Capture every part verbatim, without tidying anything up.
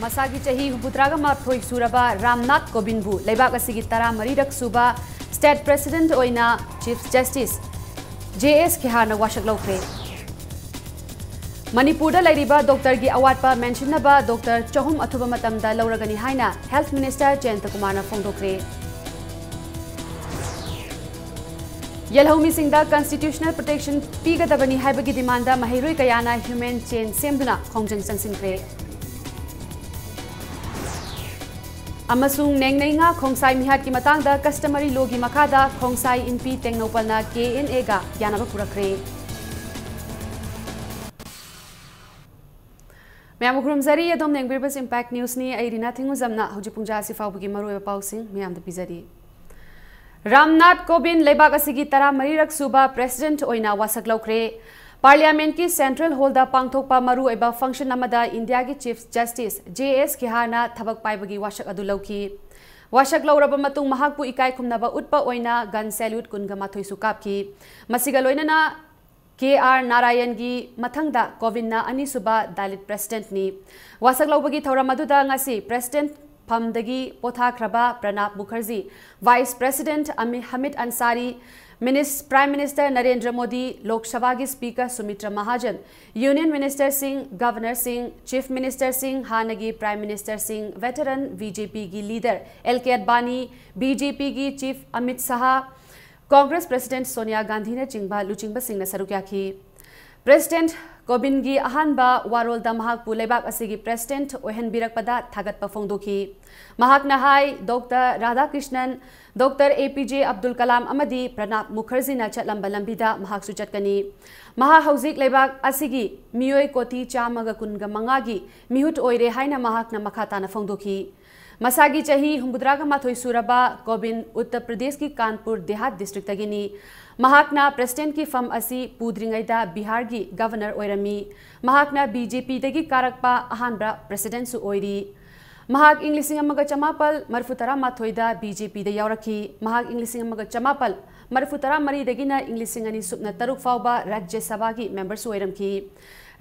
ꯃꯁꯥꯒꯤ ꯆꯍꯤ ꯍꯨꯝꯐꯨꯇꯔꯥꯒ ꯃꯥꯊꯣꯏ ꯁꯨꯔꯕ ꯔꯥꯝꯅꯥꯊ ꯀꯣꯕꯤꯟꯕꯨ ꯂꯩꯕꯥꯛ ꯑꯁꯤꯒꯤ ꯇꯔꯥꯃꯔꯤꯔꯛ ꯁꯨꯕ State President ꯑꯣꯏꯅ Chief Justice J S ꯈꯦꯍꯥꯔꯅ ꯋꯥꯁꯛ ꯂꯧꯈ꯭ꯔꯦ꯫ ꯃꯅꯤꯄꯨꯔꯗ ꯂꯩꯔꯤꯕ ꯗꯣꯛꯇꯔꯒꯤ ꯑꯋꯥꯠꯄ ꯃꯦꯟꯁꯤꯟꯅꯕ ꯗꯣꯛꯇꯔ ꯆꯍꯨꯝ ꯑꯊꯨꯕ ꯃꯇꯝꯗ ꯂꯧꯔꯒꯅꯤ ꯍꯥꯏꯅ Health Minister ꯖꯌꯟꯇ ꯀꯨꯃꯥꯔꯅ ꯐꯣꯡꯗꯣꯛꯈ꯭ꯔꯦ꯫ ꯌꯦꯜꯍꯧꯃꯤꯁꯤꯡꯗ constitutional protection ꯄꯤꯒꯗꯕꯅꯤ ꯍꯥꯏꯕꯒꯤ demand ꯃꯍꯩꯔꯣꯏ ꯀꯌꯥꯅ human chain ꯁꯦꯝꯗꯨꯅ ꯈꯣꯡꯖꯪ ꯆꯪꯁꯤꯟꯈ꯭ꯔꯦ꯫ ꯑꯃꯁꯨꯡ ꯅꯦꯡꯅꯩꯉꯥ ꯈꯣꯡꯁꯥꯏ ꯃꯤꯍꯥꯠꯀꯤ ꯃꯇꯥꯡꯗ customary lawꯒꯤ ꯃꯈꯥꯗ ꯈꯣꯡꯁꯥꯏ ꯏꯟꯄꯤ ꯇꯦꯡꯅꯧꯄꯜꯅ K N Aꯒ ꯌꯥꯅꯕ ꯄꯨꯔꯛꯈ꯭ꯔꯦ꯫ ꯃꯌꯥꯝꯕꯨ ꯈꯨꯔꯨꯝꯖꯔꯤ꯫ ꯑꯗꯣꯝꯅ ꯌꯦꯡꯕꯤꯔꯤꯕꯁꯤ Impact Newsꯅꯤ꯫ ꯑꯩ ꯔꯤꯅꯥ ꯊꯤꯡꯉꯨꯖꯝꯅ ꯍꯧꯖꯤꯛ ꯄꯨꯡ ꯖꯥ ꯑꯁꯤ ꯐꯥꯎꯕꯒꯤ ꯃꯔꯨꯑꯣꯏꯕ ꯄꯥꯎꯁꯤꯡ ꯃꯌꯥꯝꯗ ꯄꯤꯖꯔꯤ꯫ ꯔꯥꯝꯅꯥꯊ ꯀꯣꯕꯤꯟ ꯂꯩꯕꯥꯛ ꯑꯁꯤꯒꯤ ꯇꯔꯥꯃꯔꯤꯔꯛ ꯁꯨꯕ President ꯑꯣꯏꯅ ꯋꯥꯁꯛ ꯂꯧꯈ꯭ꯔꯦ꯫ Parliamentꯀꯤ Central Hallꯗ ꯄꯥꯡꯊꯣꯛꯄ ꯃꯔꯨꯑꯣꯏꯕ function ꯑꯃꯗ ꯏꯟꯗꯤꯌꯥꯒꯤ Chief Justice J S ꯈꯦꯍꯥꯔꯅ ꯊꯕꯛ ꯄꯥꯏꯕꯒꯤ ꯋꯥꯁꯛ ꯑꯗꯨ ꯂꯧꯈꯤ꯫ ꯋꯥꯁꯛ ꯂꯧꯔꯕ ꯃꯇꯨꯡ ꯃꯍꯥꯛꯄꯨ ꯏꯀꯥꯏ ꯈꯨꯝꯅꯕ ꯎꯠꯄ ꯑꯣꯏꯅ gun salute ꯀꯨꯟꯒ ꯃꯥꯊꯣꯏꯁꯨ ꯀꯥꯞꯈꯤ꯫ ꯃꯁꯤꯒ ꯂꯣꯏꯅꯅ K R ꯅꯥꯔꯥꯌꯟꯒꯤ ꯃꯊꯪꯗ ꯀꯣꯕꯤꯟꯅ ꯑꯅꯤꯁꯨꯕ Dalit Presidentꯅꯤ꯫ ꯋꯥꯁꯛ ꯂꯧꯕꯒꯤ ꯊꯧꯔꯝ ꯑꯗꯨꯗ ꯉꯁꯤ President ꯐꯝꯗꯒꯤ ꯄꯣꯊꯥꯈ꯭ꯔꯕ ꯄ꯭ꯔꯅꯥꯕ Mukherjee, Vice President ꯑꯃꯤ-, ꯍꯃꯤꯗ ꯑꯟꯁꯥꯔꯤ, Minis-, Prime Minister Narendra Modi, ꯂꯣꯛ ꯁꯚꯥꯒꯤ Speaker ꯁꯨꯃꯤꯇ꯭ꯔ ꯃꯍꯥꯖꯟ, Union Ministerꯁꯤꯡ, Governorꯁꯤꯡ, Chief Ministerꯁꯤꯡ, ꯍꯥꯟꯅꯒꯤ Prime Ministerꯁꯤꯡ, veteran B J Pꯒꯤ leader L K ꯑꯗꯕꯥꯅꯤ, B J Pꯒꯤ Chief Amit Shah, Congress President Sonia ꯒꯥꯟꯙꯤꯅꯆꯤꯡꯕ ꯂꯨꯆꯤꯡꯕꯁꯤꯡꯅ ꯁꯔꯨꯛ ꯌꯥꯈꯤ꯫ President ꯀꯣꯕꯤꯟꯒꯤ ꯑꯍꯥꯟꯕ ꯋꯥꯔꯣꯜꯗ ꯃꯍꯥꯛꯄꯨ ꯂꯩꯕꯥꯛ ꯑꯁꯤꯒꯤ President ꯑꯣꯏꯍꯟꯕꯤꯔꯛꯄꯗ ꯊꯥꯒꯠꯄ ꯐꯣꯡꯗꯣꯛꯈꯤ꯫ ꯃꯍꯥꯛꯅ ꯍꯥꯏ, doctor Radhakrishnan, doctor A P J Abdul Kalam ꯑꯃꯗꯤ ꯄ꯭ꯔꯅꯥꯕ ꯃꯨꯈꯔꯖꯤꯅ ꯆꯠꯂꯝꯕ ꯂꯝꯕꯤꯗ ꯃꯍꯥꯛꯁꯨ ꯆꯠꯀꯅꯤ꯫ ꯃꯍꯥꯛ ꯍꯧꯖꯤꯛ ꯂꯩꯕꯥꯛ ꯑꯁꯤꯒꯤ ꯃꯤꯑꯣꯏ ꯀꯣꯇꯤ ꯆꯥꯝꯃꯒ ꯀꯨꯟꯒ ꯃꯉꯥꯒꯤ ꯃꯤꯍꯨꯠ ꯑꯣꯏꯔꯦ ꯍꯥꯏꯅ ꯃꯍꯥꯛꯅ ꯃꯈꯥ ꯇꯥꯅ ꯐꯣꯡꯗꯣꯛꯈꯤ꯫ ꯃꯁꯥꯒꯤ ꯆꯍꯤ ꯍꯨꯝꯐꯨꯇꯔꯥꯒ ꯃꯥꯊꯣꯏ ꯁꯨꯔꯕ ꯀꯣꯕꯤꯟ ꯎꯠꯇꯔ ꯄ꯭ꯔꯗꯦꯁꯀꯤ ꯀꯥꯟꯄꯨꯔ ꯗꯦꯍꯥꯠ districtꯇꯒꯤꯅꯤ꯫ ꯃꯍꯥꯛꯅ Presidentꯀꯤ ꯐꯝ ꯑꯁꯤ ꯄꯨꯗ꯭ꯔꯤꯉꯩꯗ ꯕꯤꯍꯥꯔꯒꯤ Governor ꯑꯣꯏꯔꯝꯃꯤ꯫ ꯃꯍꯥꯛꯅ B J Pꯗꯒꯤ ꯀꯥꯔꯛꯄ ꯑꯍꯥꯟꯕ Presidentꯁꯨ ꯑꯣꯏꯔꯤ꯫ ꯃꯍꯥꯛ ꯏꯪ ꯂꯤꯁꯤꯡ ꯑꯃꯒ ꯆꯃꯥꯄꯜ ꯃꯔꯤꯐꯨ ꯇꯔꯥꯃꯥꯊꯣꯏꯗ ꯕꯤ ꯖꯦ ꯄꯤꯗ ꯌꯥꯎꯔꯛꯈꯤ꯫ ꯃꯍꯥꯛ ꯏꯪ ꯂꯤꯁꯤꯡ ꯑꯃꯒ ꯆꯃꯥꯄꯜ ꯃꯔꯤꯐꯨ ꯇꯔꯥꯃꯔꯤꯗꯒꯤꯅ ꯏꯪ ꯂꯤꯁꯤꯡ ꯑꯅꯤ ꯁꯨꯞꯅ ꯇꯔꯨꯛ ꯐꯥꯎꯕ ꯔꯥꯖ꯭ꯌ ꯁꯚꯥꯒꯤ ꯃꯦꯝꯕꯔꯁꯨ ꯑꯣꯏꯔꯝꯈꯤ꯫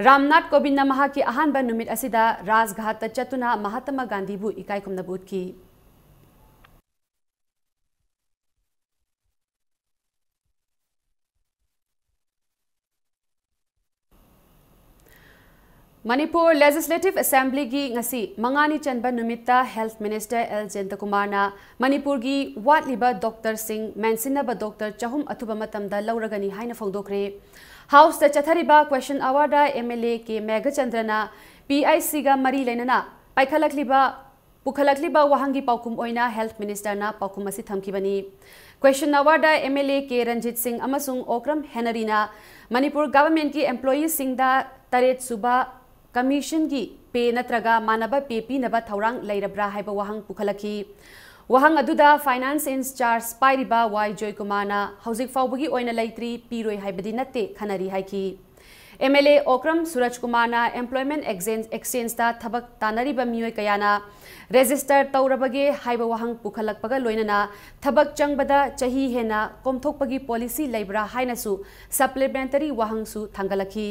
ꯔꯥꯝꯅꯥꯊ ꯀꯣꯕꯤꯟꯗꯅ ꯃꯍꯥꯛꯀꯤ ꯑꯍꯥꯟꯕ ꯅꯨꯃꯤꯠ ꯑꯁꯤꯗ ꯔꯥꯖꯘꯥꯠꯇ ꯆꯠꯇꯨꯅ ꯃꯍꯥꯇꯃꯥ ꯒꯥꯟꯙꯤꯕꯨ ꯏꯀꯥꯏ ꯈꯨꯝꯅꯕ ꯎꯠꯈꯤ꯫ ꯃꯅꯤꯄꯨꯔ ꯂꯦꯖꯤꯁꯂꯦꯇꯤꯚ ꯑꯦꯁꯦꯝꯕ꯭ꯂꯤꯒꯤ ꯉꯁꯤ ꯃꯉꯥꯅꯤ ꯆꯟꯕ ꯅꯨꯃꯤꯠꯇ ꯍꯦꯜꯊ ꯃꯤꯅꯤꯁꯇꯔ ꯑꯦꯜ ꯖꯌꯟꯇꯀꯨꯃꯥꯔꯅ ꯃꯅꯤꯄꯨꯔꯒꯤ ꯋꯥꯠꯂꯤꯕ ꯗꯣꯛꯇꯔꯁꯤꯡ ꯃꯦꯟꯁꯤꯟꯅꯕ ꯗꯣꯛꯇꯔ ꯆꯍꯨꯝ ꯑꯊꯨꯕ ꯃꯇꯝꯗ ꯂꯧꯔꯒꯅꯤ ꯍꯥꯏꯅ ꯐꯣꯡꯗꯣꯛꯈ꯭ꯔꯦ꯫ ꯍꯥꯎꯁꯇ ꯆꯠꯊꯔꯤꯕ question award M L A K ꯃꯦꯘꯆꯟꯗ꯭ꯔꯅ ꯄꯤ ꯑꯥꯏ ꯁꯤꯒ ꯃꯔꯤ ꯂꯩꯅꯅ ꯄꯥꯏꯈꯠꯂꯛꯂꯤꯕ ꯄꯨꯈꯠꯂꯛꯂꯤꯕ ꯋꯥꯍꯪꯒꯤ ꯄꯥꯎꯈꯨꯝ ꯑꯣꯏꯅ ꯍꯦꯜꯊ ꯃꯤꯅꯤꯁꯇꯔꯅ ꯄꯥꯎꯈꯨꯝ ꯑꯁꯤ ꯊꯝꯈꯤꯕꯅꯤ꯫ Question award M L A K Ranjit Singh ꯑꯃꯁꯨꯡ ꯑꯣꯀ꯭ꯔꯝ ꯍꯦꯅꯔꯤꯅ ꯃꯅꯤꯄꯨꯔ ꯒꯚꯔꯟꯃꯦꯟꯠꯀꯤ ꯑꯦꯝꯄ꯭ꯂꯣꯌꯤꯁꯤꯡꯗ ꯇꯔꯦꯠ ꯁꯨꯕ ꯀꯃꯤꯁꯟꯒꯤ ꯄꯦ ꯅꯠꯇ꯭ꯔꯒ ꯃꯥꯟꯅꯕ ꯄꯦ ꯄꯤꯅꯕ ꯊꯧꯔꯥꯡ ꯂꯩꯔꯕ꯭ꯔꯥ ꯍꯥꯏꯕ ꯋꯥꯍꯪ ꯄꯨꯈꯠꯂꯛꯈꯤ꯫ ꯋꯥꯍꯪ ꯑꯗꯨꯗ ꯐꯥꯏꯅꯥꯟꯁ ꯏꯟꯆꯥꯔꯖ ꯄꯥꯏꯔꯤꯕ ꯋꯥꯏ ꯖꯣꯏꯀꯨꯃꯥꯔꯅ ꯍꯧꯖꯤꯛ ꯐꯥꯎꯕꯒꯤ ꯑꯣꯏꯅ ꯂꯩꯇ꯭ꯔꯤ, ꯄꯤꯔꯣꯏ ꯍꯥꯏꯕꯗꯤ ꯅꯠꯇꯦ, ꯈꯟꯅꯔꯤ ꯍꯥꯏꯈꯤ꯫ ꯑꯦꯝ ꯑꯦꯜ ꯑꯦ ꯑꯣꯀ꯭ꯔꯝ ꯁꯨꯔꯖꯀꯨꯃꯥꯔꯅ ꯑꯦꯝꯄ꯭ꯂꯣꯏꯃꯦꯟꯠ ꯑꯦꯛꯁꯆꯦꯟꯖ, ꯑꯦꯛꯁꯆꯦꯟꯖꯇ ꯊꯕꯛ ꯇꯥꯟꯅꯔꯤꯕ ꯃꯤꯑꯣꯏ ꯀꯌꯥꯅ ꯔꯦꯖꯤꯁꯇꯔ ꯇꯧꯔꯕꯒꯦ ꯍꯥꯏꯕ ꯋꯥꯍꯪ ꯄꯨꯈꯠꯂꯛꯄꯒ ꯂꯣꯏꯅꯅ ꯊꯕꯛ ꯆꯪꯕꯗ ꯆꯍꯤ ꯍꯦꯟꯅ ꯀꯣꯝꯊꯣꯛꯄꯒꯤ ꯄꯣꯂꯤꯁꯤ ꯂꯩꯕ꯭ꯔꯥ ꯍꯥꯏꯅꯁꯨ ꯁꯄ꯭ꯂꯤꯃꯦꯟꯇꯔꯤ ꯋꯥꯍꯪꯁꯨ ꯊꯥꯡꯒꯠꯂꯛꯈꯤ꯫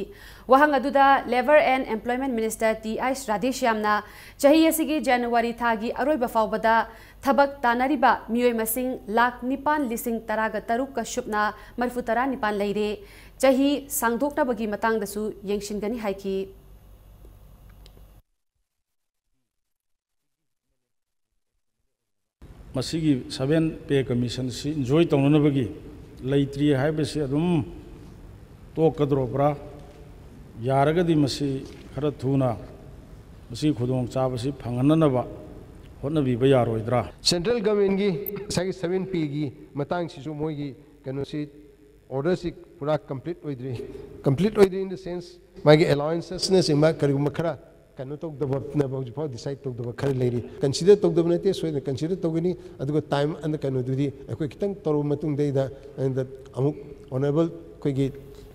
ꯋꯥꯍꯪ ꯑꯗꯨꯗ labour and employment minister T ꯑꯥꯏꯁ ꯔꯥꯙꯦꯁ꯭ꯌꯥꯝꯅ ꯆꯍꯤ ꯑꯁꯤꯒꯤ ꯖꯅꯋꯥꯔꯤ ꯊꯥꯒꯤ ꯑꯔꯣꯏꯕ ꯐꯥꯎꯕꯗ ꯊꯕꯛ ꯇꯥꯟꯅꯔꯤꯕ ꯃꯤꯑꯣꯏ ꯃꯁꯤꯡ ꯂꯥꯈ ꯅꯤꯄꯥꯟ ꯂꯤꯁꯤꯡ ꯇꯔꯥꯒ ꯇꯔꯨꯛꯀ ꯁꯨꯞꯅ ꯃꯔꯤꯐꯨ ꯇꯔꯥ ꯅꯤꯄꯥꯟ ꯂꯩꯔꯦ꯫ ꯆꯍꯤ ꯁꯥꯡꯗꯣꯛꯅꯕꯒꯤ ꯃꯇꯥꯡꯗꯁꯨ ꯌꯦꯡꯁꯤꯟꯒꯅꯤ ꯍꯥꯏꯈꯤ꯫ ꯃꯁꯤꯒꯤ ꯁꯚꯦꯟ ꯄꯦ ꯀꯃꯤꯁꯟꯁꯤ ꯏꯟꯖꯣꯏ ꯇꯧꯅꯅꯕꯒꯤ ꯂꯩꯇ꯭ꯔꯤ ꯍꯥꯏꯕꯁꯤ ꯑꯗꯨꯝ ꯇꯣꯛꯀꯗꯧꯔꯕ꯭ꯔꯥ? ꯌꯥꯔꯒꯗꯤ ꯃꯁꯤ ꯈꯔ ꯊꯨꯅ ꯃꯁꯤꯒꯤ ꯈꯨꯗꯣꯡꯆꯥꯕꯁꯤ ꯐꯪꯍꯟꯅꯅꯕ ꯍꯣꯠꯅꯕꯤꯕ ꯌꯥꯔꯣꯏꯗ꯭ꯔꯥ? ꯁꯦꯟꯇ꯭ꯔꯦꯜ ꯒꯚꯔꯟꯃꯦꯟꯒꯤ ꯉꯁꯥꯏꯒꯤ ꯁꯚꯦꯟ ꯄꯦꯒꯤ ꯃꯇꯥꯡꯁꯤꯁꯨ ꯃꯣꯏꯒꯤ ꯀꯩꯅꯣꯁꯤ ꯑꯣꯔꯗꯔꯁꯤ ꯄꯨꯔꯥ ꯀꯝꯄ꯭ꯂꯤꯠ ꯑꯣꯏꯗ꯭ꯔꯤ꯫ ꯀꯝꯄ꯭ꯂꯤꯠ ꯑꯣꯏꯗ꯭ꯔꯤ in the sense ꯃꯥꯒꯤ ꯑꯦꯂꯥꯋꯦꯟꯁꯦꯁꯅꯆꯤꯡꯕ ꯀꯔꯤꯒꯨꯝꯕ ꯈꯔ ꯀꯩꯅꯣ ꯇꯧꯗꯕ ꯍꯧꯖꯤꯛꯐꯥꯎ ꯗꯤꯁꯥꯏꯠ ꯇꯧꯗꯕ ꯈꯔ ꯂꯩꯔꯤ꯫ ꯀꯟꯁꯤꯗꯔ ꯇꯧꯗꯕ ꯅꯠꯇꯦ, ꯁꯣꯏꯗꯅ ꯀꯟꯁꯤꯗꯔ ꯇꯧꯒꯅꯤ꯫ ꯑꯗꯨꯒ ꯇꯥꯏꯝ ꯑꯦꯟ ꯀꯩꯅꯣꯗꯨꯗꯤ ꯑꯩꯈꯣꯏ ꯈꯤꯇꯪ ꯇꯧꯔꯕ ꯃꯇꯨꯡꯗꯩꯗ ꯑꯃꯨꯛ ꯑꯣꯅꯔꯦꯕꯜ ꯑꯩꯈꯣꯏꯒꯤ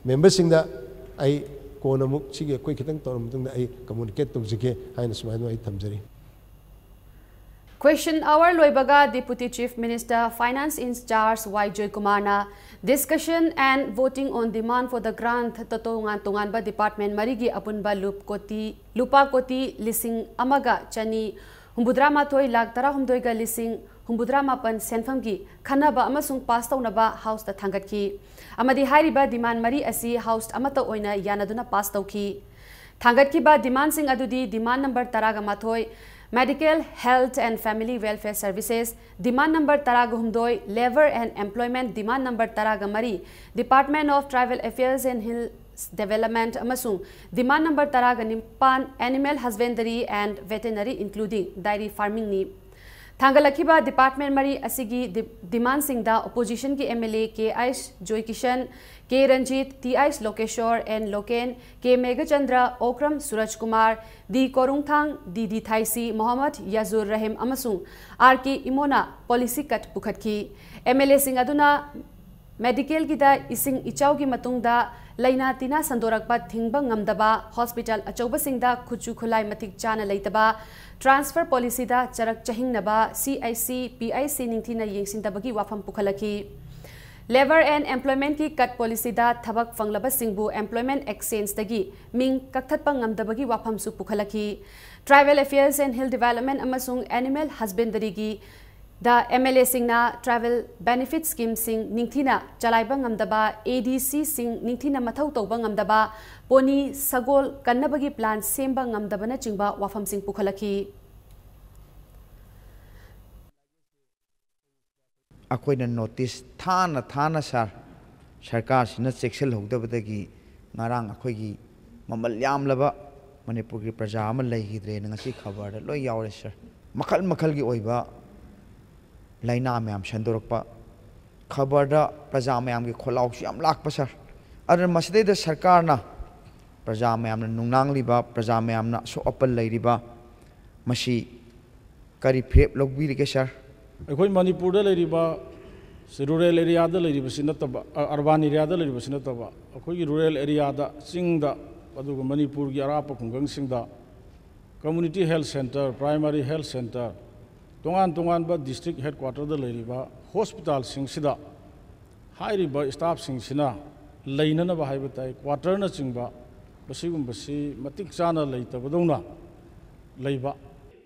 ꯃꯦꯝꯕꯔꯁꯤꯡꯗ ꯑꯩ ꯀꯣꯟꯅ ꯑꯃꯨꯛ ꯁꯤꯒꯤ ꯑꯩꯈꯣꯏ ꯈꯤꯇꯪ ꯇꯧꯔꯕ ꯃꯇꯨꯡꯗ ꯑꯩ ꯀꯝꯃꯨꯅꯤꯀꯦꯠ ꯇꯧꯖꯒꯦ ꯍꯥꯏꯅ ꯁꯨꯃꯥꯏꯅ ꯑꯩ ꯊꯝꯖꯔꯤ꯫ Question hour ꯂꯣꯏꯕꯒ Deputy Chief Minister Finance in charge Y ꯖꯣꯏꯀꯨꯃꯥꯔꯅ Discussion and voting on demand for the grant ꯇꯣꯉꯥꯟ ꯇꯣꯉꯥꯟꯕ department ꯃꯔꯤꯒꯤ ꯑꯄꯨꯟꯕ ꯂꯨꯞ ꯀꯣꯇꯤ, ꯂꯨꯄꯥ ꯀꯣꯇꯤ ꯂꯤꯁꯤꯡ ꯑꯃꯒ ꯆꯅꯤ ꯍꯨꯝꯐꯨꯇꯔꯥ ꯃꯥꯊꯣꯏ ꯂꯥꯈ ꯇꯔꯥꯍꯨꯝꯗꯣꯏꯒ ꯂꯤꯁꯤꯡ ꯍꯨꯝꯐꯨꯇꯔꯥ ꯃꯥꯄꯟ ꯁꯦꯟꯐꯝꯒꯤ ꯈꯟꯅꯕ ꯑꯃꯁꯨꯡ pass ꯇꯧꯅꯕ House ꯇ ꯊꯥꯡꯒꯠꯈꯤ꯫ ꯑꯃꯗꯤ ꯍꯥꯏꯔꯤꯕ demand ꯃꯔꯤ ꯑꯁꯤ House ꯑꯃꯠꯇ ꯑꯣꯏꯅ ꯌꯥꯅꯗꯨꯅ pass ꯇꯧꯈꯤ꯫ ꯊꯥꯡꯒꯠꯈꯤꯕ demandꯁꯤꯡ ꯑꯗꯨꯗꯤ demand number ꯇꯔꯥꯒ ꯃꯥꯊꯣꯏ, Medical, Health and Family Welfare Services, demand number ꯇꯔꯥꯒ ꯍꯨꯝꯗꯣꯏ, Labour and Employment, demand number ꯇꯔꯥꯒ ꯃꯔꯤ, Department of Tribal Affairs and Hills Development, ꯑꯃꯁꯨꯡ demand number ꯇꯔꯥꯒ ꯅꯤꯄꯥꯟ, Animal Husbandry and Veterinary including Dairy Farming ꯅꯤ꯫ ꯊꯥꯡꯒꯠꯂꯛꯈꯤꯕ department ꯃꯔꯤ ꯑꯁꯤꯒꯤ ꯗꯤ-, demandꯁꯤꯡꯗ oppositionꯒꯤ M L A K H Joykishan, K Ranjit, T H Lokeshor, N Loken, K Meghachandra, Okram Surja Kumar, D Korungthang, D D Thaisii, Mohammad Yazur Rahim ꯑꯃꯁꯨꯡ R K ꯏꯃꯣꯅ policy cut ꯄꯨꯈꯠꯈꯤ꯫ M L Aꯁꯤꯡ ꯑꯗꯨꯅ medicalꯒꯤꯗ ꯏꯁꯤꯡ ꯏꯆꯥꯎꯒꯤ ꯃꯇꯨꯡꯗ ꯂꯩꯅꯥ ꯇꯤꯟꯅꯥ ꯁꯟꯗꯣꯔꯛꯄ ꯊꯤꯡꯕ ꯉꯝꯗꯕ, hospital ꯑꯆꯧꯕꯁꯤꯡꯗ ꯈꯨꯠꯁꯨ ꯈꯨꯠꯂꯥꯏ ꯃꯇꯤꯛ ꯆꯥꯅ ꯂꯩꯇꯕ, transfer policyꯗ ꯆꯔꯛ ꯆꯍꯤꯡꯅꯕ, C I C, P I C ꯅꯤꯡꯊꯤꯅ ꯌꯦꯡꯁꯤꯟꯗꯕꯒꯤ ꯋꯥꯐꯝ ꯄꯨꯈꯠꯂꯛꯈꯤ꯫ Labour and Employmentꯀꯤ cut policyꯗ ꯊꯕꯛ ꯐꯪꯂꯕꯁꯤꯡꯕꯨ employment exchangeꯗꯒꯤ ꯃꯤꯡ ꯀꯛꯊꯠꯄ ꯉꯝꯗꯕꯒꯤ ꯋꯥꯐꯝꯁꯨ ꯄꯨꯈꯠꯂꯛꯈꯤ꯫ Tribal Affairs and Hill Development ꯑꯃꯁꯨꯡ Animal Husbandryꯒꯤ ꯗ M L Aꯁꯤꯡꯅ tribal benefit schemeꯁꯤꯡ ꯅꯤꯡꯊꯤꯅ ꯆꯂꯥꯏꯕ ꯉꯝꯗꯕ, ADCꯁꯤꯡ ꯅꯤꯡꯊꯤꯅ ꯃꯊꯧ ꯇꯧꯕ ꯉꯝꯗꯕ, ꯄꯣꯅꯤ, ꯁꯒꯣꯜ ꯀꯟꯅꯕꯒꯤ plan ꯁꯦꯝꯕ ꯉꯝꯗꯕꯅꯆꯤꯡꯕ ꯋꯥꯐꯝꯁꯤꯡ ꯄꯨꯈꯠꯂꯛꯈꯤ꯫ ꯑꯩꯈꯣꯏꯅ notice ꯊꯥꯅ ꯊꯥꯅ, sir, ꯁꯔꯀꯥꯔꯁꯤꯅ ꯆꯦꯛꯁꯤꯜꯍꯧꯗꯕꯗꯒꯤ ꯉꯔꯥꯡ ꯑꯩꯈꯣꯏꯒꯤ ꯃꯃꯜ ꯌꯥꯝꯂꯕ ꯃꯅꯤꯄꯨꯔꯒꯤ ꯄ꯭ꯔꯖꯥ ꯑꯃ ꯂꯩꯈꯤꯗ꯭ꯔꯦꯅ ꯉꯁꯤ ꯈꯕꯔꯗ ꯂꯣꯏ ꯌꯥꯎꯔꯦ, sir꯫ ꯃꯈꯜ ꯃꯈꯜꯒꯤ ꯑꯣꯏꯕ ꯂꯥꯏꯅꯥ ꯃꯌꯥꯝ ꯁꯟꯗꯣꯔꯛꯄ, ꯈꯕꯔꯗ ꯄ꯭ꯔꯖꯥ ꯃꯌꯥꯝꯒꯤ ꯈꯣꯜꯂꯥꯎꯁꯨ ꯌꯥꯝ ꯂꯥꯛꯄ, sir꯫ ꯑꯗꯨꯅ ꯃꯁꯤꯗꯩꯗ ꯁꯔꯀꯥꯔꯅ ꯄ꯭ꯔꯖꯥ ꯃꯌꯥꯝꯅ ꯅꯨꯡꯅꯥꯡꯂꯤꯕ, ꯄ꯭ꯔꯖꯥ ꯃꯌꯥꯝꯅ ꯑꯁꯣꯛ ꯑꯄꯟ ꯂꯩꯔꯤꯕ, ꯃꯁꯤ ꯀꯔꯤ ꯐꯤꯔꯦꯞ ꯂꯧꯕꯤꯔꯤꯒꯦ, sir? ꯑꯩꯈꯣꯏ ꯃꯅꯤꯄꯨꯔꯗ ꯂꯩꯔꯤꯕ ꯁꯤ rural areaꯗ ꯂꯩꯔꯤꯕꯁꯤ ꯅꯠꯇꯕ, ꯑ, urban areaꯗ ꯂꯩꯔꯤꯕꯁꯤ ꯅꯠꯇꯕ, ꯑꯩꯈꯣꯏꯒꯤ rural areaꯗ, ꯆꯤꯡꯗ, ꯑꯗꯨꯒ ꯃꯅꯤꯄꯨꯔꯒꯤ ꯑꯔꯥꯞꯄ ꯈꯨꯡꯒꯪꯁꯤꯡꯗ community health centre, primary health centre, ꯇꯣꯉꯥꯟ ꯇꯣꯉꯥꯟꯕ district headquarterꯗ ꯂꯩꯔꯤꯕ hospitalꯁꯤꯡꯁꯤꯗ ꯍꯥꯏꯔꯤꯕ staffꯁꯤꯡꯁꯤꯅ ꯂꯩꯅꯅꯕ ꯍꯥꯏꯕ ꯇꯥꯏ, quarterꯅꯆꯤꯡꯕ ꯃꯁꯤꯒꯨꯝꯕꯁꯤ ꯃꯇꯤꯛ ꯆꯥꯅ ꯂꯩꯇꯕꯗꯧꯅ ꯂꯩꯕ꯫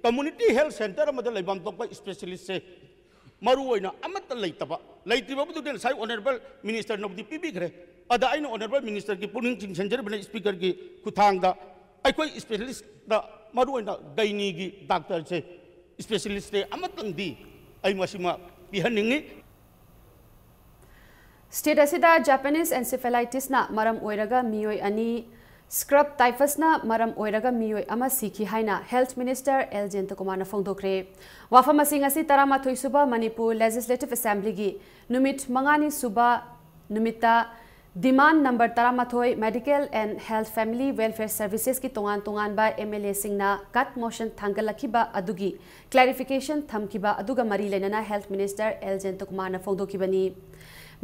Community health centre ꯑꯃꯗ ꯂꯩꯐꯝ ꯊꯣꯛꯄ specialistꯁꯦ ꯃꯔꯨ ꯑꯣꯏꯅ ꯑꯃꯠꯇ ꯂꯩꯇꯕ, ꯂꯩꯇ꯭ꯔꯤꯕꯕꯨꯗꯤ ꯉꯁꯥꯏ honourable ministerꯅꯕꯨꯗꯤ ꯄꯤꯕꯤꯈ꯭ꯔꯦ꯫ ꯑꯗ ꯑꯩꯅ honourable ministerꯒꯤ ꯄꯨꯛꯅꯤꯡ ꯆꯤꯡꯁꯤꯟꯖꯔꯤꯕꯅ speakerꯒꯤ ꯈꯨꯠꯊꯥꯡꯗ ꯑꯩꯈꯣꯏ specialistꯇ ꯃꯔꯨ ꯑꯣꯏꯅ gynaeꯒꯤ doctorꯁꯦ, specialistꯁꯦ ꯑꯃꯇꯪꯗꯤ ꯑꯩ ꯃꯁꯤꯃ ꯄꯤꯍꯟꯅꯤꯡꯉꯤ꯫ State ꯑꯁꯤꯗ Japanese encephalitisꯅ ꯃꯔꯝ ꯑꯣꯏꯔꯒ ꯃꯤꯑꯣꯏ ꯑꯅꯤ, scrub typhusꯅ ꯃꯔꯝ ꯑꯣꯏꯔꯒ ꯃꯤꯑꯣꯏ ꯑꯃ ꯁꯤꯈꯤ ꯍꯥꯏꯅ Health Minister ꯑꯦꯜ ꯖꯌꯟꯇꯀꯨꯃꯥꯔꯅ ꯐꯣꯡꯗꯣꯛꯈ꯭ꯔꯦ꯫ ꯋꯥꯐꯝ ꯑꯁꯤꯡ ꯑꯁꯤ ꯇꯔꯥꯃꯥꯊꯣꯏ ꯁꯨꯕ ꯃꯅꯤꯄꯨꯔ Legislative Assemblyꯒꯤ ꯅꯨꯃꯤꯠ ꯃꯉꯥꯅꯤ ꯁꯨꯕ ꯅꯨꯃꯤꯠꯇ demand number ꯇꯔꯥꯃꯥꯊꯣꯏ Medical and Health Family Welfare Servicesꯀꯤ ꯇꯣꯉꯥꯟ ꯇꯣꯉꯥꯟꯕ MLAꯁꯤꯡꯅ cut motion ꯊꯥꯡꯒꯠꯂꯛꯈꯤꯕ ꯑꯗꯨꯒꯤ clarification ꯊꯝꯈꯤꯕ ꯑꯗꯨꯒ ꯃꯔꯤ ꯂꯩꯅꯅ Health Minister ꯑꯦꯜ ꯖꯌꯟꯇꯀꯨꯃꯥꯔꯅ ꯐꯣꯡꯗꯣꯛꯈꯤꯕꯅꯤ꯫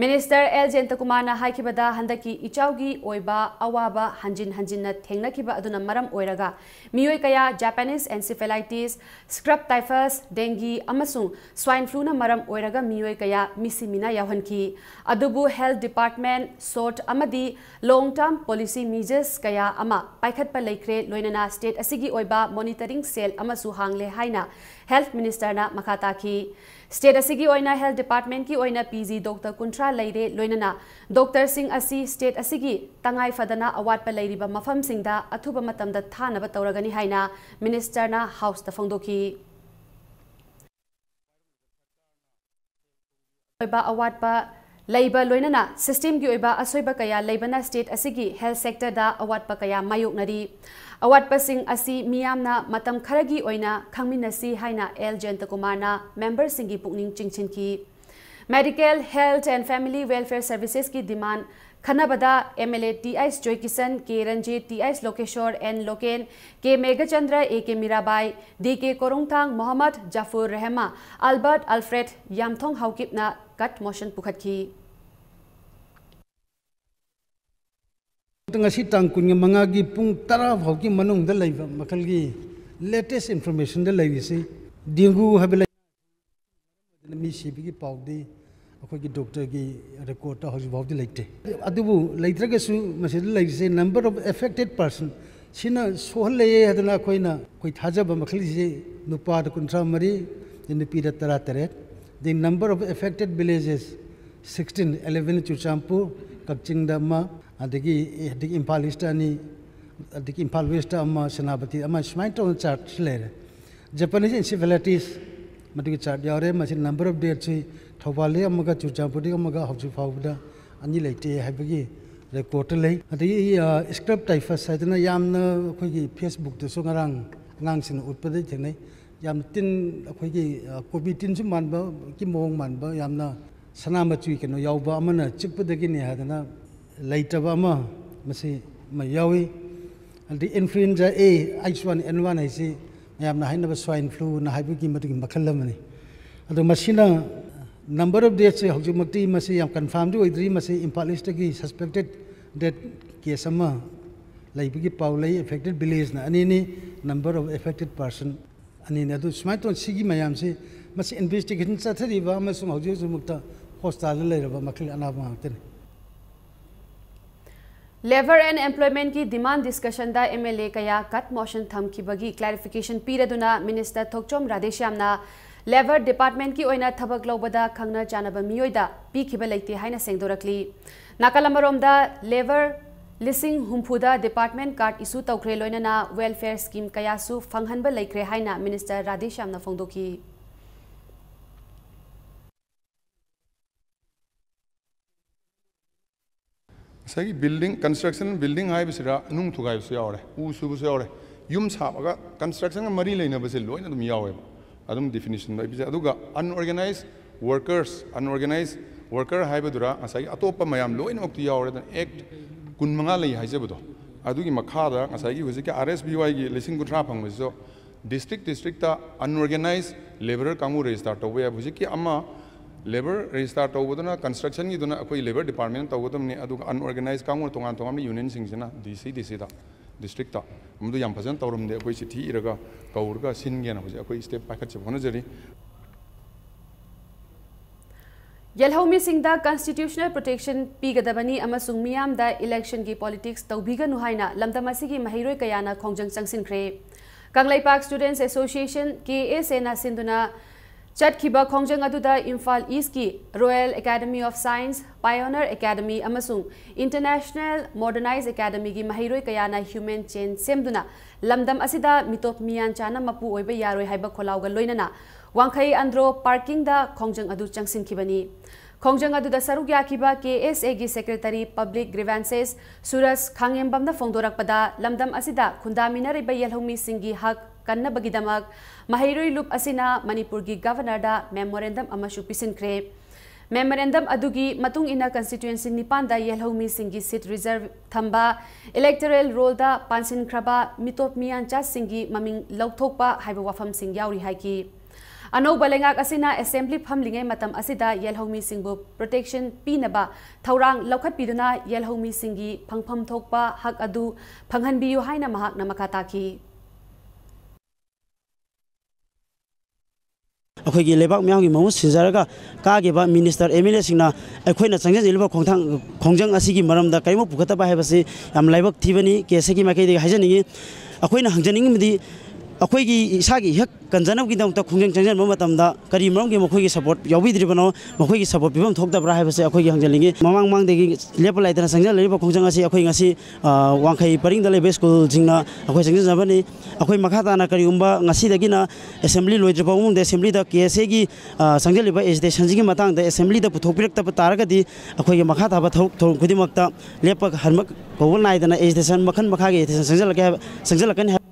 Minister ꯑꯦꯜ ꯖꯌꯟꯇꯀꯨꯃꯥꯔꯅ ꯍꯥꯏꯈꯤꯕꯗ, ꯍꯟꯗꯛꯀꯤ ꯏꯆꯥꯎꯒꯤ ꯑꯣꯏꯕ ꯑꯋꯥꯕ ꯍꯟꯖꯤꯟ ꯍꯟꯖꯤꯟꯅ ꯊꯦꯡꯅꯈꯤꯕ ꯑꯗꯨꯅ ꯃꯔꯝ ꯑꯣꯏꯔꯒ ꯃꯤꯑꯣꯏ ꯀꯌꯥ Japanese encephalitis, scrub typhus, dengue ꯑꯃꯁꯨꯡ swine fluꯅ ꯃꯔꯝ ꯑꯣꯏꯔꯒ ꯃꯤꯑꯣꯏ ꯀꯌꯥ ꯃꯤꯁꯤ ꯃꯤꯅꯥ ꯌꯥꯎꯍꯟꯈꯤ꯫ ꯑꯗꯨꯕꯨ health department short ꯑꯃꯗꯤ long term policy measures ꯀꯌꯥ ꯑꯃ ꯄꯥꯏꯈꯠꯄ ꯂꯩꯈ꯭ꯔꯦ, ꯂꯣꯏꯅꯅ state ꯑꯁꯤꯒꯤ ꯑꯣꯏꯕ monitoring cell ꯑꯃꯁꯨ ꯍꯥꯡꯂꯦ ꯍꯥꯏꯅ Health Ministerꯅ ꯃꯈꯥ ꯇꯥꯈꯤ꯫ State ꯑꯁꯤꯒꯤ ꯑꯣꯏꯅ health departmentꯀꯤ ꯑꯣꯏꯅ PG doctor ꯀꯨꯟꯊ꯭ꯔꯥ ꯂꯩꯔꯦ, ꯂꯣꯏꯅꯅ doctorꯁꯤꯡ ꯑꯁꯤ state ꯑꯁꯤꯒꯤ ꯇꯉꯥꯏ ꯐꯗꯅ ꯑꯋꯥꯠꯄ ꯂꯩꯔꯤꯕ ꯃꯐꯝꯁꯤꯡꯗ ꯑꯊꯨꯕ ꯃꯇꯝꯗ ꯊꯥꯅꯕ ꯇꯧꯔꯒꯅꯤ ꯍꯥꯏꯅ Ministerꯅ Houseꯇ ꯐꯣꯡꯗꯣꯛꯈꯤ꯫ ꯑꯣꯏꯕ ꯑꯋꯥꯠꯄ ꯂꯩꯕ ꯂꯣꯏꯅꯅ systemꯒꯤ ꯑꯣꯏꯕ ꯑꯁꯣꯏꯕ ꯀꯌꯥ ꯂꯩꯕꯅ state ꯑꯁꯤꯒꯤ health sectorꯗ ꯑꯋꯥꯠꯄ ꯀꯌꯥ ꯃꯥꯌꯣꯛꯅꯔꯤ꯫ ꯑꯋꯥꯠꯄꯁꯤꯡ ꯑꯁꯤ ꯃꯤꯌꯥꯝꯅ ꯃꯇꯝ ꯈꯔꯒꯤ ꯑꯣꯏꯅ ꯈꯪꯃꯤꯟꯅꯁꯤ ꯍꯥꯏꯅ ꯑꯦꯜ ꯖꯌꯟꯇꯀꯨꯃꯥꯔꯅ memberꯁꯤꯡꯒꯤ ꯄꯨꯛꯅꯤꯡ ꯆꯤꯡꯁꯤꯟꯈꯤ꯫ Medical, Health and Family Welfare Servicesꯀꯤ demand ꯈꯟꯅꯕꯗ MLA T H Joykishan, K Ranjit, T H Lokeshor, N Loken, K Meghachandra, A K Mirabai, D K Korongthang, Mohammad Jafur Rehma, Albert Alfred Yamthong ꯍꯥꯎꯀꯤꯞꯅ cut motion ꯄꯨꯈꯠꯈꯤ꯫ ꯉꯁꯤ ꯇꯥꯡ ꯀꯨꯟꯃꯉꯥꯒꯤ ꯄꯨꯡ ꯇꯔꯥ ꯐꯥꯎꯒꯤ ꯃꯅꯨꯡꯗ ꯂꯩꯕ ꯃꯈꯜꯒꯤ latest informationꯗ ꯂꯩꯔꯤꯁꯤ dengue ꯍꯥꯏꯕ ꯂꯩ꯫ ꯃꯤ ꯁꯤꯕꯒꯤ ꯄꯥꯎꯗꯤ ꯑꯩꯈꯣꯏꯒꯤ ꯗꯣꯛꯇꯔꯒꯤ ꯔꯦꯀꯣꯔꯠꯇ ꯍꯧꯖꯤꯛ ꯐꯥꯎꯗꯤ ꯂꯩꯇꯦ꯫ ꯑꯗꯨꯕꯨ ꯂꯩꯇ꯭ꯔꯒꯁꯨ ꯃꯁꯤꯗ ꯂꯩꯔꯤꯁꯦ number of affected person, ꯁꯤꯅ ꯁꯣꯛꯍꯜꯂꯛꯑꯦ ꯍꯥꯏꯗꯅ ꯑꯩꯈꯣꯏꯅ, ꯑꯩꯈꯣꯏ ꯊꯥꯖꯕ ꯃꯈꯩꯁꯦ ꯅꯨꯄꯥꯗ ꯀꯨꯟꯊ꯭ꯔꯥ ꯃꯔꯤ, ꯅꯨꯄꯤꯗ ꯇꯔꯥ ꯇꯔꯦꯠ, the number of affected villages sixteen, eleven Churachandpur, ꯀꯛꯆꯤꯡꯗ ꯑꯃ, ꯑꯗꯒꯤ, ꯑꯗꯒꯤ ꯏꯝꯐꯥꯜ ꯏꯁꯇ ꯑꯅꯤ, ꯑꯗꯒꯤ ꯏꯝꯐꯥꯜ ꯋꯦꯁꯇ ꯑꯃ, ꯁꯦꯅꯥꯄꯇꯤ ꯑꯃ, ꯁꯨꯃꯥꯏꯅ ꯇꯧꯅ ꯆꯥꯔꯠꯁꯤ ꯂꯩꯔꯦ꯫ Japanese encephalitis, ꯃꯗꯨꯒꯤ ꯆꯥꯔꯠ ꯌꯥꯎꯔꯦ꯫ ꯃꯁꯤ number of deathꯁꯤ ꯊꯧꯕꯥꯜꯗꯒꯤ ꯑꯃꯒ ꯆꯨꯔꯆꯥꯟꯄꯨꯔꯗꯒꯤ ꯑꯃꯒ ꯍꯧꯖꯤꯛ ꯐꯥꯎꯕꯗ ꯑꯅꯤ ꯂꯩꯇꯦ ꯍꯥꯏꯕꯒꯤ ꯔꯦꯀꯣꯔꯠꯇ ꯂꯩ꯫ ꯑꯗꯒꯤ, ꯑ, scrub typhus ꯍꯥꯏꯗꯅ ꯌꯥꯝꯅ ꯑꯩꯈꯣꯏꯒꯤ Facebookꯇꯁꯨ ꯉꯔꯥꯡ ꯑꯉꯥꯡꯁꯤꯡꯅ ꯎꯠꯄꯗ ꯊꯦꯡꯅꯩ꯫ ꯌꯥꯝ ꯇꯤꯟ, ꯑꯩꯈꯣꯏꯒꯤ, ꯑ, ꯀꯣꯕꯤ ꯇꯤꯟꯁꯨ ꯃꯥꯟꯕ, ꯀꯤ ꯃꯑꯣꯡ ꯃꯥꯟꯕ, ꯌꯥꯝꯅ ꯁꯅꯥ ꯃꯆꯨꯒꯤ ꯀꯩꯅꯣ ꯌꯥꯎꯕ ꯑꯃꯅ ꯆꯤꯛꯄꯗꯒꯤꯅꯦ ꯍꯥꯏꯗꯅ ꯂꯩꯇꯕ ꯑꯃ, ꯃꯁꯤ ꯑꯃ ꯌꯥꯎꯏ꯫ ꯑꯗꯒꯤ influenza A H one N one ꯍꯥꯏꯁꯤ ꯃꯌꯥꯝꯅ ꯍꯥꯏꯅꯕ swine fluꯅ ꯍꯥꯏꯕꯒꯤ ꯃꯗꯨꯒꯤ ꯃꯈꯜ ꯑꯃꯅꯤ꯫ ꯑꯗꯣ ꯃꯁꯤꯅ number of deathꯁꯦ ꯍꯧꯖꯤꯛꯃꯛꯇꯤ ꯃꯁꯤ ꯌꯥꯝ confirmꯗꯤ ꯑꯣꯏꯗ꯭ꯔꯤ꯫ ꯃꯁꯤ ꯏꯝꯐꯥꯜ ꯏꯁꯇꯒꯤ suspected death case ꯑꯃ ꯂꯩꯕꯒꯤ ꯄꯥꯎ ꯂꯩ꯫ Affected villageꯅ ꯑꯅꯤꯅꯤ, number of affected person ꯑꯅꯤꯅꯤ꯫ ꯑꯗꯨ ꯁꯨꯃꯥꯏꯅ ꯇꯧꯅ ꯁꯤꯒꯤ ꯃꯌꯥꯝꯁꯤ, ꯃꯁꯤ investigation ꯆꯠꯊꯔꯤꯕ ꯑꯃꯁꯨꯡ ꯍꯧꯖꯤꯛ ꯍꯧꯖꯤꯛꯃꯛꯇ ꯍꯣꯁꯄꯤꯇꯥꯜꯗ ꯂꯩꯔꯕ ꯃꯈꯜ ꯑꯅꯥꯕ ꯉꯥꯛꯇꯅꯤ꯫ Labour and Employmentꯀꯤ demand discussionꯗ M L A ꯀꯌꯥ cut motion ꯊꯝꯈꯤꯕꯒꯤ clarification ꯄꯤꯔꯗꯨꯅ Minister ꯊꯣꯛꯆꯣꯝ ꯔꯥꯙꯦꯁ꯭ꯌꯥꯝꯅ Labour Departmentꯀꯤ ꯑꯣꯏꯅ ꯊꯕꯛ ꯂꯧꯕꯗ ꯈꯪꯅ ꯆꯥꯟꯅꯕ ꯃꯤꯑꯣꯏꯗ ꯄꯤꯈꯤꯕ ꯂꯩꯇꯦ ꯍꯥꯏꯅ ꯁꯦꯡꯗꯣꯔꯛꯂꯤ꯫ ꯅꯥꯀꯜ ꯑꯃꯔꯣꯝꯗ, labour ꯂꯤꯁꯤꯡ ꯍꯨꯝꯐꯨꯗ department card issue ꯇꯧꯈ꯭ꯔꯦ, ꯂꯣꯏꯅꯅ welfare scheme ꯀꯌꯥꯁꯨ ꯐꯪꯍꯟꯕ ꯂꯩꯈ꯭ꯔꯦ ꯍꯥꯏꯅ Minister ꯔꯥꯙꯦꯁ꯭ꯌꯥꯝꯅ ꯐꯣꯡꯗꯣꯛꯈꯤ꯫ ꯉꯁꯥꯏꯒꯤ building, construction building ꯍꯥꯏꯕꯁꯤꯗ ꯅꯨꯡ ꯊꯨꯒꯥꯏꯕꯁꯨ ꯌꯥꯎꯔꯦ, ꯎ ꯁꯨꯕꯁꯨ ꯌꯥꯎꯔꯦ, ꯌꯨꯝ ꯁꯥꯕꯒ constructionꯒ ꯃꯔꯤ ꯂꯩꯅꯕꯁꯦ ꯂꯣꯏꯅ ꯑꯗꯨꯝ ꯌꯥꯎꯋꯦꯕ꯫ ꯑꯗꯨꯝ definitionꯗ ꯑꯩ ꯄꯤꯖꯩ꯫ ꯑꯗꯨꯒ unorganized workers, unorganized worker ꯍꯥꯏꯕꯗꯨꯔ ꯉꯁꯥꯏꯒꯤ ꯑꯇꯣꯞꯄ ꯃꯌꯥꯝ ꯂꯣꯏꯅꯃꯛꯇꯨ ꯌꯥꯎꯔꯦ꯫ ꯑꯗꯨꯅ Act ꯀꯨꯟꯃꯉꯥ ꯂꯩ ꯍꯥꯏꯖꯕꯗꯣ, ꯑꯗꯨꯒꯤ ꯃꯈꯥꯗ ꯉꯁꯥꯏꯒꯤ ꯍꯧꯖꯤꯛꯀꯤ R S B Yꯒꯤ ꯂꯤꯁꯤꯡ ꯀꯨꯟꯊ꯭ꯔꯥ ꯐꯪꯕꯁꯤꯁꯨ district districtꯇ unorganized labour ꯀꯥꯡꯕꯨ register ꯇꯧꯕ ꯌꯥꯏ꯫ ꯍꯧꯖꯤꯛꯀꯤ ꯑꯃ labour register ꯇꯧꯕꯗꯨꯅ constructionꯒꯤꯗꯨꯅ ꯑꯩꯈꯣꯏ Labour Departmentꯅ ꯇꯧꯒꯗꯕꯅꯤ, ꯑꯗꯨꯒ unorganized ꯀꯥꯡꯕꯨꯅ ꯇꯣꯉꯥꯟ ꯇꯣꯉꯥꯟꯕ unionꯁꯤꯡꯁꯤꯅ D C D Cꯗ, districtꯇ꯫ ꯃꯗꯨ ꯌꯥꯝ ꯐꯖꯅ ꯇꯧꯔꯝꯗꯦ꯫ ꯑꯩꯈꯣꯏ ꯆꯤꯊꯤ ꯏꯔꯒ ꯀꯧꯔꯒ ꯁꯤꯟꯒꯦꯅ ꯍꯧꯖꯤꯛ ꯑꯩꯈꯣꯏ step ꯄꯥꯏꯈꯠꯆꯕ ꯍꯣꯠꯅꯖꯔꯤ꯫ ꯌꯦꯜꯍꯧꯃꯤꯁꯤꯡꯗ constitutional protection ꯄꯤꯒꯗꯕꯅꯤ ꯑꯃꯁꯨꯡ ꯃꯤꯌꯥꯝꯗ election ꯒꯤ politics ꯇꯧꯕꯤꯒꯅꯨ ꯍꯥꯏꯅ ꯂꯝꯗꯝ ꯑꯁꯤꯒꯤ ꯃꯍꯩꯔꯣꯏ ꯀꯌꯥꯅ ꯈꯣꯡꯖꯪ ꯆꯪꯁꯤꯟꯈ꯭ꯔꯦ꯫ Kangleipak Students Association, K S A ꯅ ꯁꯤꯟꯗꯨꯅ ꯆꯠꯈꯤꯕ ꯈꯣꯡꯖꯪ ꯑꯗꯨꯗ ꯏꯝꯐꯥꯜ East ꯀꯤ Royal Academy of Science, Pioneer Academy ꯑꯃꯁꯨꯡ International Modernized Academy ꯒꯤ ꯃꯍꯩꯔꯣꯏ ꯀꯌꯥꯅ human chain ꯁꯦꯝꯗꯨꯅ ꯂꯝꯗꯝ ꯑꯁꯤꯗ ꯃꯤꯇꯣꯞ ꯃꯤꯌꯥꯟꯆꯥꯅ ꯃꯄꯨ ꯑꯣꯏꯕ ꯌꯥꯔꯣꯏ ꯍꯥꯏꯕ ꯈꯣꯜꯂꯥꯎꯒ ꯂꯣꯏꯅꯅ ꯋꯥꯡꯈꯩ ꯑꯟꯗ꯭ꯔꯣ parking ꯗ ꯈꯣꯡꯖꯪ ꯑꯗꯨ ꯆꯪꯁꯤꯟꯈꯤꯕꯅꯤ꯫ ꯈꯣꯡꯖꯪ ꯑꯗꯨꯗ ꯁꯔꯨꯛ ꯌꯥꯈꯤꯕ K S A ꯒꯤ Secretary Public Grievances ꯁꯨꯔꯖ ꯈꯥꯉꯦꯝꯕꯝꯅ ꯐꯣꯡꯗꯣꯔꯛꯄꯗ, ꯂꯝꯗꯝ ꯑꯁꯤꯗ ꯈꯨꯟꯗꯥꯃꯤꯟꯅꯔꯤꯕ ꯌꯦꯜꯍꯧꯃꯤꯁꯤꯡꯒꯤ ꯍꯛ ꯀꯟꯅꯕꯒꯤꯗꯃꯛ ꯃꯍꯩꯔꯣꯏ ꯂꯨꯞ ꯑꯁꯤꯅ ꯃꯅꯤꯄꯨꯔꯒꯤ Governor ꯗ memorandum ꯑꯃꯁꯨ ꯄꯤꯁꯤꯟꯈ꯭ꯔꯦ꯫ Memorandum ꯑꯗꯨꯒꯤ ꯃꯇꯨꯡ ꯏꯟꯅ constituency ꯅꯤꯄꯥꯟꯗ ꯌꯦꯜꯍꯧꯃꯤꯁꯤꯡꯒꯤ seat reserve ꯊꯝꯕ, electoral roll ꯗ ꯄꯥꯟꯁꯤꯟꯈ꯭ꯔꯕ ꯃꯤꯇꯣꯞ ꯃꯤꯌꯥꯟꯆꯥꯁꯤꯡꯒꯤ ꯃꯃꯤꯡ ꯂꯧꯊꯣꯛꯄ ꯍꯥꯏꯕ ꯋꯥꯐꯝꯁꯤꯡ ꯌꯥꯎꯔꯤ ꯍꯥꯏꯈꯤ꯫ ꯑꯅꯧꯕ ꯂꯩꯉꯥꯛ ꯑꯁꯤꯅ assembly ꯐꯝꯂꯤꯉꯩ ꯃꯇꯝ ꯑꯁꯤꯗ ꯌꯦꯜꯍꯧꯃꯤꯁꯤꯡꯕꯨ protection ꯄꯤꯅꯕ ꯊꯧꯔꯥꯡ ꯂꯧꯈꯠꯄꯤꯗꯨꯅ ꯌꯦꯜꯍꯧꯃꯤꯁꯤꯡꯒꯤ ꯐꯪꯐꯝ ꯊꯣꯛꯄ ꯍꯛ ꯑꯗꯨ ꯐꯪꯍꯟꯕꯤꯌꯨ ꯍꯥꯏꯅ ꯃꯍꯥꯛꯅ ꯃꯈꯥ ꯇꯥꯈꯤ꯫ ꯑꯩꯈꯣꯏꯒꯤ ꯂꯩꯕꯥꯛ ꯃꯤꯌꯥꯝꯒꯤ ꯃꯍꯨꯠ ꯁꯤꯟꯖꯔꯒ ꯀꯥꯈꯤꯕ minister, M L A ꯁꯤꯡꯅ ꯑꯩꯈꯣꯏꯅ ꯆꯪꯁꯤꯜꯂꯤꯕ ꯈꯣꯡꯊꯥꯡ, ꯈꯣꯡꯖꯪ ꯑꯁꯤꯒꯤ ꯃꯔꯝꯗ ꯀꯔꯤꯒꯨꯝꯕ ꯄꯨꯈꯠꯇꯕ ꯍꯥꯏꯕꯁꯤ ꯌꯥꯝ ꯂꯥꯏꯕꯛ ꯊꯤꯕꯅꯤ꯫ K S A ꯒꯤ ꯃꯥꯏꯀꯩꯗꯒꯤ ꯍꯥꯏꯖꯅꯤꯡꯉꯤ, ꯑꯩꯈꯣꯏꯅ ꯍꯪꯖꯅꯤꯡꯕꯗꯤ ꯑꯩꯈꯣꯏꯒꯤ ꯏꯁꯥꯒꯤ ꯏꯍꯛ ꯀꯟꯖꯅꯕꯒꯤꯗꯃꯛꯇ ꯈꯣꯡꯖꯪ ꯆꯪꯁꯤꯟꯕ ꯃꯇꯝꯗ ꯀꯔꯤ ꯃꯔꯝꯒꯤ ꯃꯈꯣꯏꯒꯤ support ꯌꯥꯎꯕꯤꯗ꯭ꯔꯤꯕꯅꯣ? ꯃꯈꯣꯏꯒꯤ support ꯄꯤꯐꯝ ꯊꯣꯛꯇꯕ꯭ꯔꯥ ꯍꯥꯏꯕꯁꯦ ꯑꯩꯈꯣꯏꯒꯤ ꯍꯪꯖꯅꯤꯡꯉꯤ꯫ ꯃꯃꯥꯡ ꯃꯃꯥꯡꯗꯒꯤ ꯂꯦꯞꯄ ꯂꯩꯇꯅ ꯆꯪꯁꯤꯜꯂꯛꯂꯤꯕ ꯈꯣꯡꯖꯪ ꯑꯁꯤ ꯑꯩꯈꯣꯏ ꯉꯁꯤ, ꯑ, ꯋꯥꯡꯈꯩ ꯄꯔꯤꯡꯗ ꯂꯩꯕ ꯁ꯭ꯀꯨꯜꯁꯤꯡꯅ ꯑꯩꯈꯣꯏ ꯆꯪꯁꯤꯟꯖꯕꯅꯤ꯫ ꯑꯩꯈꯣꯏ ꯃꯈꯥ ꯇꯥꯅ ꯀꯔꯤꯒꯨꯝꯕ ꯉꯁꯤꯗꯒꯤꯅ assembly ꯂꯣꯏꯗ꯭ꯔꯤꯐꯥꯎ ꯃꯅꯨꯡꯗ assembly the K S A ꯒꯤ, ꯑ, ꯆꯪꯁꯤꯜꯂꯤꯕ agitation ꯁꯤꯒꯤ ꯃꯇꯥꯡꯗ assembly ꯗ ꯄꯨꯊꯣꯛꯄꯤꯔꯛꯇꯕ ꯇꯥꯔꯒꯗꯤ ꯑꯩꯈꯣꯏꯒꯤ ꯃꯈꯥ ꯇꯥꯕ ꯊꯕꯛ ꯊꯧꯔꯝ ꯈꯨꯗꯤꯡꯃꯛꯇ ꯂꯦꯞꯄ ꯍꯟꯕ ꯀꯧꯕ ꯅꯥꯏꯗꯅ agitation ꯃꯈꯜ ꯃꯈꯥꯒꯤ agitation ꯆꯪꯁꯤꯜꯂꯛꯀꯦ ꯍꯥꯏꯕ, ꯆꯪꯁꯤꯜꯂꯛꯀꯅꯤ ꯍꯥꯏꯕ꯫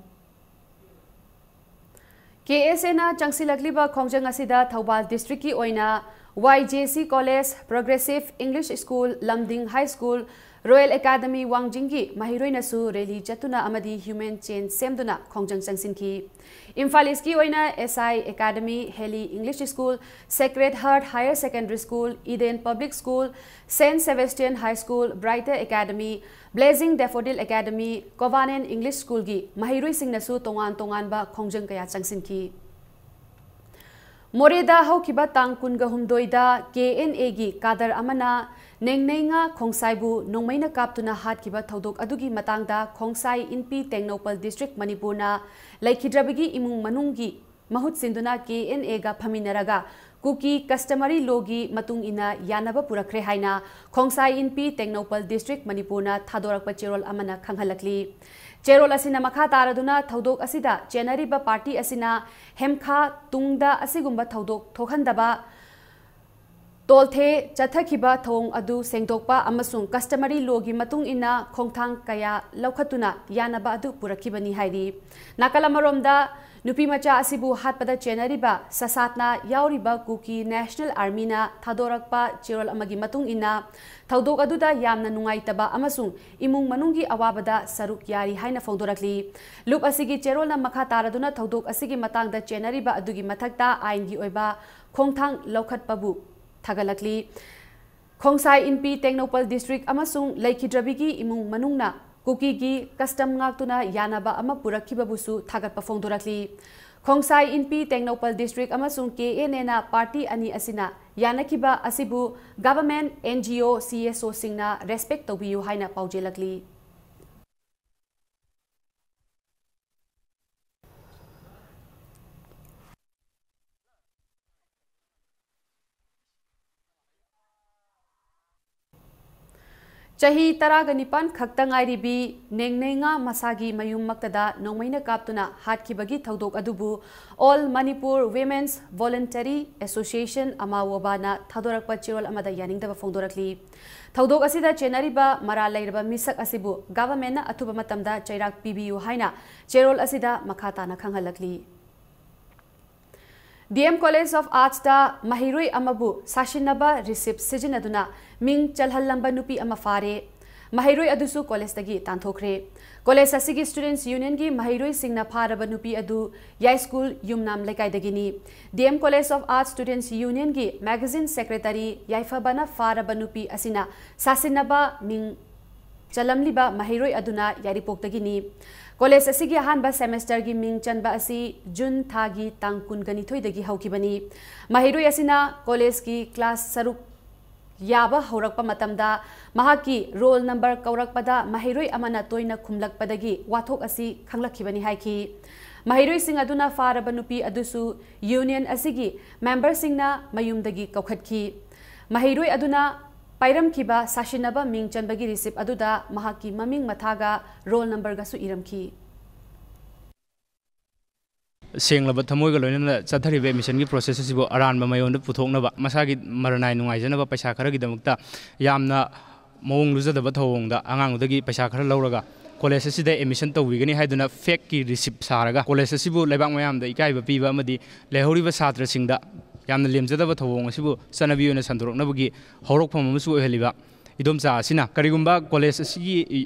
K S A ꯅ ꯆꯪꯁꯤꯜꯂꯛꯂꯤꯕ ꯈꯣꯡꯖꯪ ꯑꯁꯤꯗ ꯊꯧꯕꯥꯜ district ꯀꯤ ꯑꯣꯏꯅ Y J C College, Progressive English School, ꯂꯝꯗꯤꯡ High School, Royal Academy ꯋꯥꯡꯖꯤꯡꯒꯤ ꯃꯍꯩꯔꯣꯏꯅꯁꯨ rally ꯆꯠꯇꯨꯅ ꯑꯃꯗꯤ human chain ꯁꯦꯝꯗꯨꯅ ꯈꯣꯡꯖꯪ ꯆꯪꯁꯤꯟꯈꯤ꯫ ꯏꯝꯐꯥꯜ East ꯀꯤ ꯑꯣꯏꯅ S I Academy, Heli English School, Sacred Heart Higher Secondary School, Eden Public School, Saint Sebastian High School, Brighter Academy, Blazing Daffodil Academy, Covenant English School ꯒꯤ ꯃꯍꯩꯔꯣꯏꯁꯤꯡꯅꯁꯨ ꯇꯣꯉꯥꯟ ꯇꯣꯉꯥꯟꯕ ꯈꯣꯡꯖꯪ ꯀꯌꯥ ꯆꯪꯁꯤꯟꯈꯤ꯫ ꯃꯣꯔꯦꯗ ꯍꯧꯈꯤꯕ ꯇꯥꯡ ꯀꯨꯟꯒ ꯍꯨꯝꯗꯣꯏꯗ ꯀꯦ ꯑꯦꯟ ꯑꯦꯒꯤ ꯀꯥꯗꯔ ꯑꯃꯅ ꯅꯦꯡꯅꯩꯉꯥ ꯈꯣꯡꯁꯥꯏꯕꯨ ꯅꯣꯡꯃꯩꯅ ꯀꯥꯞꯇꯨꯅ ꯍꯥꯠꯈꯤꯕ ꯊꯧꯗꯣꯛ ꯑꯗꯨꯒꯤ ꯃꯇꯥꯡꯗ ꯈꯣꯡꯁꯥꯏ ꯏꯟꯄꯤ ꯇꯦꯡꯅꯧꯄꯜ ꯗꯤꯁꯇ꯭ꯔꯤꯛ ꯃꯅꯤꯄꯨꯔꯅ ꯂꯩꯈꯤꯗ꯭ꯔꯕꯒꯤ ꯏꯃꯨꯡ ꯃꯅꯨꯡꯒꯤ ꯃꯍꯨꯠ ꯁꯤꯟꯗꯨꯅ ꯀꯦ ꯑꯦꯟ ꯑꯦꯒ ꯐꯝꯃꯤꯟꯅꯔꯒ ꯀꯨꯀꯤ ꯀꯁꯇꯃꯔꯤ ꯂꯣꯒꯤ ꯃꯇꯨꯡ ꯏꯟꯅ ꯌꯥꯅꯕ ꯄꯨꯔꯛꯈ꯭ꯔꯦ ꯍꯥꯏꯅ ꯈꯣꯡꯁꯥꯏ ꯏꯟꯄꯤ ꯇꯦꯡꯅꯧꯄꯜ ꯗꯤꯁꯇ꯭ꯔꯤꯛ ꯃꯅꯤꯄꯨꯔꯅ ꯊꯥꯗꯣꯔꯛꯄ ꯆꯦꯔꯣꯜ ꯑꯃꯅ ꯈꯪꯍꯜꯂꯛꯂꯤ꯫ ꯆꯦꯔꯣꯜ ꯑꯁꯤꯅ ꯃꯈꯥ ꯇꯥꯔꯗꯨꯅ ꯊꯧꯗꯣꯛ ꯑꯁꯤꯗ ꯆꯦꯟꯅꯔꯤꯕ ꯄꯥꯔꯇꯤ ꯑꯁꯤꯅ ꯍꯦꯝꯈꯥ ꯇꯨꯡꯗ ꯑꯁꯤꯒꯨꯝꯕ ꯊꯧꯗꯣꯛ ꯊꯣꯛꯍꯟꯗꯕ, ꯇꯣꯜꯊꯦ ꯆꯠꯊꯈꯤꯕ ꯊꯧꯑꯣꯡ ꯑꯗꯨ ꯁꯦꯡꯗꯣꯛꯄ ꯑꯃꯁꯨꯡ ꯀꯁꯇꯃꯔꯤ ꯂꯣꯒꯤ ꯃꯇꯨꯡ ꯏꯟꯅ ꯈꯣꯡꯊꯥꯡ ꯀꯌꯥ ꯂꯧꯈꯠꯇꯨꯅ ꯌꯥꯅꯕ ꯑꯗꯨ ꯄꯨꯔꯛꯈꯤꯕꯅꯤ ꯍꯥꯏꯔꯤ꯫ ꯅꯥꯀꯜ ꯑꯃꯔꯣꯝꯗ, ꯅꯨꯄꯤꯃꯆꯥ ꯑꯁꯤꯕꯨ ꯍꯥꯠꯄꯗ ꯆꯦꯟꯅꯔꯤꯕ ꯁꯁꯥꯠꯅ ꯌꯥꯎꯔꯤꯕ ꯀꯨꯀꯤ ꯅꯦꯁꯅꯦꯜ ꯑꯥꯔꯃꯤꯅ ꯊꯥꯗꯣꯔꯛꯄ ꯆꯦꯔꯣꯜ ꯑꯃꯒꯤ ꯃꯇꯨꯡ ꯏꯟꯅ, ꯊꯧꯗꯣꯛ ꯑꯗꯨꯗ ꯌꯥꯝꯅ ꯅꯨꯡꯉꯥꯏꯇꯕ ꯑꯃꯁꯨꯡ ꯏꯃꯨꯡ ꯃꯅꯨꯡꯒꯤ ꯑꯋꯥꯕꯗ ꯁꯔꯨꯛ ꯌꯥꯔꯤ ꯍꯥꯏꯅ ꯐꯣꯡꯗꯣꯔꯛꯂꯤ꯫ ꯂꯨꯞ ꯑꯁꯤꯒꯤ ꯆꯦꯔꯣꯜꯅ ꯃꯈꯥ ꯇꯥꯔꯗꯨꯅ ꯊꯧꯗꯣꯛ ꯑꯁꯤꯒꯤ ꯃꯇꯥꯡꯗ ꯆꯦꯟꯅꯔꯤꯕ ꯑꯗꯨꯒꯤ ꯃꯊꯛꯇ ꯑꯥꯏꯟꯒꯤ ꯑꯣꯏꯕ ꯈꯣꯡꯊꯥꯡ ꯂꯧꯈꯠꯄꯕꯨ ꯊꯥꯒꯠꯂꯛꯂꯤ꯫ ꯈꯣꯡꯁꯥꯏ ꯏꯟꯄꯤ ꯇꯦꯡꯅꯧꯄꯜ ꯗꯤꯁꯇ꯭ꯔꯤꯛ ꯑꯃꯁꯨꯡ ꯂꯩꯈꯤꯗ꯭ꯔꯕꯤꯒꯤ ꯏꯃꯨꯡ ꯃꯅꯨꯡꯅ ꯀꯨꯀꯤꯒꯤ ꯀꯁꯇꯝ ꯉꯥꯛꯇꯨꯅ ꯌꯥꯅꯕ ꯑꯃ ꯄꯨꯔꯛꯈꯤꯕꯕꯨꯁꯨ ꯊꯥꯒꯠꯄ ꯐꯣꯡꯗꯣꯔꯛꯂꯤ꯫ ꯈꯣꯡꯁꯥꯏ ꯏꯟꯄꯤ ꯇꯦꯡꯅꯧꯄꯜ ꯗꯤꯁꯇ꯭ꯔꯤꯛ ꯑꯃꯁꯨꯡ ꯀꯦ ꯑꯦꯟ ꯑꯦꯅ ꯄꯥꯔꯇꯤ ꯑꯅꯤ ꯑꯁꯤꯅ ꯌꯥꯅꯈꯤꯕ ꯑꯁꯤꯕꯨ government, and G O, C S ꯑꯣꯁꯤꯡꯅ respect ꯇꯧꯕꯤꯌꯨ ꯍꯥꯏꯅ ꯄꯥꯎꯖꯦꯜꯂꯛꯂꯤ꯫ ꯆꯍꯤ ꯇꯔꯥꯒ ꯅꯤꯄꯥꯟ ꯈꯛꯇ ꯉꯥꯏꯔꯤꯕꯤ ꯅꯦꯡꯅꯩꯉꯥ ꯃꯁꯥꯒꯤ ꯃꯌꯨꯝꯃꯛꯇꯗ ꯅꯣꯡꯃꯩꯅ ꯀꯥꯞꯇꯨꯅ ꯍꯥꯠꯈꯤꯕꯒꯤ ꯊꯧꯗꯣꯛ ꯑꯗꯨꯕꯨ All Manipur Women's Voluntary Association, ꯑꯃꯥꯋꯣꯕꯥꯅ ꯊꯥꯗꯣꯔꯛꯄ ꯆꯦꯔꯣꯜ ꯑꯃꯗ ꯌꯥꯅꯤꯡꯗꯕ ꯐꯣꯡꯗꯣꯔꯛꯂꯤ꯫ ꯊꯧꯗꯣꯛ ꯑꯁꯤꯗ ꯆꯦꯟꯅꯔꯤꯕ ꯃꯔꯥꯜ ꯂꯩꯔꯕ ꯃꯤꯁꯛ ꯑꯁꯤꯕꯨ ꯒꯚꯔꯟꯃꯦꯟꯠꯅ ꯑꯊꯨꯕ ꯃꯇꯝꯗ ꯆꯩꯔꯥꯛ ꯄꯤꯕꯤꯌꯨ ꯍꯥꯏꯅ ꯆꯦꯔꯣꯜ ꯑꯁꯤꯗ ꯃꯈꯥ ꯇꯥꯅ ꯈꯪꯍꯜꯂꯛꯂꯤ꯫ ꯗꯤ ꯑꯦꯝ ꯀꯣꯂꯦꯖ ꯑꯣꯐ ꯑꯥꯔꯠꯁꯇ ꯃꯍꯩꯔꯣꯏ ꯑꯃꯕꯨ ꯁꯥꯁꯤꯟꯅꯕ ꯔꯤꯁꯤꯞ ꯁꯤꯖꯤꯟꯅꯗꯨꯅ ꯃꯤꯡ ꯆꯜꯍꯜꯂꯝꯕ ꯅꯨꯄꯤ ꯑꯃ ꯐꯥꯔꯦ꯫ ꯃꯍꯩꯔꯣꯏ ꯑꯗꯨꯁꯨ ꯀꯣꯂꯦꯖꯇꯒꯤ ꯇꯥꯟꯊꯣꯛꯈ꯭ꯔꯦ꯫ ꯀꯣꯂꯦꯖ ꯑꯁꯤꯒꯤ ꯁ꯭ꯇꯨꯗꯦꯟꯠꯁ ꯌꯨꯅꯤꯌꯟꯒꯤ ꯃꯍꯩꯔꯣꯏꯁꯤꯡꯅ ꯐꯥꯔꯕ ꯅꯨꯄꯤ ꯑꯗꯨ ꯌꯥꯏꯁ꯭ꯀꯨꯜ ꯌꯨꯝꯅꯥꯝ ꯂꯩꯀꯥꯏꯗꯒꯤꯅꯤ꯫ D M College of Arts Students ꯌꯨꯅꯤꯌꯟꯒꯤ ꯃꯦꯒꯥꯖꯤꯟ ꯁꯦꯀ꯭ꯔꯦꯇꯔꯤ ꯌꯥꯏꯐꯕꯅ ꯐꯥꯔꯕ ꯅꯨꯄꯤ ꯑꯁꯤꯅ ꯁꯥꯁꯤꯟꯅꯕ ꯃꯤꯡ ꯆꯜꯂꯝꯂꯤꯕ ꯃꯍꯩꯔꯣꯏ ꯑꯗꯨꯅ ꯌꯥꯏꯔꯤꯄꯣꯛꯇꯒꯤꯅꯤ꯫ ꯀꯣꯂꯦꯖ ꯑꯁꯤꯒꯤ ꯑꯍꯥꯟꯕ ꯁꯦꯃꯦꯁꯇꯔꯒꯤ ꯃꯤꯡ ꯆꯟꯕ ꯑꯁꯤ ꯖꯨꯟ ꯊꯥꯒꯤ ꯇꯥꯡ ꯀꯨꯟꯒ ꯅꯤꯊꯣꯏꯗꯒꯤ ꯍꯧꯈꯤꯕꯅꯤ꯫ ꯃꯍꯩꯔꯣꯏ ꯑꯁꯤꯅ ꯀꯣꯂꯦꯖꯀꯤ ꯀ꯭ꯂꯥꯁ ꯁꯔꯨꯛ ꯌꯥꯕ ꯍꯧꯔꯛꯄ ꯃꯇꯝꯗ ꯃꯍꯥꯛꯀꯤ ꯔꯣꯜ ꯅꯝꯕꯔ ꯀꯧꯔꯛꯄꯗ ꯃꯍꯩꯔꯣꯏ ꯑꯃꯅ ꯇꯣꯏꯅ ꯈꯨꯝꯂꯛꯄꯗꯒꯤ ꯋꯥꯊꯣꯛ ꯑꯁꯤ ꯈꯪꯂꯛꯈꯤꯕꯅꯤ ꯍꯥꯏꯈꯤ꯫ ꯃꯍꯩꯔꯣꯏꯁꯤꯡ ꯑꯗꯨꯅ ꯐꯥꯔꯕ ꯅꯨꯄꯤ ꯑꯗꯨꯁꯨ ꯌꯨꯅꯤꯌꯟ ꯑꯁꯤꯒꯤ ꯃꯦꯝꯕꯔꯁꯤꯡꯅ ꯃꯌꯨꯝꯗꯒꯤ ꯀꯧꯈꯠꯈꯤ꯫ ꯃꯍꯩꯔꯣꯏ ꯑꯗꯨꯅ ꯄꯥꯏꯔꯝꯈꯤꯕ ꯁꯥꯁꯤꯟꯅꯕ ꯃꯤꯡ ꯆꯟꯕꯒꯤ ꯔꯤꯁꯤꯞ ꯑꯗꯨꯗ ꯃꯍꯥꯛꯀꯤ ꯃꯃꯤꯡ ꯃꯊꯥꯒ ꯔꯣꯜ ꯅꯝꯕꯔꯒꯁꯨ ꯏꯔꯝꯈꯤ꯫ ꯁꯦꯡꯂꯕ ꯊꯃꯣꯏꯒ ꯂꯣꯏꯅꯅ ꯆꯠꯊꯔꯤꯕ ꯑꯦꯗꯃꯤꯁꯟꯒꯤ ꯄ꯭ꯔꯣꯁꯦꯁ ꯑꯁꯤꯕꯨ ꯑꯔꯥꯟꯕ ꯃꯥꯏꯑꯣꯟꯗ ꯄꯨꯊꯣꯛꯅꯕ, ꯃꯁꯥꯒꯤ ꯃꯔꯅꯥꯏ ꯅꯨꯡꯉꯥꯏꯖꯅꯕ ꯄꯩꯁꯥ ꯈꯔꯒꯤꯗꯃꯛꯇ ꯌꯥꯝꯅ ꯃꯑꯣꯡ ꯂꯨꯖꯗꯕ ꯊꯧꯑꯣꯡꯗ ꯑꯉꯥꯡꯗꯨꯗꯒꯤ ꯄꯩꯁꯥ ꯈꯔ ꯂꯧꯔꯒ ꯀꯣꯂꯦꯖ ꯑꯁꯤꯗ ꯑꯦꯗꯃꯤꯁꯟ ꯇꯧꯕꯤꯒꯅꯤ ꯍꯥꯏꯗꯨꯅ ꯐꯦꯛꯀꯤ ꯔꯤꯁꯤꯞ ꯁꯥꯔꯒ ꯀꯣꯂꯦꯖ ꯑꯁꯤꯕꯨ ꯂꯩꯕꯥꯛ ꯃꯌꯥꯝꯗ ꯏꯀꯥꯏꯕ ꯄꯤꯕ ꯑꯃꯗꯤ ꯂꯩꯍꯧꯔꯤꯕ ꯁꯥꯇ꯭ꯔꯁꯤꯡꯗ ꯌꯥꯝꯅ ꯂꯦꯝꯖꯗꯕ ꯊꯧꯑꯣꯡ ꯑꯁꯤꯕꯨ ꯆꯠꯅꯕꯤ ꯑꯣꯏꯅ ꯁꯟꯗꯣꯔꯛꯅꯕꯒꯤ ꯍꯧꯔꯛꯐꯝ ꯑꯃꯁꯨ ꯑꯣꯏꯍꯜꯂꯤꯕ ꯏꯗꯣꯝꯆꯥ ꯑꯁꯤꯅ ꯀꯔꯤꯒꯨꯝꯕ ꯀꯣꯂꯦꯖ ꯑꯁꯤꯒꯤ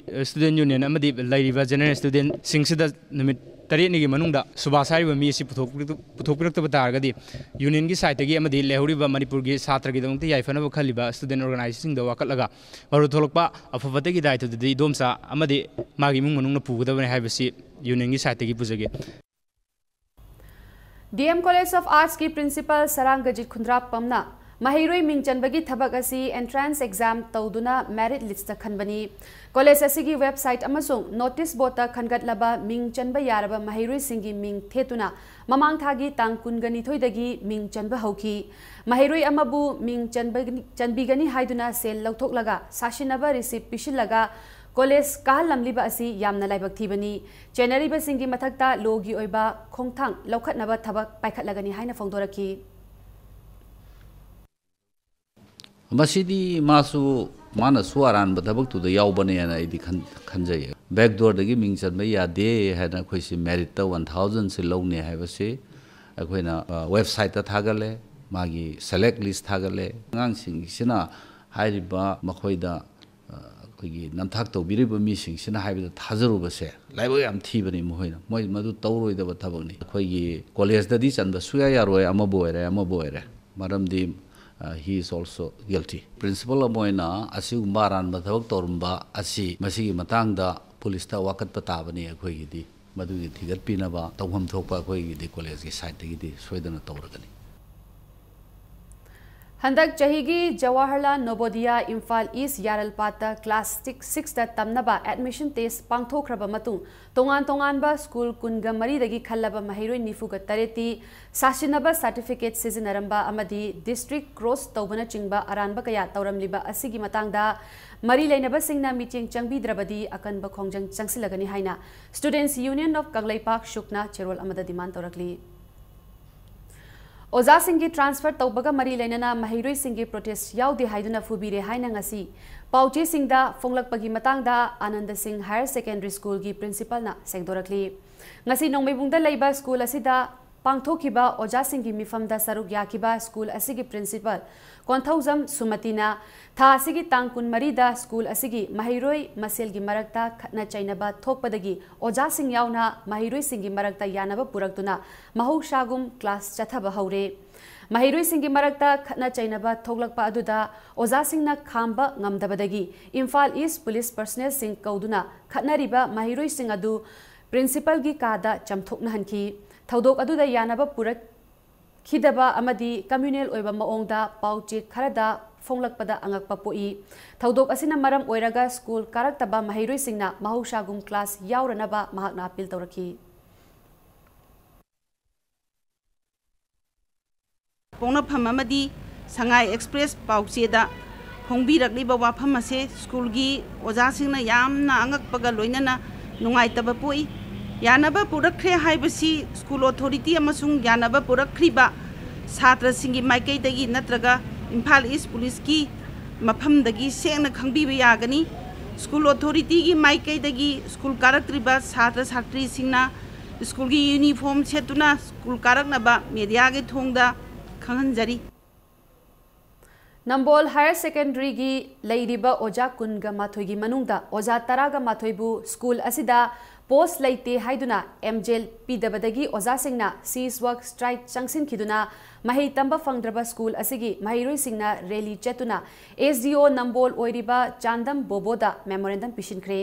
student union ꯑꯃꯗꯤ ꯂꯩꯔꯤꯕ ꯖꯦꯅꯔꯦꯜ ꯁ꯭ꯇꯨꯗꯦꯟꯠꯁꯤꯡꯁꯤꯗ ꯅꯨꯃꯤꯠ ꯇꯔꯦꯠꯅꯤꯒꯤ ꯃꯅꯨꯡꯗ ꯁꯨꯕꯥꯁ ꯍꯥꯏꯔꯤꯕ ꯃꯤ ꯑꯁꯤ ꯄꯨꯊꯣꯛꯄꯤꯔꯛꯇ-, ꯄꯨꯊꯣꯛꯄꯤꯔꯛꯇꯕ ꯇꯥꯔꯒꯗꯤ ꯌꯨꯅꯤꯌꯟꯒꯤ ꯁꯥꯏꯠꯇꯒꯤ ꯑꯃꯗꯤ ꯂꯩꯍꯧꯔꯤꯕ ꯃꯅꯤꯄꯨꯔꯒꯤ ꯁꯥꯇ꯭ꯔꯒꯤꯗꯃꯛꯇ ꯌꯥꯏꯐꯅꯕ ꯈꯜꯂꯤꯕ ꯁ꯭ꯇꯨꯗꯦꯟꯠ ꯑꯣꯔꯒꯅꯥꯏꯖꯦꯁꯟꯁꯤꯡꯗ ꯋꯥꯀꯠꯂꯒ ꯃꯔꯨ ꯊꯣꯛꯂꯛꯄ ꯑꯐ ꯐꯠꯇꯒꯤ ꯗꯥꯏꯇ꯭ꯋꯗꯨꯗꯤ ꯏꯗꯣꯝꯆꯥ ꯑꯃꯗꯤ ꯃꯥꯒꯤ ꯏꯃꯨꯡ ꯃꯅꯨꯡꯅ ꯄꯨꯒꯗꯕꯅꯤ ꯍꯥꯏꯕꯁꯤ ꯌꯨꯅꯤꯌꯟꯒꯤ ꯁꯥꯏꯠꯇꯒꯤ ꯄꯨꯖꯒꯦ꯫ ꯗꯤ ꯑꯦꯝ ꯀꯣꯂꯦꯖ ꯑꯣꯐ ꯑꯥꯔꯠꯁꯀꯤ ꯄ꯭ꯔꯤꯟꯁꯤꯄꯥꯜ ꯁꯔꯥꯡꯒꯖꯤꯠ ꯈꯨꯟꯗ꯭ꯔꯥꯛꯄꯝꯅ ꯃꯍꯩꯔꯣꯏ ꯃꯤꯡ ꯆꯟꯕꯒꯤ ꯊꯕꯛ ꯑꯁꯤ ꯑꯦꯟꯇ꯭ꯔꯥꯟꯁ ꯑꯦꯛꯖꯥꯝ ꯇꯧꯗꯨꯅ ꯃꯦꯔꯤꯠ ꯂꯤꯁꯇ ꯈꯟꯕꯅꯤ꯫ ꯀꯣꯂꯦꯖ ꯑꯁꯤꯒꯤ ꯋꯦꯕꯁꯥꯏꯠ ꯑꯃꯁꯨꯡ ꯅꯣꯇꯤꯁ ꯕꯣꯔꯗꯇ ꯈꯟꯒꯠꯂꯕ ꯃꯤꯡ ꯆꯟꯕ ꯌꯥꯔꯕ ꯃꯍꯩꯔꯣꯏꯁꯤꯡꯒꯤ ꯃꯤꯡ ꯊꯦꯠꯇꯨꯅ ꯃꯃꯥꯡ ꯊꯥꯒꯤ ꯇꯥꯡ ꯀꯨꯟꯒ ꯅꯤꯊꯣꯏꯗꯒꯤ ꯃꯤꯡ ꯆꯟꯕ ꯍꯧꯈꯤ꯫ ꯃꯍꯩꯔꯣꯏ ꯑꯃꯕꯨ ꯃꯤꯡ ꯆꯟꯕꯒꯅꯤ, ꯆꯟꯕꯤꯒꯅꯤ ꯍꯥꯏꯗꯨꯅ ꯁꯦꯜ ꯂꯧꯊꯣꯛꯂꯒ ꯁꯥꯁꯤꯟꯅꯕ ꯔꯤꯁꯤꯞ ꯄꯤꯁꯤꯜꯂꯒ ꯀꯣꯂꯦꯖ ꯀꯥꯍꯜꯂꯝꯂꯤꯕ ꯑꯁꯤ ꯌꯥꯝꯅ ꯂꯥꯏꯕꯛ ꯊꯤꯕꯅꯤ꯫ ꯆꯦꯟꯅꯔꯤꯕꯁꯤꯡꯒꯤ ꯃꯊꯛꯇ ꯂꯣꯒꯤ ꯑꯣꯏꯕ ꯈꯣꯡꯊꯥꯡ ꯂꯧꯈꯠꯅꯕ ꯊꯕꯛ ꯄꯥꯏꯈꯠꯂꯒꯅꯤ ꯍꯥꯏꯅ ꯐꯣꯡꯗꯣꯔꯛꯈꯤ꯫ ꯃꯁꯤꯗꯤ ꯃꯥꯁꯨ, ꯃꯥꯅꯁꯨ ꯑꯔꯥꯟꯕ ꯊꯕꯛꯇꯨꯗ ꯌꯥꯎꯕꯅꯦꯅ ꯑꯩꯗꯤ ꯈꯟ-, ꯈꯟꯖꯩ꯫ ꯕꯦꯛꯗꯣꯔꯗꯒꯤ ꯃꯤꯡ ꯆꯟꯕ ꯌꯥꯗꯦ ꯍꯥꯏꯅ ꯑꯩꯈꯣꯏꯁꯤ ꯃꯦꯔꯤꯠꯇ ꯋꯥꯟ ꯊꯥꯎꯖꯟꯁꯤ ꯂꯧꯅꯦ ꯍꯥꯏꯕꯁꯤ ꯑꯩꯈꯣꯏꯅ, ꯑ, ꯋꯦꯕꯁꯥꯏꯠꯇ ꯊꯥꯒꯠꯂꯦ, ꯃꯥꯒꯤ ꯁꯦꯂꯦꯛ ꯂꯤꯁ ꯊꯥꯒꯠꯂꯦ꯫ ꯑꯉꯥꯡꯁꯤꯡꯁꯤꯅ ꯍꯥꯏꯔꯤꯕ ꯃꯈꯣꯏꯗ, ꯑ, ꯑꯩꯈꯣꯏꯒꯤ ꯅꯝꯊꯥꯛ ꯇꯧꯕꯤꯔꯤꯕ ꯃꯤꯁꯤꯡꯁꯤꯅ ꯍꯥꯏꯕꯗ ꯊꯥꯖꯔꯨꯕꯁꯦ ꯂꯥꯏꯕꯛ ꯌꯥꯝ ꯊꯤꯕꯅꯤ꯫ ꯃꯈꯣꯏꯅ, ꯃꯣꯏ ꯃꯗꯨ ꯇꯧꯔꯣꯏꯗꯕ ꯊꯕꯛꯅꯤ꯫ ꯑꯩꯈꯣꯏꯒꯤ ꯀꯣꯂꯦꯖꯇꯗꯤ ꯆꯟꯕ ꯁꯨꯡꯌꯥ ꯌꯥꯔꯣꯏ, ꯑꯃꯕꯨ ꯑꯣꯏꯔꯦ, ꯑꯃꯕꯨ ꯑꯣꯏꯔꯦ꯫ ꯃꯔꯝꯗꯤ, ꯑ, he is also guilty꯫ Principle ꯑꯃ ꯑꯣꯏꯅ ꯑꯁꯤꯒꯨꯝꯕ ꯑꯔꯥꯟꯕ ꯊꯕꯛ ꯇꯧꯔꯝꯕ ꯑꯁꯤ, ꯃꯁꯤꯒꯤ ꯃꯇꯥꯡꯗ ꯄꯨꯂꯤꯁꯇ ꯋꯥꯀꯠꯄ ꯇꯥꯕꯅꯤ꯫ ꯑꯩꯈꯣꯏꯒꯤꯗꯤ ꯃꯗꯨꯒꯤ ꯊꯤꯒꯠꯄꯤꯅꯕ ꯇꯧꯐꯝ ꯊꯣꯛꯄ ꯑꯩꯈꯣꯏꯒꯤꯗꯤ ꯀꯣꯂꯦꯖꯀꯤ ꯁꯥꯏꯠꯇꯒꯤꯗꯤ ꯁꯣꯏꯗꯅ ꯇꯧꯔꯒꯅꯤ꯫ ꯍꯟꯗꯛ ꯆꯍꯤꯒꯤ ꯖꯋꯥꯍꯔꯂꯥꯜ ꯅꯣꯕꯣꯗꯤꯌꯥ ꯏꯝꯐꯥꯜ ꯏꯁ ꯌꯥꯔꯜꯄꯥꯠꯇ ꯀ꯭ꯂꯥꯁ ꯁꯤꯛꯁꯇ ꯇꯝꯅꯕ ꯑꯦꯗꯃꯤꯁꯟ ꯇꯦꯁ ꯄꯥꯡꯊꯣꯛꯈ꯭ꯔꯕ ꯃꯇꯨꯡ, ꯇꯣꯉꯥꯟ ꯇꯣꯉꯥꯟꯕ ꯁ꯭ꯀꯨꯜ ꯀꯨꯟꯒ ꯃꯔꯤꯗꯒꯤ ꯈꯜꯂꯕ ꯃꯍꯩꯔꯣꯏ ꯅꯤꯐꯨꯒ ꯇꯔꯦꯠꯇꯤ ꯁꯥꯁꯤꯟꯅꯕ ꯁꯥꯔꯇꯤꯐꯤꯀꯦꯠ ꯁꯤꯖꯤꯟꯅꯔꯝꯕ ꯑꯃꯗꯤ ꯗꯤꯁꯇ꯭ꯔꯤꯛ ꯀ꯭ꯔꯣꯁ ꯇꯧꯕꯅꯆꯤꯡꯕ ꯑꯔꯥꯟꯕ ꯀꯌꯥ ꯇꯧꯔꯝꯂꯤꯕ ꯑꯁꯤꯒꯤ ꯃꯇꯥꯡꯗ ꯃꯔꯤ ꯂꯩꯅꯕꯁꯤꯡꯅ ꯃꯤꯠꯌꯦꯡ ꯆꯪꯕꯤꯗ꯭ꯔꯕꯗꯤ ꯑꯀꯟꯕ ꯈꯣꯡꯖꯪ ꯆꯪꯁꯤꯜꯂꯒꯅꯤ ꯍꯥꯏꯅ Students Union of ꯀꯪꯂꯩꯄꯥꯛ, ꯁꯨꯛꯅ ꯆꯦꯔꯣꯜ ꯑꯃꯗ ꯗꯤꯃꯥꯟ ꯇꯧꯔꯛꯂꯤ꯫ ꯑꯣꯖꯥꯁꯤꯡꯒꯤ ꯇ꯭ꯔꯥꯟꯁꯐꯔ ꯇꯧꯕꯒ ꯃꯔꯤ ꯂꯩꯅꯅ ꯃꯍꯩꯔꯣꯏꯁꯤꯡꯒꯤ ꯄ꯭ꯔꯣꯇꯦꯁ ꯌꯥꯎꯗꯦ ꯍꯥꯏꯗꯨꯅ ꯐꯨꯕꯤꯔꯦ ꯍꯥꯏꯅ ꯉꯁꯤ ꯄꯥꯎꯆꯦꯁꯤꯡꯗ ꯐꯣꯡꯂꯛꯄꯒꯤ ꯃꯇꯥꯡꯗ ꯑꯥꯅꯟꯗ ꯁꯤꯡ ꯍꯥꯌꯔ ꯁꯦꯀꯦꯟꯗꯔꯤ ꯁ꯭ꯀꯨꯜꯒꯤ ꯄ꯭ꯔꯤꯟꯁꯤꯄꯥꯜꯅ ꯁꯦꯡꯗꯣꯔꯛꯂꯤ꯫ ꯉꯁꯤ ꯅꯣꯡꯃꯩꯕꯨꯡꯗ ꯂꯩꯕ ꯁ꯭ꯀꯨꯜ ꯑꯁꯤꯗ ꯄꯥꯡꯊꯣꯛꯈꯤꯕ ꯑꯣꯖꯥꯁꯤꯡꯒꯤ ꯃꯤꯐꯝꯗ ꯁꯔꯨꯛ ꯌꯥꯈꯤꯕ ꯁ꯭ꯀꯨꯜ ꯑꯁꯤꯒꯤ ꯄ꯭ꯔꯤꯟꯁꯤꯄꯥꯜ ꯀꯣꯟꯊꯧꯖꯝ ꯁꯨꯃꯇꯤꯅ ꯊꯥ ꯑꯁꯤꯒꯤ ꯇꯥꯡ ꯀꯨꯟꯃꯔꯤꯗ ꯁ꯭ꯀꯨꯜ ꯑꯁꯤꯒꯤ ꯃꯍꯩꯔꯣꯏ ꯃꯁꯦꯜꯒꯤ ꯃꯔꯛꯇ ꯈꯠꯅ ꯆꯩꯅꯕ ꯊꯣꯛꯄꯗꯒꯤ ꯑꯣꯖꯥꯁꯤꯡ ꯌꯥꯎꯅ ꯃꯍꯩꯔꯣꯏꯁꯤꯡꯒꯤ ꯃꯔꯛꯇ ꯌꯥꯅꯕ ꯄꯨꯔꯛꯇꯨꯅ ꯃꯍꯧꯁꯥꯒꯨꯝ ꯀ꯭ꯂꯥꯁ ꯆꯠꯊꯕ ꯍꯧꯔꯦ꯫ ꯃꯍꯩꯔꯣꯏꯁꯤꯡꯒꯤ ꯃꯔꯛꯇ ꯈꯠꯅ ꯆꯩꯅꯕ ꯊꯣꯛꯂꯛꯄ ꯑꯗꯨꯗ ꯑꯣꯖꯥꯁꯤꯡꯅ ꯈꯥꯝꯕ ꯉꯝꯗꯕꯗꯒꯤ ꯏꯝꯐꯥꯜ ꯏꯁ ꯄꯨꯂꯤꯁ ꯄꯔꯁꯅꯦꯜꯁꯤꯡ ꯀꯧꯗꯨꯅ ꯈꯠꯅꯔꯤꯕ ꯃꯍꯩꯔꯣꯏꯁꯤꯡ ꯑꯗꯨ ꯄ꯭ꯔꯤꯟꯁꯤꯄꯜꯒꯤ ꯀꯥꯗ ꯆꯝꯊꯣꯛꯅꯍꯟꯈꯤ꯫ ꯊꯧꯗꯣꯛ ꯑꯗꯨꯗ ꯌꯥꯅꯕ ꯄꯨꯔꯛꯈꯤꯗꯕ ꯑꯃꯗꯤ ꯀꯝꯃ꯭ꯌꯨꯅꯦꯜ ꯑꯣꯏꯕ ꯃꯑꯣꯡꯗ ꯄꯥꯎ ꯆꯦ ꯈꯔꯗ ꯐꯣꯡꯂꯛꯄꯗ ꯑꯉꯛꯄ ꯄꯣꯛꯏ꯫ ꯊꯧꯗꯣꯛ ꯑꯁꯤꯅ ꯃꯔꯝ ꯑꯣꯏꯔꯒ ꯁ꯭ꯀꯨꯜ ꯀꯥꯔꯛꯇꯕ ꯃꯍꯩꯔꯣꯏꯁꯤꯡꯅ ꯃꯍꯧꯁꯥꯒꯨꯝ ꯀ꯭ꯂꯥꯁ ꯌꯥꯎꯔꯅꯕ ꯃꯍꯥꯛꯅ ꯑꯄꯤꯜ ꯇꯧꯔꯛꯈꯤ꯫ ꯄꯣꯛꯅꯐꯝ ꯑꯃꯗꯤ ꯁꯉꯥꯏ ꯑꯦꯛꯁꯄ꯭ꯔꯦꯁ ꯄꯥꯎꯆꯦꯗ ꯐꯣꯡꯕꯤꯔꯛꯂꯤꯕ ꯋꯥꯐꯝ ꯑꯁꯦ ꯁ꯭ꯀꯨꯜꯒꯤ ꯑꯣꯖꯥꯁꯤꯡꯅ ꯌꯥꯝꯅ ꯑꯉꯛꯄꯒ ꯂꯣꯏꯅꯅ ꯅꯨꯡꯉꯥꯏꯇꯕ ꯄꯣꯛꯏ꯫ ꯌꯥꯅꯕ ꯄꯨꯔꯛꯈ꯭ꯔꯦ ꯍꯥꯏꯕꯁꯤ ꯁ꯭ꯀꯨꯜ ꯑꯣꯊꯣꯔꯤꯇꯤ ꯑꯃꯁꯨꯡ ꯌꯥꯅꯕ ꯄꯨꯔꯛꯈ꯭ꯔꯤꯕ ꯁꯥꯇ꯭ꯔꯁꯤꯡꯒꯤ ꯃꯥꯏꯀꯩꯗꯒꯤ ꯅꯠꯇ꯭ꯔꯒ ꯏꯝꯐꯥꯜ ꯏꯁ ꯄꯨꯂꯤꯁꯀꯤ ꯃꯐꯝꯗꯒꯤ ꯁꯦꯡꯅ ꯈꯪꯕꯤꯕ ꯌꯥꯒꯅꯤ꯫ ꯁ꯭ꯀꯨꯜ ꯑꯣꯊꯣꯔꯤꯇꯤꯒꯤ ꯃꯥꯏꯀꯩꯗꯒꯤ ꯁ꯭ꯀꯨꯜ ꯀꯥꯔꯛꯇ꯭ꯔꯤꯕ ꯁꯥꯇ꯭ꯔ ꯁꯥꯇ꯭ꯔꯤꯁꯤꯡꯅ ꯁ꯭ꯀꯨꯜꯒꯤ ꯌꯨꯅꯤꯐꯣꯔꯝ ꯁꯦꯠꯇꯨꯅ ꯁ꯭ꯀꯨꯜ ꯀꯥꯔꯛꯅꯕ ꯃꯦꯗꯤꯌꯥꯒꯤ ꯊꯣꯡꯗ ꯈꯪꯍꯟꯖꯔꯤ꯫ ꯅꯝꯕꯣꯜ ꯍꯥꯌꯔ ꯁꯦꯀꯦꯟꯗꯔꯤꯒꯤ ꯂꯩꯔꯤꯕ ꯑꯣꯖꯥ ꯀꯨꯟꯒ ꯃꯥꯊꯣꯏꯒꯤ ꯃꯅꯨꯡꯗ ꯑꯣꯖꯥ ꯇꯔꯥꯒ ꯃꯥꯊꯣꯏꯕꯨ ꯁ꯭ꯀꯨꯜ ꯑꯁꯤꯗ ꯄꯣꯁ ꯂꯩꯇꯦ ꯍꯥꯏꯗꯨꯅ ꯑꯦꯝꯖꯦꯜ ꯄꯤꯗꯕꯗꯒꯤ ꯑꯣꯖꯥꯁꯤꯡꯅ ꯁꯤꯁ ꯋꯥꯛ ꯁ꯭ꯇ꯭ꯔꯥꯏꯛ ꯆꯪꯁꯤꯟꯈꯤꯗꯨꯅ ꯃꯍꯩ ꯇꯝꯕ ꯐꯪꯗ꯭ꯔꯕ ꯁ꯭ꯀꯨꯜ ꯑꯁꯤꯒꯤ ꯃꯍꯩꯔꯣꯏꯁꯤꯡꯅ ꯔꯦꯂꯤ ꯆꯠꯇꯨꯅ ꯑꯦꯁ ꯗꯤ ꯑꯣ ꯅꯝꯕꯣꯜ ꯑꯣꯏꯔꯤꯕ ꯆꯥꯟꯗꯝ ꯕꯣꯕꯣꯗ ꯃꯦꯃꯣꯔꯦꯟꯗꯝ ꯄꯤꯁꯤꯟꯈ꯭ꯔꯦ꯫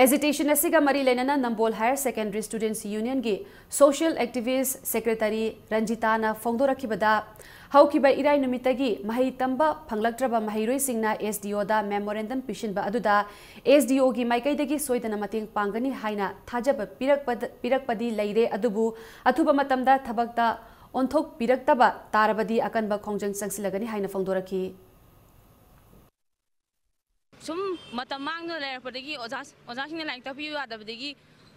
ꯑꯦꯖꯤꯇꯦꯁꯟ ꯑꯁꯤꯒ ꯃꯔꯤ ꯂꯩꯅꯅ ꯅꯝꯕꯣꯜ ꯍꯥꯌꯔ ꯁꯦꯀꯦꯟꯗꯔꯤ ꯁ꯭ꯇꯨꯗꯦꯟꯠꯁ ꯌꯨꯅꯤꯌꯟꯒꯤ ꯁꯣꯁꯤꯌꯦꯜ ꯑꯦꯛꯇꯤꯚꯤꯁ꯭ꯠ ꯁꯦꯀ꯭ꯔꯦꯇꯔꯤ ꯔꯟꯖꯤꯇꯥꯅ ꯐꯣꯡꯗꯣꯔꯛꯈꯤꯕꯗ, ꯍꯧꯈꯤꯕ ꯏꯔꯥꯏ ꯅꯨꯃꯤꯠꯇꯒꯤ ꯃꯍꯩ ꯇꯝꯕ ꯐꯪꯂꯛꯇ꯭ꯔꯕ ꯃꯍꯩꯔꯣꯏꯁꯤꯡꯅ ꯑꯦꯁ ꯗꯤ ꯑꯣꯗ ꯃꯦꯃꯣꯔꯦꯟꯗꯝ ꯄꯤꯁꯤꯟꯕ ꯑꯗꯨꯗ ꯑꯦꯁ ꯗꯤ ꯑꯣꯒꯤ ꯃꯥꯏꯀꯩꯗꯒꯤ ꯁꯣꯏꯗꯅ ꯃꯇꯦꯡ ꯄꯥꯡꯒꯅꯤ ꯍꯥꯏꯅ ꯊꯥꯖꯕ ꯄꯤꯔꯛꯄꯗ, ꯄꯤꯔꯛꯄꯗꯤ ꯂꯩꯔꯦ, ꯑꯗꯨꯕꯨ ꯑꯊꯨꯕ ꯃꯇꯝꯗ ꯊꯕꯛꯇ ꯑꯣꯟꯊꯣꯛꯄꯤꯔꯛꯇꯕ ꯇꯥꯔꯕꯗꯤ ꯑꯀꯟꯕ ꯈꯣꯡꯖꯪ ꯆꯪꯁꯤꯜꯂꯒꯅꯤ ꯍꯥꯏꯅ ꯐꯣꯡꯗꯣꯔꯛꯈꯤ꯫ ꯁꯨꯝ ꯃꯇꯝ ꯃꯥꯡꯗꯨꯅ ꯂꯩꯔꯛꯄꯗꯒꯤ ꯑꯣꯖꯥ, ꯑꯣꯖꯥꯁꯤꯡꯅ ꯂꯥꯏꯔꯤꯛ ꯇꯥꯛꯄꯤꯌꯨ ꯌꯥꯗꯕꯗꯒꯤ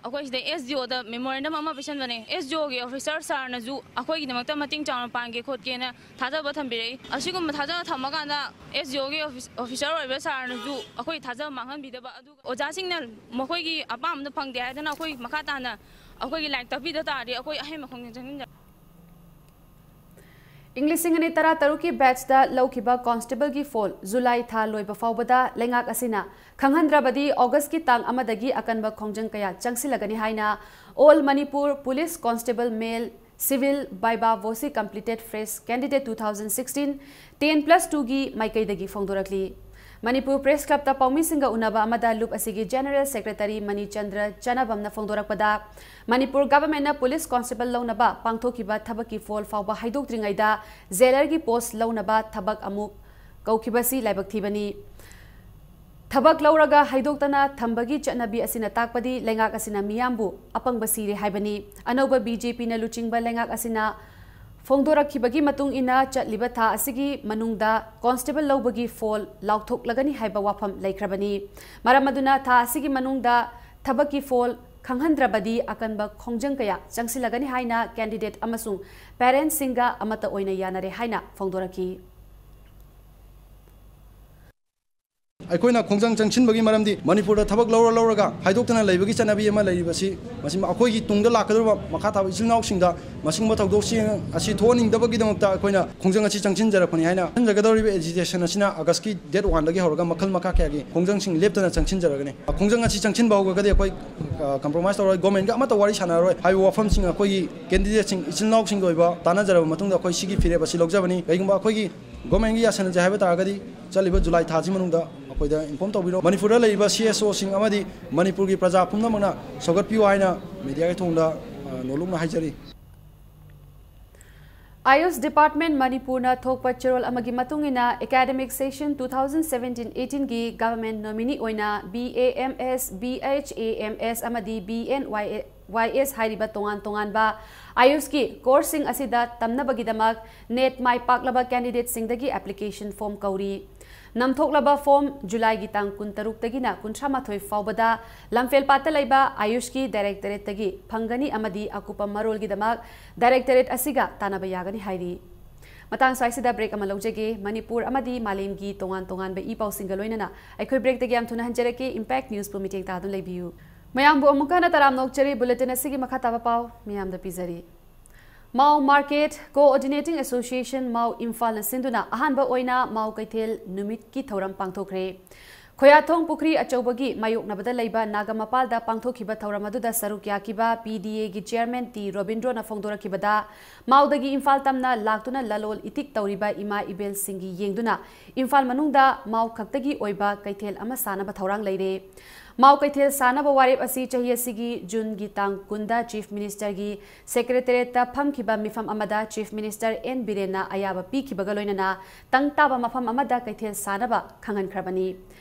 ꯑꯩꯈꯣꯏ ꯁꯤꯗ ꯑꯦꯁ ꯗꯤ ꯑꯣꯗ ꯃꯦꯃꯣꯔꯦꯟꯗꯝ ꯑꯃ ꯄꯤꯁꯟꯕꯅꯦ꯫ ꯑꯦꯁ ꯗꯤ ꯑꯣꯒꯤ ꯑꯣꯐꯤꯁꯔ ꯁꯥꯔꯅꯁꯨ ꯑꯩꯈꯣꯏꯒꯤꯗꯃꯛꯇ ꯃꯇꯦꯡ ꯆꯥꯎꯅ ꯄꯥꯡꯒꯦ ꯈꯣꯠꯀꯦꯅ ꯊꯥꯖꯕ ꯊꯝꯕꯤꯔꯛꯏ꯫ ꯑꯁꯤꯒꯨꯝꯕ ꯊꯥꯖꯕ ꯊꯝꯃꯀꯥꯟꯗ ꯑꯦꯁ ꯗꯤ ꯑꯣꯒꯤ ꯑꯣꯐꯤꯁ-, ꯑꯣꯐꯤꯁꯔ ꯑꯣꯏꯕ ꯁꯥꯔꯅꯁꯨ ꯑꯩꯈꯣꯏ ꯊꯥꯖꯕ ꯃꯥꯡꯍꯟꯕꯤꯗꯕ, ꯑꯗꯨꯒ ꯑꯣꯖꯥꯁꯤꯡꯅ ꯃꯈꯣꯏꯒꯤ ꯑꯄꯥꯝꯕꯗꯣ ꯐꯪꯗꯦ ꯍꯥꯏꯗꯅ ꯑꯩꯈꯣꯏ ꯃꯈꯥ ꯇꯥꯅ ꯑꯩꯈꯣꯏꯒꯤ ꯂꯥꯏꯔꯤꯛ ꯇꯥꯛꯄꯤꯗ ꯇꯥꯔꯗꯤ ꯑꯩꯈꯣꯏ ꯑꯍꯦꯟꯕ ꯈꯣꯡꯖꯪ ꯆꯪꯁꯤꯟꯖꯔꯛꯀꯅꯤ꯫ ꯏꯪ ꯂꯤꯁꯤꯡ ꯑꯅꯤ ꯇꯔꯥꯇꯔꯨꯛꯀꯤ ꯕꯦꯠꯆꯇ ꯂꯧꯈꯤꯕ ꯀꯣꯟꯁꯇꯦꯕꯜꯒꯤ ꯐꯣꯜ ꯖꯨꯂꯥꯏ ꯊꯥ ꯂꯣꯏꯕ ꯐꯥꯎꯕꯗ ꯂꯩꯉꯥꯛ ꯑꯁꯤꯅ ꯈꯪꯍꯟꯗ꯭ꯔꯕꯗꯤ ꯑꯣꯒꯁꯀꯤ ꯇꯥꯡ ꯑꯃꯗꯒꯤ ꯑꯀꯟꯕ ꯈꯣꯡꯖꯪ ꯀꯌꯥ ꯆꯪꯁꯤꯜꯂꯒꯅꯤ ꯍꯥꯏꯅ All Manipur Police Constable Male Civil Viva Voce Completed Fresh Candidate two thousand sixteen ten plus two ꯒꯤ ꯃꯥꯏꯀꯩꯗꯒꯤ ꯐꯣꯡꯗꯣꯔꯛꯂꯤ꯫ ꯃꯅꯤꯄꯨꯔ ꯄ꯭ꯔꯦꯁ ꯀ꯭ꯂꯕꯇ ꯄꯥꯎꯃꯤꯁꯤꯡꯒ ꯎꯅꯕ ꯑꯃꯗ ꯂꯨꯞ ꯑꯁꯤꯒꯤ ꯖꯦꯅꯔꯦꯜ ꯁꯦꯀ꯭ꯔꯦꯇꯔꯤ ꯃꯅꯤꯆꯟꯗ꯭ꯔ ꯆꯅꯕꯝꯅ ꯐꯣꯡꯗꯣꯔꯛꯄꯗ, ꯃꯅꯤꯄꯨꯔ ꯒꯚꯔꯟꯃꯦꯟꯠꯅ ꯄꯨꯂꯤꯁ ꯀꯣꯟꯁꯇꯦꯕꯜ ꯂꯧꯅꯕ ꯄꯥꯡꯊꯣꯛꯈꯤꯕ ꯊꯕꯛꯀꯤ ꯐꯣꯜ ꯐꯥꯎꯕ ꯍꯥꯏꯗꯣꯛꯇ꯭ꯔꯤꯉꯩꯗ ꯖꯦꯂꯔꯒꯤ ꯄꯣꯁ ꯂꯧꯅꯕ ꯊꯕꯛ ꯑꯃꯨꯛ ꯀꯧꯈꯤꯕꯁꯤ ꯂꯥꯏꯕꯛ ꯊꯤꯕꯅꯤ꯫ ꯊꯕꯛ ꯂꯧꯔꯒ ꯍꯥꯏꯗꯣꯛꯇꯅ ꯊꯝꯕꯒꯤ ꯆꯠꯅꯕꯤ ꯑꯁꯤꯅ ꯇꯥꯛꯄꯗꯤ ꯂꯩꯉꯥꯛ ꯑꯁꯤꯅ ꯃꯤꯌꯥꯝꯕꯨ ꯑꯄꯪꯕ ꯁꯤꯔꯦ ꯍꯥꯏꯕꯅꯤ꯫ ꯑꯅꯧꯕ ꯕꯤ ꯖꯦ ꯄꯤꯅ ꯂꯨꯆꯤꯡꯕ ꯂꯩꯉꯥꯛ ꯑꯁꯤꯅ ꯐꯣꯡꯗꯣꯔꯛꯈꯤꯕꯒꯤ ꯃꯇꯨꯡ ꯏꯟꯅ ꯆꯠꯂꯤꯕ ꯊꯥ ꯑꯁꯤꯒꯤ ꯃꯅꯨꯡꯗ ꯀꯣꯟꯁꯇꯦꯕꯜ ꯂꯧꯕꯒꯤ ꯐꯣꯜ ꯂꯥꯎꯊꯣꯛꯂꯒꯅꯤ ꯍꯥꯏꯕ ꯋꯥꯐꯝ ꯂꯩꯈ꯭ꯔꯕꯅꯤ꯫ ꯃꯔꯝ ꯑꯗꯨꯅ ꯊꯥ ꯑꯁꯤꯒꯤ ꯃꯅꯨꯡꯗ ꯊꯕꯛꯀꯤ ꯐꯣꯜ ꯈꯪꯍꯟꯗ꯭ꯔꯕꯗꯤ ꯑꯀꯟꯕ ꯈꯣꯡꯖꯪ ꯀꯌꯥ ꯆꯪꯁꯤꯜꯂꯒꯅꯤ ꯍꯥꯏꯅ ꯀꯦꯟꯗꯤꯗꯦꯠ ꯑꯃꯁꯨꯡ ꯄꯦꯔꯦꯟꯠꯁꯤꯡꯒ ꯑꯃꯠꯇ ꯑꯣꯏꯅ ꯌꯥꯅꯔꯦ ꯍꯥꯏꯅ ꯐꯣꯡꯗꯣꯔꯛꯈꯤ꯫ ꯑꯩꯈꯣꯏꯅ ꯈꯣꯡꯖꯪ ꯆꯪꯁꯤꯟꯕꯒꯤ ꯃꯔꯝꯗꯤ ꯃꯅꯤꯄꯨꯔꯗ ꯊꯕꯛ ꯂꯧꯔ ꯂꯧꯔꯒ ꯍꯥꯏꯗꯣꯛꯇꯅ ꯂꯩꯕꯒꯤ ꯆꯠꯅꯕꯤ ꯑꯃ ꯂꯩꯔꯤꯕꯁꯤ, ꯃꯁꯤ ꯑꯩꯈꯣꯏꯒꯤ ꯇꯨꯡꯗ ꯂꯥꯛꯀꯗꯧꯔꯤꯕ ꯃꯈꯥ ꯊꯥꯕ ꯏꯆꯤꯜ ꯏꯅꯥꯎꯁꯤꯡꯗ ꯃꯁꯤꯒꯨꯝꯕ ꯊꯧꯗꯣꯛꯁꯤꯡ ꯑꯁꯤ ꯊꯣꯛꯍꯟꯅꯤꯡꯗꯕꯒꯤꯗꯃꯛꯇ ꯑꯩꯈꯣꯏꯅ ꯈꯣꯡꯖꯪ ꯑꯁꯤ ꯆꯪꯁꯤꯟꯖꯔꯛꯄꯅꯤ ꯍꯥꯏꯅ ꯈꯟꯖꯒꯗꯧꯔꯤꯕ ꯑꯦꯖꯤꯇꯦꯁꯟ ꯑꯁꯤꯅ ꯑꯥꯒꯁꯀꯤ ꯗꯦꯠ ꯋꯥꯟꯗꯒꯤ ꯍꯧꯔꯒ ꯃꯈꯜ ꯃꯈꯥ ꯀꯌꯥꯒꯤ ꯈꯣꯡꯖꯪꯁꯤꯡ ꯂꯦꯞꯇꯅ ꯆꯪꯁꯤꯟꯖꯔꯒꯅꯤ꯫ ꯈꯣꯡꯖꯪ ꯑꯁꯤ ꯆꯪꯁꯤꯟꯕ ꯍꯧꯈ꯭ꯔꯒꯗꯤ ꯑꯩꯈꯣꯏ, ꯑ, ꯀꯝꯄ꯭ꯔꯣꯃꯥꯏꯁ ꯇꯧꯔꯣꯏ, ꯒꯣꯔꯃꯦꯟꯒ ꯑꯃꯠꯇ ꯋꯥꯔꯤ ꯁꯥꯟꯅꯔꯔꯣꯏ ꯍꯥꯏꯕ ꯋꯥꯐꯝꯁꯤꯡ ꯑꯩꯈꯣꯏꯒꯤ ꯀꯦꯟꯗꯤꯗꯦꯠꯁꯤꯡ, ꯏꯆꯤꯜ ꯏꯅꯥꯎꯁꯤꯡꯒꯤ ꯑꯣꯏꯕ ꯇꯥꯟꯅꯖꯔꯕ ꯃꯇꯨꯡꯗ ꯑꯩꯈꯣꯏ ꯁꯤꯒꯤ ꯐꯤꯔꯦꯞ ꯑꯁꯤ ꯂꯧꯖꯕꯅꯤ꯫ ꯀꯔꯤꯒꯨꯝꯕ ꯑꯩꯈꯣꯏꯒꯤ ꯒꯣꯔꯃꯦꯟꯒꯤ ꯌꯥꯁꯟꯅꯖꯩ ꯍꯥꯏꯕ ꯇꯥꯔꯒꯗꯤ ꯆꯠꯂꯤꯕ ꯖꯨꯂꯥꯏ ꯊꯥꯁꯤ ꯃꯅꯨꯡꯗ ꯑꯩꯈꯣꯏꯗ ꯏꯟꯐꯣꯔꯝ ꯇꯧꯕꯤꯔꯣ꯫ ꯃꯅꯤꯄꯨꯔꯗ ꯂꯩꯔꯤꯕ ꯁꯤ ꯑꯦꯁ ꯑꯣꯁꯤꯡ ꯑꯃꯗꯤ ꯃꯅꯤꯄꯨꯔꯒꯤ ꯄ꯭ꯔꯖꯥ ꯄꯨꯝꯅꯃꯛꯅ ꯁꯧꯒꯠꯄꯤꯌꯨ ꯍꯥꯏꯅ ꯃꯦꯗꯤꯌꯥꯒꯤ ꯊꯣꯡꯗ, ꯑ, ꯅꯣꯜꯂꯨꯛꯅ ꯍꯥꯏꯖꯔꯤ꯫ ꯑꯥꯌꯨꯁ ꯗꯤꯄꯥꯔꯠꯃꯦꯟ ꯃꯅꯤꯄꯨꯔꯅ ꯊꯣꯛꯄ ꯆꯦꯔꯣꯜ ꯑꯃꯒꯤ ꯃꯇꯨꯡ ꯏꯟꯅ, academic session two thousand seventeen eighteenꯒꯤ ꯒꯚꯔꯟꯃꯦꯟꯠ ꯅꯣꯃꯤꯅꯤ ꯑꯣꯏꯅ B A M S, B H A M S ꯑꯃꯗꯤ B N Y S ꯍꯥꯏꯔꯤꯕ ꯇꯣꯉꯥꯟ ꯇꯣꯉꯥꯟꯕ ꯑꯥꯌꯨꯁꯀꯤ ꯀꯣꯔꯁꯁꯤꯡ ꯑꯁꯤꯗ ꯇꯝꯅꯕꯒꯤꯗꯃꯛ ꯅꯦꯠ ꯃꯥꯏ ꯄꯥꯛꯂꯕ ꯀꯦꯟꯗꯤꯗꯦꯠꯁꯤꯡꯗꯒꯤ ꯑꯦꯄ꯭ꯂꯤꯀꯦꯁꯟ ꯐꯣꯔꯝ ꯀꯧꯔꯤ꯫ ꯅꯝꯊꯣꯛꯂꯕ ꯐꯣꯔꯝ ꯖꯨꯂꯥꯏꯒꯤ ꯇꯥꯡ ꯀꯨꯟꯇꯔꯨꯛꯇꯒꯤꯅ ꯀꯨꯟꯊ꯭ꯔꯥ ꯃꯥꯊꯣꯏ ꯐꯥꯎꯕꯗ ꯂꯝꯐꯦꯜꯄꯥꯠꯇ ꯂꯩꯕ ꯑꯥꯌꯨꯁꯀꯤ ꯗꯥꯏꯔꯦꯛꯇꯣꯔꯦꯠꯇꯒꯤ ꯐꯪꯒꯅꯤ ꯑꯃꯗꯤ ꯑꯀꯨꯞꯄ ꯃꯔꯣꯜꯒꯤꯗꯃꯛ ꯗꯥꯏꯔꯦꯛꯇꯣꯔꯦꯠ ꯑꯁꯤꯒ ꯇꯥꯟꯅꯕ ꯌꯥꯒꯅꯤ ꯍꯥꯏꯔꯤ꯫ ꯃꯇꯥꯡ ꯁ꯭ꯋꯥꯏꯁꯤꯗ ꯕ꯭ꯔꯦꯛ ꯑꯃ ꯂꯧꯖꯒꯦ꯫ ꯃꯅꯤꯄꯨꯔ ꯑꯃꯗꯤ ꯃꯥꯂꯦꯝꯒꯤ ꯇꯣꯉꯥꯟ ꯇꯣꯉꯥꯟꯕ ꯏ ꯄꯥꯎꯁꯤꯡꯒ ꯂꯣꯏꯅꯅ ꯑꯩꯈꯣꯏ ꯕ꯭ꯔꯦꯛꯇꯒꯤ ꯌꯥꯝ ꯊꯨꯅ ꯍꯟꯖꯔꯛꯀꯦ꯫ ꯏꯝꯄꯦꯛ ꯅ꯭ꯌꯨꯁꯄꯨ ꯃꯤꯠꯌꯦꯡ ꯇꯥꯗꯨꯅ ꯂꯩꯕꯤꯌꯨ꯫ ꯃꯌꯥꯝꯕꯨ ꯑꯃꯨꯛꯀ ꯍꯟꯅ ꯇꯔꯥꯝꯅ ꯑꯣꯛꯆꯔꯤ꯫ ꯕꯨꯂꯦꯇꯤꯟ ꯑꯁꯤꯒꯤ ꯃꯈꯥ ꯇꯥꯕ ꯄꯥꯎ ꯃꯌꯥꯝꯗ ꯄꯤꯖꯔꯤ꯫ ꯃꯥꯎ ꯃꯥꯔꯀꯦꯠ ꯀꯣꯑꯣꯔꯗꯤꯅꯦꯇꯤꯡ ꯑꯦꯁꯣꯁꯤꯌꯦꯁꯟ ꯃꯥꯎ ꯏꯝꯐꯥꯜꯅ ꯁꯤꯟꯗꯨꯅ ꯑꯍꯥꯟꯕ ꯑꯣꯏꯅ ꯃꯥꯎ ꯀꯩꯊꯦꯜ ꯅꯨꯃꯤꯠꯀꯤ ꯊꯧꯔꯝ ꯄꯥꯡꯊꯣꯛꯈ꯭ꯔꯦ꯫ ꯈꯣꯌꯥꯊꯣꯡ ꯄꯨꯈ꯭ꯔꯤ ꯑꯆꯧꯕꯒꯤ ꯃꯥꯌꯣꯛꯅꯕꯗ ꯂꯩꯕ ꯅꯥꯒꯥꯃꯄꯥꯜꯗ ꯄꯥꯡꯊꯣꯛꯈꯤꯕ ꯊꯧꯔꯝ ꯑꯗꯨꯗ ꯁꯔꯨꯛ ꯌꯥꯈꯤꯕ P D Aꯒꯤ ꯆꯤꯌꯔꯃꯦꯟ ꯇꯤ ꯔꯣꯕꯤꯟꯗ꯭ꯔꯣꯅ ꯐꯣꯡꯗꯣꯔꯛꯈꯤꯕꯗ, ꯃꯥꯎꯗꯒꯤ ꯏꯝꯐꯥꯜ ꯇꯝꯅ ꯂꯥꯛꯇꯨꯅ ꯂꯂꯣꯜ ꯏꯇꯤꯛ ꯇꯧꯔꯤꯕ ꯏꯃꯥ ꯏꯕꯦꯜꯁꯤꯡꯒꯤ ꯌꯦꯡꯗꯨꯅ ꯏꯝꯐꯥꯜ ꯃꯅꯨꯡꯗ ꯃꯥꯎ ꯈꯛꯇꯒꯤ ꯑꯣꯏꯕ ꯀꯩꯊꯦꯜ ꯑꯃ ꯁꯥꯅꯕ ꯊꯧꯔꯥꯡ ꯂꯩꯔꯦ꯫ ꯃꯥꯎ ꯀꯩꯊꯦꯜ ꯁꯥꯅꯕ ꯋꯥꯔꯦꯞ ꯑꯁꯤ ꯆꯍꯤ ꯑꯁꯤꯒꯤ ꯖꯨꯟꯒꯤ ꯇꯥꯡ ꯀꯨꯟꯗ ꯆꯤꯐ ꯃꯤꯅꯤꯁꯇꯔꯒꯤ ꯁꯦꯀ꯭ꯔꯦꯇꯔꯤꯌꯦꯠꯇ ꯐꯝꯈꯤꯕ ꯃꯤꯐꯝ ꯑꯃꯗ ꯆꯤꯐ ꯃꯤꯅꯤꯁꯇꯔ ꯑꯦꯟ ꯕꯤꯔꯦꯟꯅ ꯑꯌꯥꯕ ꯄꯤꯈꯤꯕꯒ ꯂꯣꯏꯅꯅ ꯇꯪ ꯇꯥꯕ ꯃꯐꯝ ꯑꯃꯗ ꯀꯩꯊꯦꯜ ꯁꯥꯅꯕ ꯈꯪꯍꯟꯈ꯭ꯔꯕꯅꯤ꯫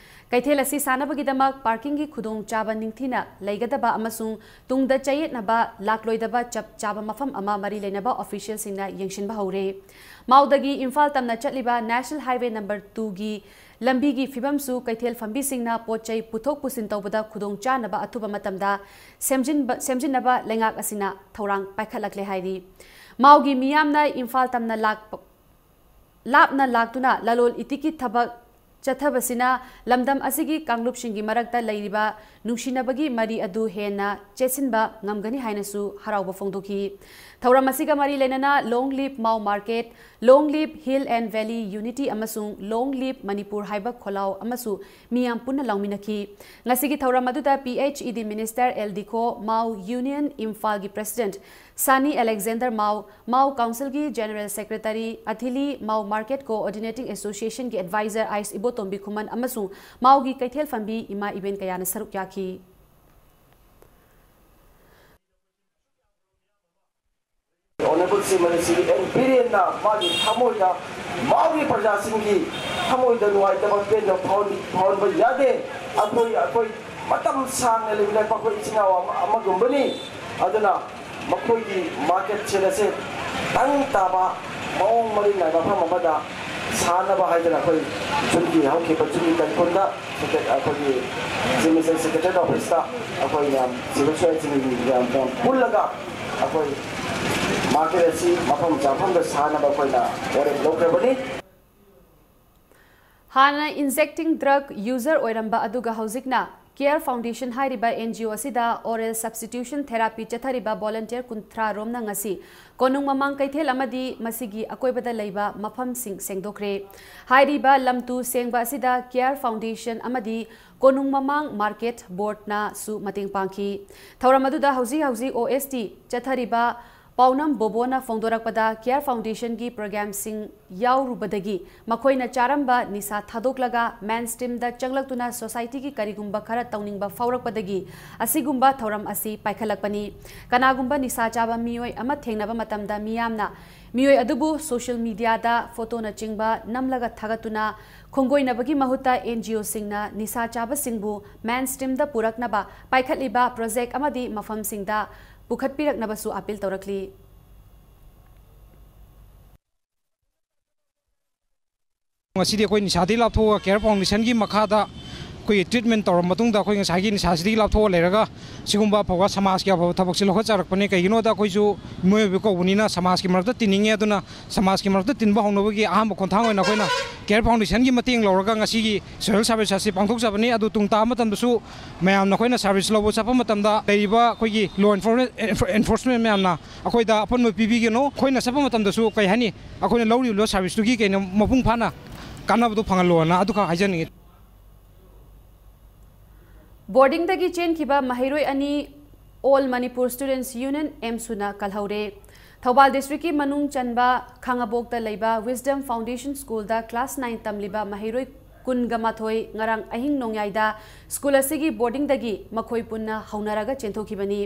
ꯀꯩꯊꯦꯜ ꯑꯁꯤ ꯁꯥꯅꯕꯒꯤꯗꯃꯛ ꯄꯥꯔꯀꯤꯡꯒꯤ ꯈꯨꯗꯣꯡꯆꯥꯕ ꯅꯤꯡꯊꯤꯅ ꯂꯩꯒꯗꯕ ꯑꯃꯁꯨꯡ ꯇꯨꯡꯗ ꯆꯌꯦꯠꯅꯕ ꯂꯥꯛꯂꯣꯏꯗꯕ ꯆꯞ ꯆꯥꯕ ꯃꯐꯝ ꯑꯃ ꯃꯔꯤ ꯂꯩꯅꯕ ꯑꯣꯐꯤꯁꯤꯌꯦꯜꯁꯤꯡꯅ ꯌꯦꯡꯁꯤꯟꯕ ꯍꯧꯔꯦ꯫ ꯃꯥꯎꯗꯒꯤ ꯏꯝꯐꯥꯜ ꯇꯝꯅ ꯆꯠꯂꯤꯕ ꯅꯦꯁꯅꯦꯜ ꯍꯥꯏꯋꯦ ꯅꯝꯕꯔ ꯇꯨꯒꯤ ꯂꯝꯕꯤꯒꯤ ꯐꯤꯕꯝꯁꯨ ꯀꯩꯊꯦꯜ ꯐꯝꯕꯤꯁꯤꯡꯅ ꯄꯣꯠ ꯆꯩ ꯄꯨꯊꯣꯛ ꯄꯨꯁꯤꯟ ꯇꯧꯕꯗ ꯈꯨꯗꯣꯡ ꯆꯥꯅꯕ ꯑꯊꯨꯕ ꯃꯇꯝꯗ ꯁꯦꯝꯖꯤꯟꯕ, ꯁꯦꯝꯖꯤꯟꯅꯕ ꯂꯩꯉꯥꯛ ꯑꯁꯤꯅ ꯊꯧꯔꯥꯡ ꯄꯥꯏꯈꯠꯂꯛꯂꯦ ꯍꯥꯏꯔꯤ꯫ ꯃꯥꯎꯒꯤ ꯃꯤꯌꯥꯝꯅ ꯏꯝꯐꯥꯜ ꯇꯝꯅ ꯂꯥꯛꯄ, ꯂꯥꯞꯅ ꯂꯥꯛꯇꯨꯅ ꯂꯂꯣꯜ ꯏꯇꯤꯛꯀꯤ ꯊꯕꯛ ꯆꯠꯊꯕꯁꯤꯅ ꯂꯝꯗꯝ ꯑꯁꯤꯒꯤ ꯀꯥꯡꯂꯨꯞꯁꯤꯡꯒꯤ ꯃꯔꯛꯇ ꯂꯩꯔꯤꯕ ꯅꯨꯡꯁꯤꯅꯕꯒꯤ ꯃꯔꯤ ꯑꯗꯨ ꯍꯦꯟꯅ ꯆꯦꯠꯁꯤꯟꯕ ꯉꯝꯒꯅꯤ ꯍꯥꯏꯅꯁꯨ ꯍꯔꯥꯎꯕ ꯐꯣꯡꯗꯣꯛꯈꯤ꯫ ꯊꯧꯔꯝ ꯑꯁꯤꯒ ꯃꯔꯤ ꯂꯩꯅꯅ Long Live Mao Market, Long Live Hill and Valley Unity ꯑꯃꯁꯨꯡ Long Live Manipur ꯍꯥꯏꯕ ꯈꯣꯜꯂꯥꯎ ꯑꯃꯁꯨ ꯃꯤꯌꯥꯝ ꯄꯨꯟꯅ ꯂꯥꯎꯃꯤꯟꯅꯈꯤ꯫ ꯉꯁꯤꯒꯤ ꯊꯧꯔꯝ ꯑꯗꯨꯗ P H E D minister L Dikho, Mao union ꯏꯝꯐꯥꯜꯒꯤ ꯄ꯭ꯔꯦꯁꯤꯗꯦꯟꯠ ꯁꯥꯅꯤ ꯑꯂꯦꯛꯖꯦꯟꯗꯔ ꯃꯥꯎ, ꯃꯥꯎ ꯀꯥꯎꯟꯁꯤꯜꯒꯤ general secretary, Athili Mao market coordinating ꯑꯦꯁꯣꯁꯤꯌꯦꯁꯟꯒꯤ ꯑꯦꯗꯚꯥꯏꯖꯔ ꯑꯥꯏꯁ ꯏꯕꯣꯇꯣꯝꯕꯤ ꯈꯨꯃꯟ ꯑꯃꯁꯨꯡ ꯃꯥꯎꯒꯤ ꯀꯩꯊꯦꯜ ꯐꯝꯕꯤ ꯏꯃꯥ ꯏꯕꯦꯟ ꯀꯌꯥꯅ ꯁꯔꯨꯛ ꯌꯥꯈꯤ꯫ ꯑꯣꯅꯔꯦꯕꯜ ꯁꯤ ꯃꯅꯤꯁꯤꯒꯤ ꯑꯦꯟ ꯕꯤꯔꯦꯟꯅ ꯃꯥꯒꯤ ꯊꯃꯣꯏꯗ ꯃꯥꯒꯤ ꯄ꯭ꯔꯖꯥꯁꯤꯡꯒꯤ ꯊꯃꯣꯏꯗ ꯅꯨꯡꯉꯥꯏꯇꯕ ꯄꯦꯟꯗꯕ ꯐꯥꯎꯍꯟ-, ꯐꯥꯎꯍꯟꯕ ꯌꯥꯗꯦ꯫ ꯑꯩꯈꯣꯏ, ꯑꯩꯈꯣꯏ ꯃꯇꯝ ꯁꯥꯡꯅ ꯂꯩꯃꯤꯟꯅꯔꯛꯄ ꯑꯩꯈꯣꯏ ꯏꯆꯤꯟ ꯏꯅꯥꯎ ꯑꯃ, ꯑꯃꯒꯨꯝꯕꯅꯤ꯫ ꯑꯗꯨꯅ ꯃꯈꯣꯏꯒꯤ ꯃꯥꯔꯀꯦꯠ ꯁꯦꯠ ꯑꯁꯦ ꯇꯪ ꯇꯥꯕ ꯃꯑꯣꯡ ꯃꯔꯤꯜ ꯅꯥꯏꯕ ꯃꯐꯝ ꯑꯃꯗ ꯁꯥꯅꯕ ꯍꯥꯏꯗꯅ ꯑꯩꯈꯣꯏ ꯖꯨꯟꯒꯤ, ꯍꯧꯈꯤꯕ ꯖꯨꯟꯒꯤ ꯇꯥꯡ ꯀꯨꯟꯗ ꯁꯦꯀ꯭ꯔꯦ-, ꯑꯩꯈꯣꯏꯒꯤ ꯆꯤꯐ ꯃꯤꯅꯤꯁꯇꯔ ꯁꯦꯀ꯭ꯔꯦꯇꯔꯤ ꯑꯣꯐꯤꯁꯇ ꯑꯩꯈꯣꯏ ꯃꯌꯥꯝ ꯁꯤꯚꯤꯜ ꯁꯣꯁꯥꯏꯇꯤꯒꯤ ꯃꯌꯥꯝ, ꯃꯌꯥꯝ ꯄꯨꯜꯂꯒ ꯑꯩꯈꯣꯏ ꯃꯥꯔꯀꯦꯠ ꯑꯁꯤ ꯃꯐꯝ ꯆꯥꯐꯝꯗ ꯁꯥꯅꯕ ꯑꯩꯈꯣꯏꯅ ꯋꯥꯔꯦꯞ ꯂꯧꯈ꯭ꯔꯕꯅꯤ꯫ ꯍꯥꯟꯅ injecting drug user ꯑꯣꯏꯔꯝꯕ ꯑꯗꯨꯒ ꯍꯧꯖꯤꯛꯅ ꯀꯦꯌꯔ ꯐꯥꯎꯟꯗꯦꯁꯟ ꯍꯥꯏꯔꯤꯕ ꯑꯦꯟ ꯖꯤ ꯑꯣ ꯑꯁꯤꯗ oral substitution therapy ꯆꯠꯊꯔꯤꯕ ꯚꯣꯂꯨꯟꯇꯤꯌꯔ ꯀꯨꯟꯊ꯭ꯔꯥ ꯔꯣꯝꯅ ꯉꯁꯤ ꯀꯣꯅꯨꯡ ꯃꯃꯥꯡ ꯀꯩꯊꯦꯜ ꯑꯃꯗꯤ ꯃꯁꯤꯒꯤ ꯑꯀꯣꯏꯕꯗ ꯂꯩꯕ ꯃꯐꯝꯁꯤꯡ ꯁꯦꯡꯗꯣꯛꯈ꯭ꯔꯦ꯫ ꯍꯥꯏꯔꯤꯕ ꯂꯝꯇꯨ ꯁꯦꯡꯕ ꯑꯁꯤꯗ ꯀꯦꯌꯔ ꯐꯥꯎꯟꯗꯦꯁꯟ ꯑꯃꯗꯤ ꯀꯣꯅꯨꯡ ꯃꯃꯥꯡ ꯃꯥꯔꯀꯦꯠ ꯕꯣꯔꯗꯅꯁꯨ ꯃꯇꯦꯡ ꯄꯥꯡꯈꯤ꯫ ꯊꯧꯔꯝ ꯑꯗꯨꯗ ꯍꯧꯖꯤꯛ ꯍꯧꯖꯤꯛ ꯑꯣ ꯑꯦꯁ ꯇꯤ ꯆꯠꯊꯔꯤꯕ ꯄꯥꯎꯅꯝ ꯕꯣꯕꯣꯅ ꯐꯣꯡꯗꯣꯔꯛꯄꯗ, ꯀꯦꯌꯔ ꯐꯥꯎꯟꯗꯦꯁꯟꯒꯤ ꯄ꯭ꯔꯣꯒ꯭ꯔꯥꯝꯁꯤꯡ ꯌꯥꯎꯔꯨꯕꯗꯒꯤ ꯃꯈꯣꯏꯅ ꯆꯥꯔꯝꯕ ꯅꯤꯁꯥ ꯊꯥꯗꯣꯛꯂꯒ ꯃꯦꯟ ꯁ꯭ꯇ꯭ꯔꯤꯝꯗ ꯆꯪꯂꯛꯇꯨꯅ ꯁꯣꯁꯥꯏꯇꯤꯒꯤ ꯀꯔꯤꯒꯨꯝꯕ ꯈꯔ ꯇꯧꯅꯤꯡꯕ ꯐꯥꯎꯔꯛꯄꯗꯒꯤ ꯑꯁꯤꯒꯨꯝꯕ ꯊꯧꯔꯝ ꯑꯁꯤ ꯄꯥꯏꯈꯠꯂꯛꯄꯅꯤ꯫ ꯀꯅꯥꯒꯨꯝꯕ ꯅꯤꯁꯥ ꯆꯥꯕ ꯃꯤꯑꯣꯏ ꯑꯃ ꯊꯦꯡꯅꯕ ꯃꯇꯝꯗ ꯃꯤꯌꯥꯝꯅ ꯃꯤꯑꯣꯏ ꯑꯗꯨꯕꯨ ꯁꯣꯁꯤꯌꯦꯜ ꯃꯤꯗꯤꯌꯥꯗ ꯐꯣꯇꯣꯅꯆꯤꯡꯕ ꯅꯝꯂꯒ ꯊꯥꯒꯠꯇꯨꯅ ꯈꯣꯡꯒꯣꯏꯅꯕꯒꯤ ꯃꯍꯨꯠꯇ ꯑꯦꯟ ꯖꯤ ꯑꯣꯁꯤꯡꯅ ꯅꯤꯁꯥ ꯆꯥꯕꯁꯤꯡꯕꯨ ꯃꯦꯟ ꯁ꯭ꯇ꯭ꯔꯤꯝꯗ ꯄꯨꯔꯛꯅꯕ ꯄꯥꯏꯈꯠꯂꯤꯕ ꯄ꯭ꯔꯣꯖꯦꯛ ꯑꯃꯗꯤ ꯃꯐꯝꯁꯤꯡꯗ ꯄꯨꯈꯠꯄꯤꯔꯛꯅꯕꯁꯨ ꯑꯥꯄꯤꯜ ꯇꯧꯔꯛꯂꯤ꯫ ꯉꯁꯤꯗꯤ ꯑꯩꯈꯣꯏ ꯅꯤꯁꯥꯗꯒꯤ ꯂꯥꯞꯊꯣꯛꯑꯒ ꯀꯦꯌꯔ ꯐꯥꯎꯟꯗꯦꯁꯟꯒꯤ ꯃꯈꯥꯗ ꯑꯩꯈꯣꯏꯒꯤ ꯇ꯭ꯔꯤꯠꯃꯦꯟ ꯇꯧꯔꯕ ꯃꯇꯨꯡꯗ ꯑꯩꯈꯣꯏ ꯉꯁꯥꯏꯒꯤ ꯅꯤꯁꯥꯁꯤꯗꯒꯤ ꯂꯥꯞꯊꯣꯛꯑ ꯂꯩꯔꯒ ꯁꯤꯒꯨꯝꯕ ꯑꯐꯕ ꯁꯃꯥꯖꯀꯤ ꯑꯐꯕ ꯊꯕꯛꯁꯦ ꯂꯧꯈꯠꯆꯔꯛꯄꯅꯤ꯫ ꯀꯩꯒꯤꯅꯣꯗ ꯑꯩꯈꯣꯏꯁꯨ ꯃꯤꯑꯣꯏꯕ ꯀꯧꯕꯅꯤꯅ ꯁꯃꯥꯖꯀꯤ ꯃꯔꯛꯇ ꯇꯤꯟꯅꯤꯡꯉꯦ꯫ ꯑꯗꯨꯅ ꯁꯃꯥꯖꯀꯤ ꯃꯔꯛꯇ ꯇꯤꯟꯕ ꯍꯧꯅꯕꯒꯤ ꯑꯍꯥꯟꯕ ꯈꯣꯡꯊꯥꯡ ꯑꯣꯏꯅ ꯑꯩꯈꯣꯏꯅ ꯀꯦꯌꯔ ꯐꯥꯎꯟꯗꯦꯁꯟꯒꯤ ꯃꯇꯦꯡ ꯂꯧꯔꯒ ꯉꯁꯤꯒꯤ ꯁꯣꯁꯤꯌꯦꯜ ꯁꯥꯔꯚꯤꯁ ꯑꯁꯤ ꯄꯥꯡꯊꯣꯛꯆꯕꯅꯤ꯫ ꯑꯗꯨ ꯇꯨꯡ ꯇꯥꯕ ꯃꯇꯝꯗꯁꯨ ꯃꯌꯥꯝꯅ ꯑꯩꯈꯣꯏꯅ ꯁꯥꯔꯚꯤꯁ ꯂꯧꯕ ꯆꯠꯄ ꯃꯇꯝꯗ ꯂꯩꯔꯤꯕ ꯑꯩꯈꯣꯏꯒꯤ ꯂꯣ ꯑꯦꯟꯐꯣꯔꯁꯃꯦꯟ ꯃꯌꯥꯝꯅ ꯑꯩꯈꯣꯏꯗ ꯑꯄꯟꯕ ꯄꯤꯕꯤꯒꯅꯨ꯫ ꯑꯩꯈꯣꯏꯅ ꯆꯠꯄ ꯃꯇꯝꯗꯁꯨ ꯀꯩ ꯍꯥꯏꯅꯤ, ꯑꯩꯈꯣꯏꯅ ꯂꯧꯔꯤꯕ ꯁꯥꯔꯚꯤꯁꯇꯨꯒꯤ ꯀꯩꯅꯣ ꯃꯄꯨꯡ ꯐꯥꯅ ꯀꯥꯟꯅꯕꯗꯣ ꯐꯪꯍꯜꯂꯣꯅ ꯑꯗꯨꯈꯛ ꯍꯥꯏꯖꯅꯤꯡꯉꯤ꯫ ꯕꯣꯔꯗꯤꯡꯗꯒꯤ ꯆꯦꯟꯈꯤꯕ ꯃꯍꯩꯔꯣꯏ ꯑꯅꯤ All Manipur Students Union, ꯑꯦꯝꯁꯨꯅ ꯀꯜꯍꯧꯔꯦ꯫ Thoubal districtꯀꯤ ꯃꯅꯨꯡ ꯆꯟꯕ ꯈꯥꯉꯕꯣꯛꯇ ꯂꯩꯕ Wisdom Foundation Schoolꯗ class nine ꯇꯝꯂꯤꯕ ꯃꯍꯩꯔꯣꯏ ꯀꯨꯟꯒ ꯃꯥꯊꯣꯏ ꯉꯔꯥꯡ ꯑꯍꯤꯡ ꯅꯣꯡꯌꯥꯏꯗ school ꯑꯁꯤꯒꯤ boardingꯗꯒꯤ ꯃꯈꯣꯏ ꯄꯨꯟꯅ ꯍꯧꯅꯔꯒ ꯆꯦꯟꯊꯣꯛꯈꯤꯕꯅꯤ꯫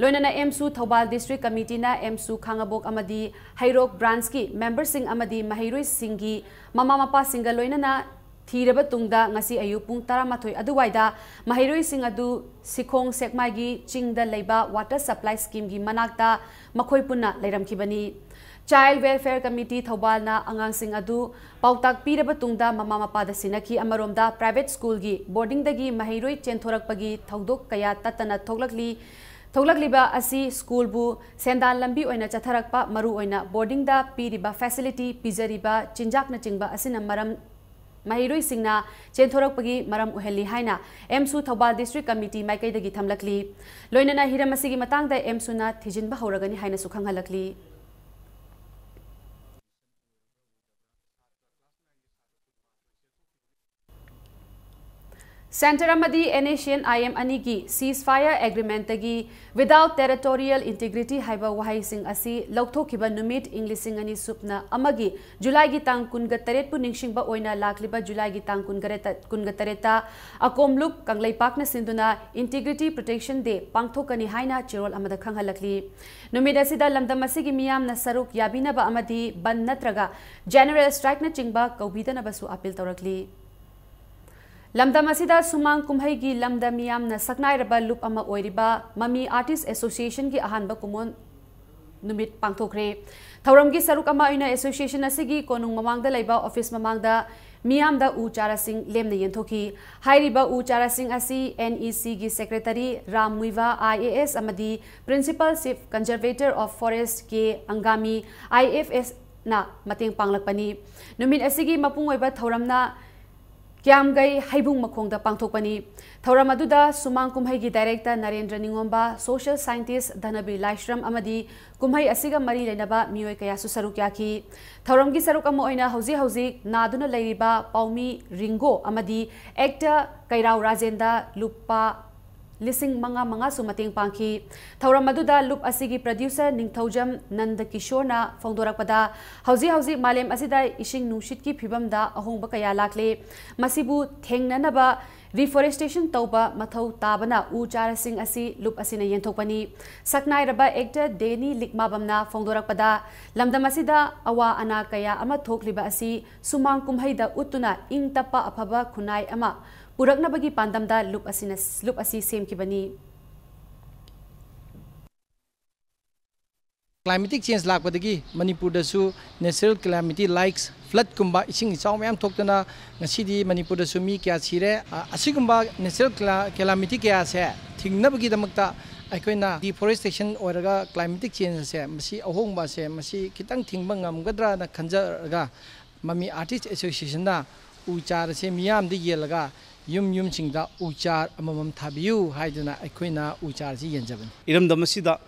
ꯂꯣꯏꯅꯅ ꯑꯦꯝꯁꯨ ꯊꯧꯕꯥꯜ district committeeꯅ ꯑꯦꯝꯁꯨ ꯈꯥꯉꯕꯣꯛ ꯑꯃꯗꯤ ꯍꯩꯔꯣꯛ branchꯀꯤ memberꯁꯤꯡ ꯑꯃꯗꯤ ꯃꯍꯩꯔꯣꯏꯁꯤꯡꯒꯤ ꯃꯃꯥ ꯃꯄꯥꯁꯤꯡꯒ ꯂꯣꯏꯅꯅ ꯊꯤꯔꯕ ꯇꯨꯡꯗ ꯉꯁꯤ ꯑꯌꯨꯛ ꯄꯨꯡ ꯇꯔꯥꯃꯥꯊꯣꯏ ꯑꯗꯨꯋꯥꯏꯗ ꯃꯍꯩꯔꯣꯏꯁꯤꯡ ꯑꯗꯨ ꯁꯤꯈꯣꯡ ꯁꯦꯛꯃꯥꯏꯒꯤ ꯆꯤꯡꯗ ꯂꯩꯕ water supply schemeꯒꯤ ꯃꯅꯥꯛꯇ ꯃꯈꯣꯏ ꯄꯨꯟꯅ ꯂꯩꯔꯝꯈꯤꯕꯅꯤ꯫ Child Welfare Committee ꯊꯧꯕꯥꯜꯅ ꯑꯉꯥꯡꯁꯤꯡ ꯑꯗꯨ ꯄꯥꯎꯇꯥꯛ ꯄꯤꯔꯕ ꯇꯨꯡꯗ ꯃꯃꯥ ꯃꯄꯥꯗ ꯁꯤꯟꯅꯈꯤ꯫ ꯑꯃꯔꯣꯝꯗ private schoolꯒꯤ boardingꯗꯒꯤ ꯃꯍꯩꯔꯣꯏ ꯆꯦꯟꯊꯣꯔꯛꯄꯒꯤ ꯊꯧꯗꯣꯛ ꯀꯌꯥ ꯇꯠꯇꯅ ꯊꯣꯛꯂꯛꯂꯤ꯫ ꯊꯣꯛꯂꯛꯂꯤꯕ ꯑꯁꯤ schoolꯕꯨ ꯁꯦꯟꯗꯥꯟ ꯂꯝꯕꯤ ꯑꯣꯏꯅ ꯆꯠꯊꯔꯛꯄ, ꯃꯔꯨꯑꯣꯏꯅ boardingꯗ ꯄꯤꯔꯤꯕ facility, ꯄꯤꯖꯔꯤꯕ ꯆꯤꯟꯖꯥꯛꯅꯆꯤꯡꯕ ꯑꯁꯤꯅ ꯃꯔꯝ ꯃꯍꯩꯔꯣꯏꯁꯤꯡꯅ ꯆꯦꯟꯊꯣꯔꯛꯄꯒꯤ ꯃꯔꯝ ꯑꯣꯏꯍꯜꯂꯤ ꯍꯥꯏꯅ ꯑꯦꯝꯁꯨ ꯊꯧꯕꯥꯜ district committee ꯃꯥꯏꯀꯩꯗꯒꯤ ꯊꯝꯂꯛꯂꯤ꯫ ꯂꯣꯏꯅꯅ ꯍꯤꯔꯝ ꯑꯁꯤꯒꯤ ꯃꯇꯥꯡꯗ ꯑꯦꯝꯁꯨꯅ ꯊꯤꯖꯤꯟꯕ ꯍꯧꯔꯒꯅꯤ ꯍꯥꯏꯅꯁꯨ ꯈꯪꯍꯜꯂꯛꯂꯤ꯫ Centre ꯑꯃꯗꯤ NSCN-IM ꯑꯅꯤꯒꯤ ceasefire agreementꯇꯒꯤ without territorial integrity ꯍꯥꯏꯕ ꯋꯥꯍꯩꯁꯤꯡ ꯑꯁꯤ ꯂꯧꯊꯣꯛꯈꯤꯕ ꯅꯨꯃꯤꯠ ꯏꯪ ꯂꯤꯁꯤꯡ ꯑꯅꯤ ꯁꯨꯞꯅ ꯑꯃꯒꯤ ꯖꯨꯂꯥꯏꯒꯤ ꯇꯥꯡ ꯀꯨꯟꯒ ꯇꯔꯦꯠꯄꯨ ꯅꯤꯡꯁꯤꯡꯕ ꯑꯣꯏꯅ ꯂꯥꯛꯂꯤꯕ ꯖꯨꯂꯥꯏꯒꯤ ꯇꯥꯡ ꯀꯨꯟꯒ ꯇꯔꯦꯠꯇ, ꯀꯨꯟꯒ ꯇꯔꯦꯠꯇ ꯑꯀꯣꯝꯂꯨꯞ ꯀꯪꯂꯩꯄꯥꯛꯅ ꯁꯤꯟꯗꯨꯅ Integrity Protection Day ꯄꯥꯡꯊꯣꯛꯀꯅꯤ ꯍꯥꯏꯅ ꯆꯦꯔꯣꯜ ꯑꯃꯗ ꯈꯪꯍꯜꯂꯛꯂꯤ꯫ ꯅꯨꯃꯤꯠ ꯑꯁꯤꯗ ꯂꯝꯗꯝ ꯑꯁꯤꯒꯤ ꯃꯤꯌꯥꯝꯅ ꯁꯔꯨꯛ ꯌꯥꯕꯤꯅꯕ ꯑꯃꯗꯤ ꯕꯟ ꯅꯠꯇ꯭ꯔꯒ general strikeꯅꯆꯤꯡꯕ ꯀꯧꯕꯤꯗꯅꯕꯁꯨ appeal ꯇꯧꯔꯛꯂꯤ꯫ ꯂꯝꯗꯝ ꯑꯁꯤꯗ ꯁꯨꯃꯥꯡ ꯀꯨꯝꯍꯩꯒꯤ ꯂꯝꯗ ꯃꯤꯌꯥꯝꯅ ꯁꯛꯅꯥꯏꯔꯕ ꯂꯨꯞ ꯑꯃ ꯑꯣꯏꯔꯤꯕ ꯃꯃꯤ Artist Associationꯒꯤ ꯑꯍꯥꯟꯕ ꯀꯨꯝꯑꯣꯟ ꯅꯨꯃꯤꯠ ꯄꯥꯡꯊꯣꯛꯈ꯭ꯔꯦ꯫ ꯊꯧꯔꯝꯒꯤ ꯁꯔꯨꯛ ꯑꯃ ꯑꯣꯏꯅ association ꯑꯁꯤꯒꯤ ꯀꯣꯅꯨꯡ ꯃꯃꯥꯡꯗ ꯂꯩꯕ office ꯃꯃꯥꯡꯗ ꯃꯤꯌꯥꯝꯗ ꯎ ꯆꯥꯔꯥꯁꯤꯡ ꯂꯦꯝꯅ ꯌꯦꯟꯊꯣꯛꯈꯤ꯫ ꯍꯥꯏꯔꯤꯕ ꯎ ꯆꯥꯔꯥꯁꯤꯡ ꯑꯁꯤ NECꯒꯤ secretary ꯔꯥꯝ ꯃꯨꯏꯚꯥ IAS ꯑꯃꯗꯤ Principal Chief Conservator of Forest ꯀꯦ ꯑꯪꯒꯥꯃꯤ IFSꯅ ꯃꯇꯦꯡ ꯄꯥꯡꯂꯛꯄꯅꯤ꯫ ꯅꯨꯃꯤꯠ ꯑꯁꯤꯒꯤ ꯃꯄꯨꯡ ꯑꯣꯏꯕ ꯊꯧꯔꯝꯅ ꯀ꯭ꯌꯥꯝꯒꯩ ꯍꯩꯕꯨꯡ ꯃꯈꯣꯡꯗ ꯄꯥꯡꯊꯣꯛꯄꯅꯤ꯫ ꯊꯧꯔꯝ ꯑꯗꯨꯗ ꯁꯨꯃꯥꯡ ꯀꯨꯝꯍꯩꯒꯤ director ꯅꯔꯦꯟꯗ꯭ꯔ ꯅꯤꯉꯣꯝꯕ, social scientist ꯙꯅꯕꯤꯔ ꯂꯥꯏꯁ꯭ꯔꯝ ꯑꯃꯗꯤ ꯀꯨꯝꯍꯩ ꯑꯁꯤꯒ ꯃꯔꯤ ꯂꯩꯅꯕ ꯃꯤꯑꯣꯏ ꯀꯌꯥꯁꯨ ꯁꯔꯨꯛ ꯌꯥꯈꯤ꯫ ꯊꯧꯔꯝꯒꯤ ꯁꯔꯨꯛ ꯑꯃ ꯑꯣꯏꯅ ꯍꯧꯖꯤꯛ ꯍꯧꯖꯤꯛ ꯅꯥꯗꯨꯅ ꯂꯩꯔꯤꯕ ꯄꯥꯎꯃꯤ ꯔꯤꯡꯒꯣ ꯑꯃꯗꯤ actor ꯀꯩꯔꯥꯎ ꯔꯥꯖꯦꯟꯗ ꯂꯨꯄꯥ ꯂꯤꯁꯤꯡ ꯃꯉꯥ ꯃꯉꯥꯁꯨ ꯃꯇꯦꯡ ꯄꯥꯡꯈꯤ꯫ ꯊꯧꯔꯝ ꯑꯗꯨꯗ ꯂꯨꯞ ꯑꯁꯤꯒꯤ producer ꯅꯤꯡꯊꯧꯖꯝ ꯅꯟꯗ ꯀꯤꯁꯣꯔꯅ ꯐꯣꯡꯗꯣꯔꯛꯄꯗ, ꯍꯧꯖꯤꯛ ꯍꯧꯖꯤꯛ ꯃꯥꯂꯦꯝ ꯑꯁꯤꯗ ꯏꯁꯤꯡ ꯅꯨꯡꯁꯤꯠꯀꯤ ꯐꯤꯕꯝꯗ ꯑꯍꯣꯡꯕ ꯀꯌꯥ ꯂꯥꯛꯂꯦ꯫ ꯃꯁꯤꯕꯨ ꯊꯦꯡꯅꯅꯕ reforestation ꯇꯧꯕ ꯃꯊꯧ ꯇꯥꯕꯅ ꯎ ꯆꯥꯔꯁꯤꯡ ꯑꯁꯤ ꯂꯨꯞ ꯑꯁꯤꯅ ꯌꯦꯟꯊꯣꯛꯄꯅꯤ꯫ ꯁꯛꯅꯥꯏꯔꯕ actor ꯗꯦꯅꯤ ꯂꯤꯛꯃꯥꯕꯝꯅ ꯐꯣꯡꯗꯣꯔꯛꯄꯗ, ꯂꯝꯗꯝ ꯑꯁꯤꯗ ꯑꯋꯥ ꯑꯅꯥ ꯀꯌꯥ ꯑꯃ ꯊꯣꯛꯂꯤꯕ ꯑꯁꯤ ꯁꯨꯃꯥꯡ ꯀꯨꯝꯍꯩꯗ ꯎꯠꯇꯨꯅ ꯏꯪ ꯇꯞꯄ ꯑꯐꯕ ꯈꯨꯟꯅꯥꯏ ꯑꯃ ꯄꯨꯔꯛꯅꯕꯒꯤ ꯄꯥꯟꯗꯝꯗ ꯂꯨꯞ ꯑꯁꯤꯅ, ꯂꯨꯞ ꯑꯁꯤ ꯁꯦꯝꯈꯤꯕꯅꯤ꯫ Climatic change ꯂꯥꯛꯄꯗꯒꯤ ꯃꯅꯤꯄꯨꯔꯗꯁꯨ natural calamity likes floodꯀꯨꯝꯕ ꯏꯁꯤꯡ ꯏꯆꯥꯎ ꯃꯌꯥꯝ ꯊꯣꯛꯇꯨꯅ ꯉꯁꯤꯗꯤ ꯃꯅꯤꯄꯨꯔꯗꯁꯨ ꯃꯤ ꯀꯌꯥ ꯁꯤꯔꯦ꯫ ꯑ, ꯑꯁꯤꯒꯨꯝꯕ natural cla-, calamity ꯀꯌꯥꯁꯦ ꯊꯤꯡꯅꯕꯒꯤꯗꯃꯛꯇ ꯑꯩꯈꯣꯏꯅ deforestation ꯑꯣꯏꯔꯒ climatic change ꯑꯁꯦ, ꯃꯁꯤ ꯑꯍꯣꯡꯕ ꯑꯁꯦ, ꯃꯁꯤ ꯈꯤꯇꯪ ꯊꯤꯡꯕ ꯉꯝꯒꯗ꯭ꯔꯥꯅ ꯈꯟꯖꯔꯒ ꯃꯃꯤ Artist Associationꯅ ꯎ ꯆꯥꯔ ꯑꯁꯦ ꯃꯤꯌꯥꯝꯗ ꯌꯦꯜꯂꯒ ꯌꯨꯝ ꯌꯨꯝꯁꯤꯡꯗ ꯎ ꯆꯥꯔ ꯑꯃꯃꯝ ꯊꯥꯕꯤꯌꯨ ꯍꯥꯏꯗꯨꯅ ꯑꯩꯈꯣꯏꯅ ꯎ ꯆꯥꯔꯁꯤ ꯌꯦꯟꯖꯕꯅꯤ꯫ ꯏꯔꯝꯗꯝ ꯑꯁꯤꯗ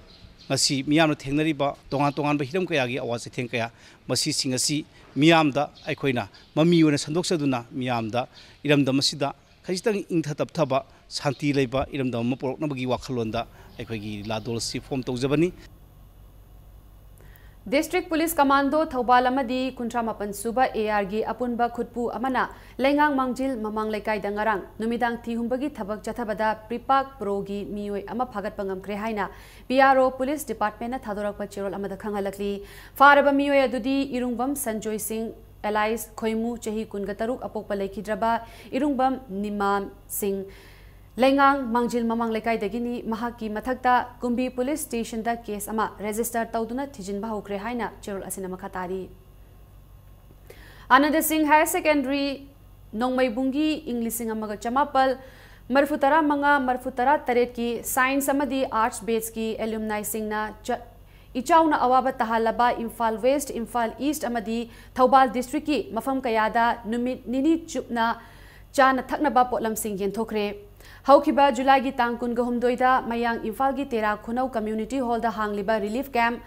ꯉꯁꯤ ꯃꯤꯌꯥꯝꯅ ꯊꯦꯡꯅꯔꯤꯕ ꯇꯣꯉꯥꯟ ꯇꯣꯉꯥꯟꯕ ꯍꯤꯔꯝ ꯀꯌꯥꯒꯤ ꯑꯋꯥ ꯆꯩꯊꯦꯡ ꯀꯌꯥ, ꯃꯁꯤꯁꯤꯡ ꯑꯁꯤ ꯃꯤꯌꯥꯝꯗ ꯑꯩꯈꯣꯏꯅ ꯃꯃꯤ ꯑꯣꯏꯅ ꯁꯟꯗꯣꯛꯆꯗꯨꯅ ꯃꯤꯌꯥꯝꯗ ꯏꯔꯝꯗꯝ ꯑꯁꯤꯗ ꯈꯖꯤꯛꯇꯪ ꯏꯪꯊ ꯇꯞꯊꯕ, ꯁꯥꯟꯇꯤ ꯂꯩꯕ ꯏꯔꯝꯗꯝ ꯑꯃ ꯄꯨꯔꯛꯅꯕꯒꯤ ꯋꯥꯈꯜꯂꯣꯟꯗ ꯑꯩꯈꯣꯏꯒꯤ ꯂꯤꯂꯥꯗꯣꯜ ꯑꯁꯤ form ꯇꯧꯖꯕꯅꯤ꯫ District Police Commando ꯊꯧꯕꯥꯜ ꯑꯃꯗꯤ ꯀꯨꯟꯊ꯭ꯔꯥ ꯃꯥꯄꯟ ꯁꯨꯕ ARꯒꯤ ꯑꯄꯨꯟꯕ ꯈꯨꯠꯄꯨ ꯑꯃꯅ ꯂꯩꯉꯥꯡ ꯃꯥꯡꯖꯤꯜ ꯃꯃꯥꯡ ꯂꯩꯀꯥꯏꯗ ꯉꯔꯥꯡ ꯅꯨꯃꯤꯗꯥꯡ ꯊꯤ ꯍꯨꯝꯕꯒꯤ ꯊꯕꯛ ꯆꯠꯊꯕꯗ PREPAK Proꯒꯤ ꯃꯤꯑꯣꯏ ꯑꯃ ꯐꯥꯒꯠꯄ ꯉꯝꯈ꯭ꯔꯦ ꯍꯥꯏꯅ PRO Police Departmentꯅ ꯊꯥꯗꯣꯔꯛꯄ ꯆꯦꯔꯣꯜ ꯑꯃꯗ ꯈꯪꯍꯜꯂꯛꯂꯤ꯫ ꯐꯥꯔꯕ ꯃꯤꯑꯣꯏ ꯑꯗꯨꯗꯤ ꯏꯔꯨꯡꯕꯝ ꯁꯟꯖꯣꯏ ꯁꯤꯡ alias ꯈꯣꯏꯃꯨ, ꯆꯍꯤ ꯀꯨꯟꯒ ꯇꯔꯨꯛ, ꯑꯄꯣꯛꯄ ꯂꯩꯈꯤꯗ꯭ꯔꯕ ꯏꯔꯨꯡꯕꯝ ꯅꯤꯃꯥꯝ ꯁꯤꯡ, ꯂꯩꯉꯥꯡ ꯃꯥꯡꯖꯤꯜ ꯃꯃꯥꯡ ꯂꯩꯀꯥꯏꯗꯒꯤꯅꯤ꯫ ꯃꯍꯥꯛꯀꯤ ꯃꯊꯛꯇ ꯀꯨꯝꯕꯤ Police Stationꯗ case ꯑꯃ register ꯇꯧꯗꯨꯅ ꯊꯤꯖꯤꯟꯕ ꯍꯧꯈ꯭ꯔꯦ ꯍꯥꯏꯅ ꯆꯦꯔꯣꯜ ꯑꯁꯤꯅ ꯃꯈꯥ ꯇꯥꯔꯤ꯫ ꯑꯥꯅꯟꯗ ꯁꯤꯡ Higher Secondary ꯅꯣꯡꯃꯩꯕꯨꯡꯒꯤ ꯏꯪ ꯂꯤꯁꯤꯡ ꯑꯃꯒ ꯆꯃꯥꯄꯜ ꯃꯔꯤꯐꯨ ꯇꯔꯥ ꯃꯉꯥ, ꯃꯔꯤꯐꯨ ꯇꯔꯥ ꯇꯔꯦꯠꯀꯤ Science ꯑꯃꯗꯤ Arts batchꯀꯤ alumniꯁꯤꯡꯅ ꯆ-, ꯏꯆꯥꯎꯅ ꯑꯋꯥꯕ ꯇꯥꯍꯜꯂꯕ ꯏꯝꯐꯥꯜ West, ꯏꯝꯐꯥꯜ East ꯑꯃꯗꯤ ꯊꯧꯕꯥꯜ Districtꯀꯤ ꯃꯐꯝ ꯀꯌꯥꯗ ꯅꯨꯃꯤꯠ ꯅꯤꯅꯤ ꯆꯨꯞꯅ ꯆꯥꯅ ꯊꯛꯅꯕ ꯄꯣꯠꯂꯝꯁꯤꯡ ꯌꯦꯟꯊꯣꯛꯈ꯭ꯔꯦ꯫ ꯍꯧꯈꯤꯕ Julyꯒꯤ ꯇꯥꯡ ꯀꯨꯟꯒ ꯍꯨꯝꯗꯣꯏꯗ ꯃꯌꯥꯡ ꯏꯝꯐꯥꯜꯒꯤ ꯇꯦꯔꯥ ꯈꯨꯅꯧ Community Hallꯗ ꯍꯥꯡꯂꯤꯕ relief camp,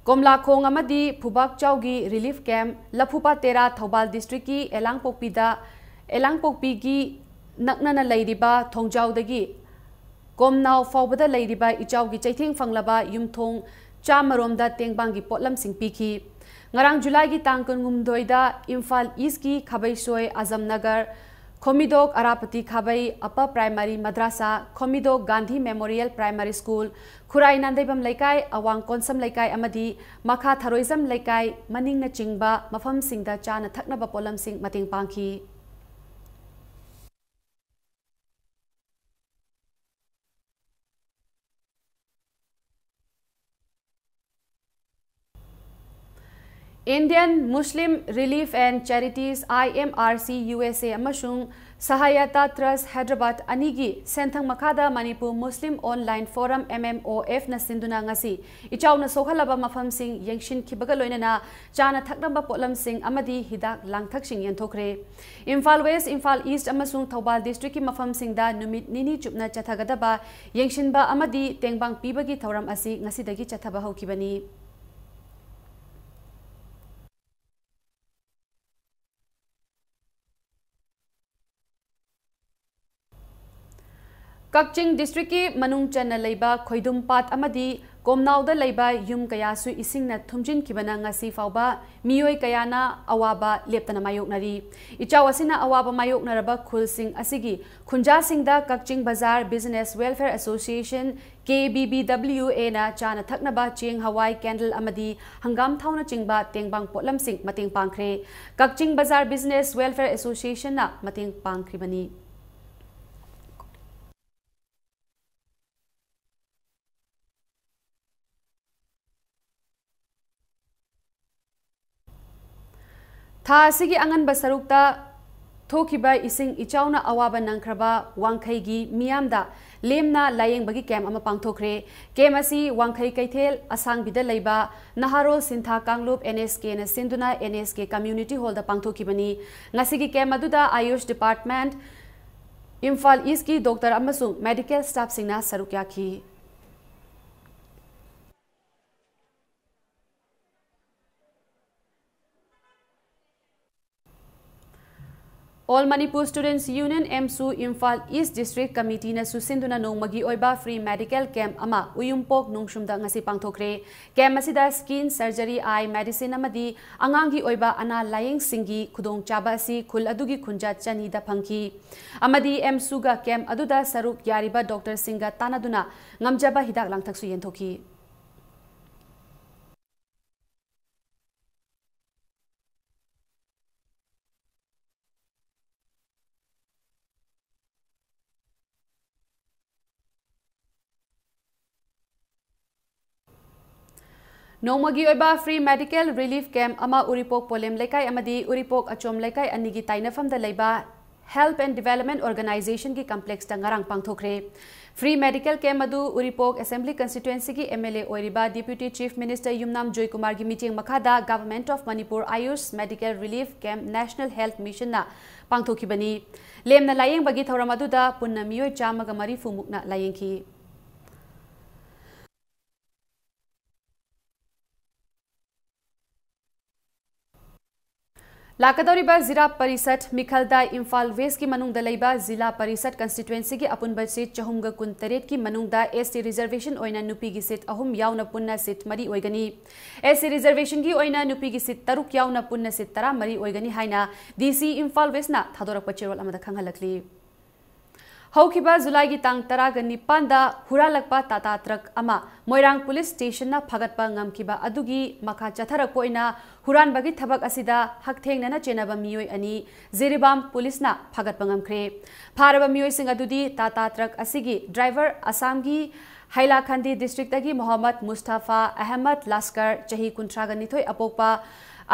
ꯀꯣꯝꯂꯥꯈꯣꯡ ꯑꯃꯗꯤ ꯐꯨꯕꯥꯛꯆꯥꯎꯒꯤ relief camp, ꯂꯐꯨꯄꯥꯠ ꯇꯦꯔꯥ ꯊꯧꯕꯥꯜ Districtꯀꯤ ꯑꯦꯂꯥꯡꯄꯣꯛꯄꯤꯗ, ꯑꯦꯂꯥꯡꯄꯣꯛꯄꯤꯒꯤ ꯅꯛꯅꯅ ꯂꯩꯔꯤꯕ ꯊꯣꯡꯖꯥꯎꯗꯒꯤ ꯀꯣꯝꯅꯥꯎ ꯐꯥꯎꯕꯗ ꯂꯩꯔꯤꯕ ꯏꯆꯥꯎꯒꯤ ꯆꯩꯊꯦꯡ ꯐꯪꯂꯕ ꯌꯨꯝꯊꯣꯡ ꯆꯥꯝꯃꯔꯣꯝꯗ ꯇꯦꯡꯕꯥꯡꯒꯤ ꯄꯣꯠꯂꯝꯁꯤꯡ ꯄꯤꯈꯤ꯫ ꯉꯔꯥꯡ ꯖꯨꯂꯥꯏꯒꯤ ꯇꯥꯡ ꯀꯨꯟꯍꯨꯝꯗꯣꯏꯗ ꯏꯝꯐꯥꯜ ꯏꯁꯀꯤ ꯈꯥꯕꯩꯁꯣꯏ ꯑꯖꯝ ꯅꯒꯔ, ꯈꯣꯃꯤꯗꯣꯛ ꯑꯔꯥꯄꯇꯤ ꯈꯥꯕꯩ ꯑꯄꯔ ꯄ꯭ꯔꯥꯏꯃꯥꯔꯤ ꯃꯗ꯭ꯔꯥꯁꯥ, Khomidok Gandhi memorial primary school, Khurai Nandeibam Leikai, ꯑꯋꯥꯡ ꯀꯣꯟꯁꯝ ꯂꯩꯀꯥꯏ ꯑꯃꯗꯤ ꯃꯈꯥ ꯊꯔꯣꯏꯖꯝ ꯂꯩꯀꯥꯏ ꯃꯅꯤꯡꯅꯆꯤꯡꯕ ꯃꯐꯝꯁꯤꯡꯗ ꯆꯥꯅ ꯊꯛꯅꯕ ꯄꯣꯠꯂꯝꯁꯤꯡ ꯃꯇꯦꯡ ꯄꯥꯡꯈꯤ꯫ Indian Muslim Relief and Charities, I M R C, U S A ꯑꯃꯁꯨꯡ Sahayata Trust Hyderabad ꯑꯅꯤꯒꯤ ꯁꯦꯟꯊꯪ ꯃꯈꯥꯗ Manipur Muslim online forum, M M O F ꯅ ꯁꯤꯟꯗꯨꯅ ꯉꯁꯤ ꯏꯆꯥꯎꯅ ꯁꯣꯛꯍꯜꯂꯕ ꯃꯐꯝꯁꯤꯡ ꯌꯦꯡꯁꯤꯟꯈꯤꯕꯒ ꯂꯣꯏꯅꯅ ꯆꯥꯅ ꯊꯛꯅꯕ ꯄꯣꯠꯂꯝꯁꯤꯡ ꯑꯃꯗꯤ ꯍꯤꯗꯥꯛ ꯂꯥꯡꯊꯛꯁꯤꯡ ꯌꯦꯟꯊꯣꯛꯈ꯭ꯔꯦ꯫ ꯏꯝꯐꯥꯜ ꯋꯦꯁ, ꯏꯝꯐꯥꯜ ꯏꯁ ꯑꯃꯁꯨꯡ ꯊꯧꯕꯥꯜ ꯗꯤꯁꯇ꯭ꯔꯤꯛꯀꯤ ꯃꯐꯝꯁꯤꯡꯗ ꯅꯨꯃꯤꯠ ꯅꯤꯅꯤ ꯆꯨꯞꯅ ꯆꯠꯊꯒꯗꯕ ꯌꯦꯡꯁꯤꯟꯕ ꯑꯃꯗꯤ ꯇꯦꯡꯕꯥꯡ ꯄꯤꯕꯒꯤ ꯊꯧꯔꯝ ꯑꯁꯤ ꯉꯁꯤꯗꯒꯤ ꯆꯠꯊꯕ ꯍꯧꯈꯤꯕꯅꯤ꯫ ꯀꯛꯆꯤꯡ ꯗꯤꯁꯇ꯭ꯔꯤꯛꯀꯤ ꯃꯅꯨꯡ ꯆꯟꯅ ꯂꯩꯕ ꯈꯣꯏꯗꯨꯝ ꯄꯥꯠ ꯑꯃꯗꯤ ꯀꯣꯝꯅꯥꯎꯗ ꯂꯩꯕ ꯌꯨꯝ ꯀꯌꯥꯁꯨ ꯏꯁꯤꯡꯅ ꯊꯨꯝꯖꯤꯟꯈꯤꯕꯅ ꯉꯁꯤ ꯐꯥꯎꯕ ꯃꯤꯑꯣꯏ ꯀꯌꯥꯅ ꯑꯋꯥꯕ ꯂꯦꯞꯇꯅ ꯃꯥꯌꯣꯛꯅꯔꯤ꯫ ꯏꯆꯥꯎ ꯑꯁꯤꯅ ꯑꯋꯥꯕ ꯃꯥꯌꯣꯛꯅꯔꯕ ꯈꯨꯜꯁꯤꯡ ꯑꯁꯤꯒꯤ ꯈꯨꯟꯖꯥꯁꯤꯡꯗ ꯀꯛꯆꯤꯡ ꯕꯖꯥꯔ Business Welfare Association, K B B W A ꯅ ꯆꯥꯅ ꯊꯛꯅꯕ ꯆꯦꯡ, ꯍꯋꯥꯏ, ꯀꯦꯟꯗꯜ ꯑꯃꯗꯤ ꯍꯪꯒꯥꯝ ꯊꯥꯎꯅꯆꯤꯡꯕ ꯇꯦꯡꯕꯥꯡ ꯄꯣꯠꯂꯝꯁꯤꯡ ꯃꯇꯦꯡ ꯄꯥꯡꯈ꯭ꯔꯦ꯫ ꯀꯛꯆꯤꯡ ꯕꯖꯥꯔ Business Welfare Association ꯅ ꯃꯇꯦꯡ ꯄꯥꯡꯈ꯭ꯔꯤꯕꯅꯤ꯫ ꯊꯥ ꯑꯁꯤꯒꯤ ꯑꯉꯟꯕ ꯁꯔꯨꯛꯇ ꯊꯣꯛꯈꯤꯕ ꯏꯁꯤꯡ ꯏꯆꯥꯎꯅ ꯑꯋꯥꯕ ꯅꯪꯈ꯭ꯔꯕ ꯋꯥꯡꯈꯩꯒꯤ ꯃꯤꯌꯥꯝꯗ ꯂꯦꯝꯅ ꯂꯥꯌꯦꯡꯕꯒꯤ ꯀꯦꯝꯞ ꯑꯃ ꯄꯥꯡꯊꯣꯛꯈ꯭ꯔꯦ꯫ ꯀꯦꯝꯞ ꯑꯁꯤ ꯋꯥꯡꯈꯩ ꯀꯩꯊꯦꯜ ꯑꯁꯥꯡꯕꯤꯗ ꯂꯩꯕ ꯅꯍꯥꯔꯣꯜ ꯁꯤꯟꯊꯥ ꯀꯥꯡꯂꯨꯞ, N S K ꯅ ꯁꯤꯟꯗꯨꯅ N S K Community Hall ꯗ ꯄꯥꯡꯊꯣꯛꯈꯤꯕꯅꯤ꯫ ꯉꯁꯤꯒꯤ ꯀꯦꯝꯞ ꯑꯗꯨꯗ ꯑꯌꯨꯁ ꯗꯤꯄꯥꯔꯠꯃꯦꯟꯠ, ꯏꯝꯐꯥꯜ ꯏꯁꯀꯤ ꯗꯣꯛꯇꯔ ꯑꯃꯁꯨꯡ ꯃꯦꯗꯤꯀꯦꯜ ꯁ꯭ꯇꯥꯐꯁꯤꯡꯅ ꯁꯔꯨꯛ ꯌꯥꯈꯤ꯫ All Manipur Students Union, AMSU, Imphal East District ꯀꯃꯤꯇꯤꯅ ꯁꯨꯁꯤꯟꯗꯨꯅ ꯅꯣꯡꯃꯒꯤ ꯑꯣꯏꯕ free medical camp ꯑꯃ ꯎꯌꯨꯝꯄꯣꯛ ꯅꯣꯡꯁꯨꯝꯗ ꯉꯁꯤ ꯄꯥꯡꯊꯣꯛꯈ꯭ꯔꯦ꯫ Camp ꯑꯁꯤꯗ skin surgery, eye medicine ꯑꯃꯗꯤ ꯑꯉꯥꯡꯒꯤ ꯑꯣꯏꯕ ꯑꯅꯥ ꯂꯥꯌꯦꯡꯁꯤꯡꯒꯤ ꯈꯨꯗꯣꯡꯆꯥꯕ ꯑꯁꯤ ꯈꯨꯜ ꯑꯗꯨꯒꯤ ꯈꯨꯟꯖꯥ ꯆꯅꯤꯗ ꯐꯪꯈꯤ꯫ ꯑꯃꯗꯤ ꯑꯦꯝꯁꯨꯒ camp ꯑꯗꯨꯗ ꯁꯔꯨꯛ ꯌꯥꯔꯤꯕ ꯗꯣꯛꯇꯔꯁꯤꯡꯒ ꯇꯥꯟꯅꯗꯨꯅ ꯉꯝꯖꯕ ꯍꯤꯗꯥꯛ ꯂꯥꯡꯊꯛꯁꯨ ꯌꯦꯟꯊꯣꯛꯈꯤ꯫ ꯅꯣꯡꯃꯒꯤ ꯑꯣꯏꯕ free medical relief camp ꯑꯃ ꯎꯔꯤꯄꯣꯛ ꯄꯣꯂꯦꯝ ꯂꯩꯀꯥꯏ ꯑꯃꯗꯤ ꯎꯔꯤꯄꯣꯛ ꯑꯆꯣꯝ ꯂꯩꯀꯥꯏ ꯑꯅꯤꯒꯤ ꯇꯥꯏꯅꯐꯝꯗ ꯂꯩꯕ Health and Development Organizationꯒꯤ complexꯇ ꯉꯔꯥꯡ ꯄꯥꯡꯊꯣꯛꯈ꯭ꯔꯦ꯫ Free medical camp ꯑꯗꯨ ꯎꯔꯤꯄꯣꯛ Assembly Constituencyꯒꯤ MLA ꯑꯣꯏꯔꯤꯕ Deputy Chief Minister ꯌꯨꯝꯅꯥꯝ ꯖꯣꯏꯀꯨꯃꯥꯔꯒꯤ ꯃꯤꯠꯌꯦꯡ ꯃꯈꯥꯗ Government of Manipur Ayush Medical Relief Camp National Health Missionꯅ ꯄꯥꯡꯊꯣꯛꯈꯤꯕꯅꯤ꯫ ꯂꯦꯝꯅ ꯂꯥꯌꯦꯡꯕꯒꯤ ꯊꯧꯔꯝ ꯑꯗꯨꯗ ꯄꯨꯟꯅ ꯃꯤꯑꯣꯏ ꯆꯥꯝꯃꯒ ꯃꯔꯤꯐꯨ ꯃꯨꯛꯅ ꯂꯥꯌꯦꯡꯈꯤ꯫ ꯂꯥꯛꯀꯗꯧꯔꯤꯕ ꯖꯤꯂꯥ ꯄꯔꯤꯁꯠ ꯃꯤꯈꯜꯗ ꯏꯝꯐꯥꯜ ꯋꯦꯁ꯭ꯠꯀꯤ ꯃꯅꯨꯡꯗ ꯂꯩꯕ ꯖꯤꯂꯥ ꯄꯔꯤꯁꯠ constituencyꯒꯤ ꯑꯄꯨꯟꯕ seat ꯆꯍꯨꯝꯒ ꯀꯨꯟꯇꯔꯦꯠꯀꯤ ꯃꯅꯨꯡꯗ ST reservation ꯑꯣꯏꯅ ꯅꯨꯄꯤꯒꯤ seat ꯑꯍꯨꯝ ꯌꯥꯎꯅ ꯄꯨꯟꯅ seat ꯃꯔꯤ ꯑꯣꯏꯒꯅꯤ꯫ SC reservationꯒꯤ ꯑꯣꯏꯅ ꯅꯨꯄꯤꯒꯤ seat ꯇꯔꯨꯛ ꯌꯥꯎꯅ ꯄꯨꯟꯅ seat ꯇꯔꯥꯃꯔꯤ ꯑꯣꯏꯒꯅꯤ ꯍꯥꯏꯅ DC ꯏꯝꯐꯥꯜ ꯋꯦꯁ꯭ꯠꯅ ꯊꯥꯗꯣꯔꯛꯄ ꯆꯦꯔꯣꯜ ꯑꯃꯗ ꯈꯪꯍꯜꯂꯛꯂꯤ꯫ ꯍꯧꯈꯤꯕ ꯖꯨꯂꯥꯏꯒꯤ ꯇꯥꯡ ꯇꯔꯥꯒ ꯅꯤꯄꯥꯟꯗ ꯍꯨꯔꯥꯜꯂꯛꯄ ꯇꯥꯇꯥ ꯇ꯭ꯔꯛ ꯑꯃ ꯃꯣꯏꯔꯥꯡ ꯄꯨꯂꯤꯁ ꯁ꯭ꯇꯦꯁꯟꯅ ꯐꯥꯒꯠꯄ ꯉꯝꯈꯤꯕ ꯑꯗꯨꯒꯤ ꯃꯈꯥ ꯆꯠꯊꯔꯛꯄ ꯑꯣꯏꯅ ꯍꯨꯔꯥꯟꯕꯒꯤ ꯊꯕꯛ ꯑꯁꯤꯗ ꯍꯛꯊꯦꯡꯅꯅ ꯆꯦꯟꯅꯕ ꯃꯤꯑꯣꯏ ꯑꯅꯤ ꯖꯤꯔꯤꯕꯥꯝ ꯄꯨꯂꯤꯁꯅ ꯐꯥꯒꯠꯄ ꯉꯝꯈ꯭ꯔꯦ꯫ ꯐꯥꯔꯕ ꯃꯤꯑꯣꯏꯁꯤꯡ ꯑꯗꯨꯗꯤ ꯇꯥꯇꯥ ꯇ꯭ꯔꯛ ꯑꯁꯤꯒꯤ ꯗ꯭ꯔꯥꯏꯚꯔ ꯑꯁꯥꯝꯒꯤ ꯍꯩꯂꯥꯈꯟꯗꯤ ꯗꯤꯁꯇ꯭ꯔꯤꯛꯇꯒꯤ ꯃꯣꯍꯝꯃꯗ ꯃꯨꯁꯇꯐꯥ ꯑꯍꯃꯗ ꯂꯥꯁꯀꯔ, ꯆꯍꯤ ꯀꯨꯟꯊ꯭ꯔꯥꯒ ꯅꯤꯊꯣꯏ, ꯑꯄꯣꯛꯄ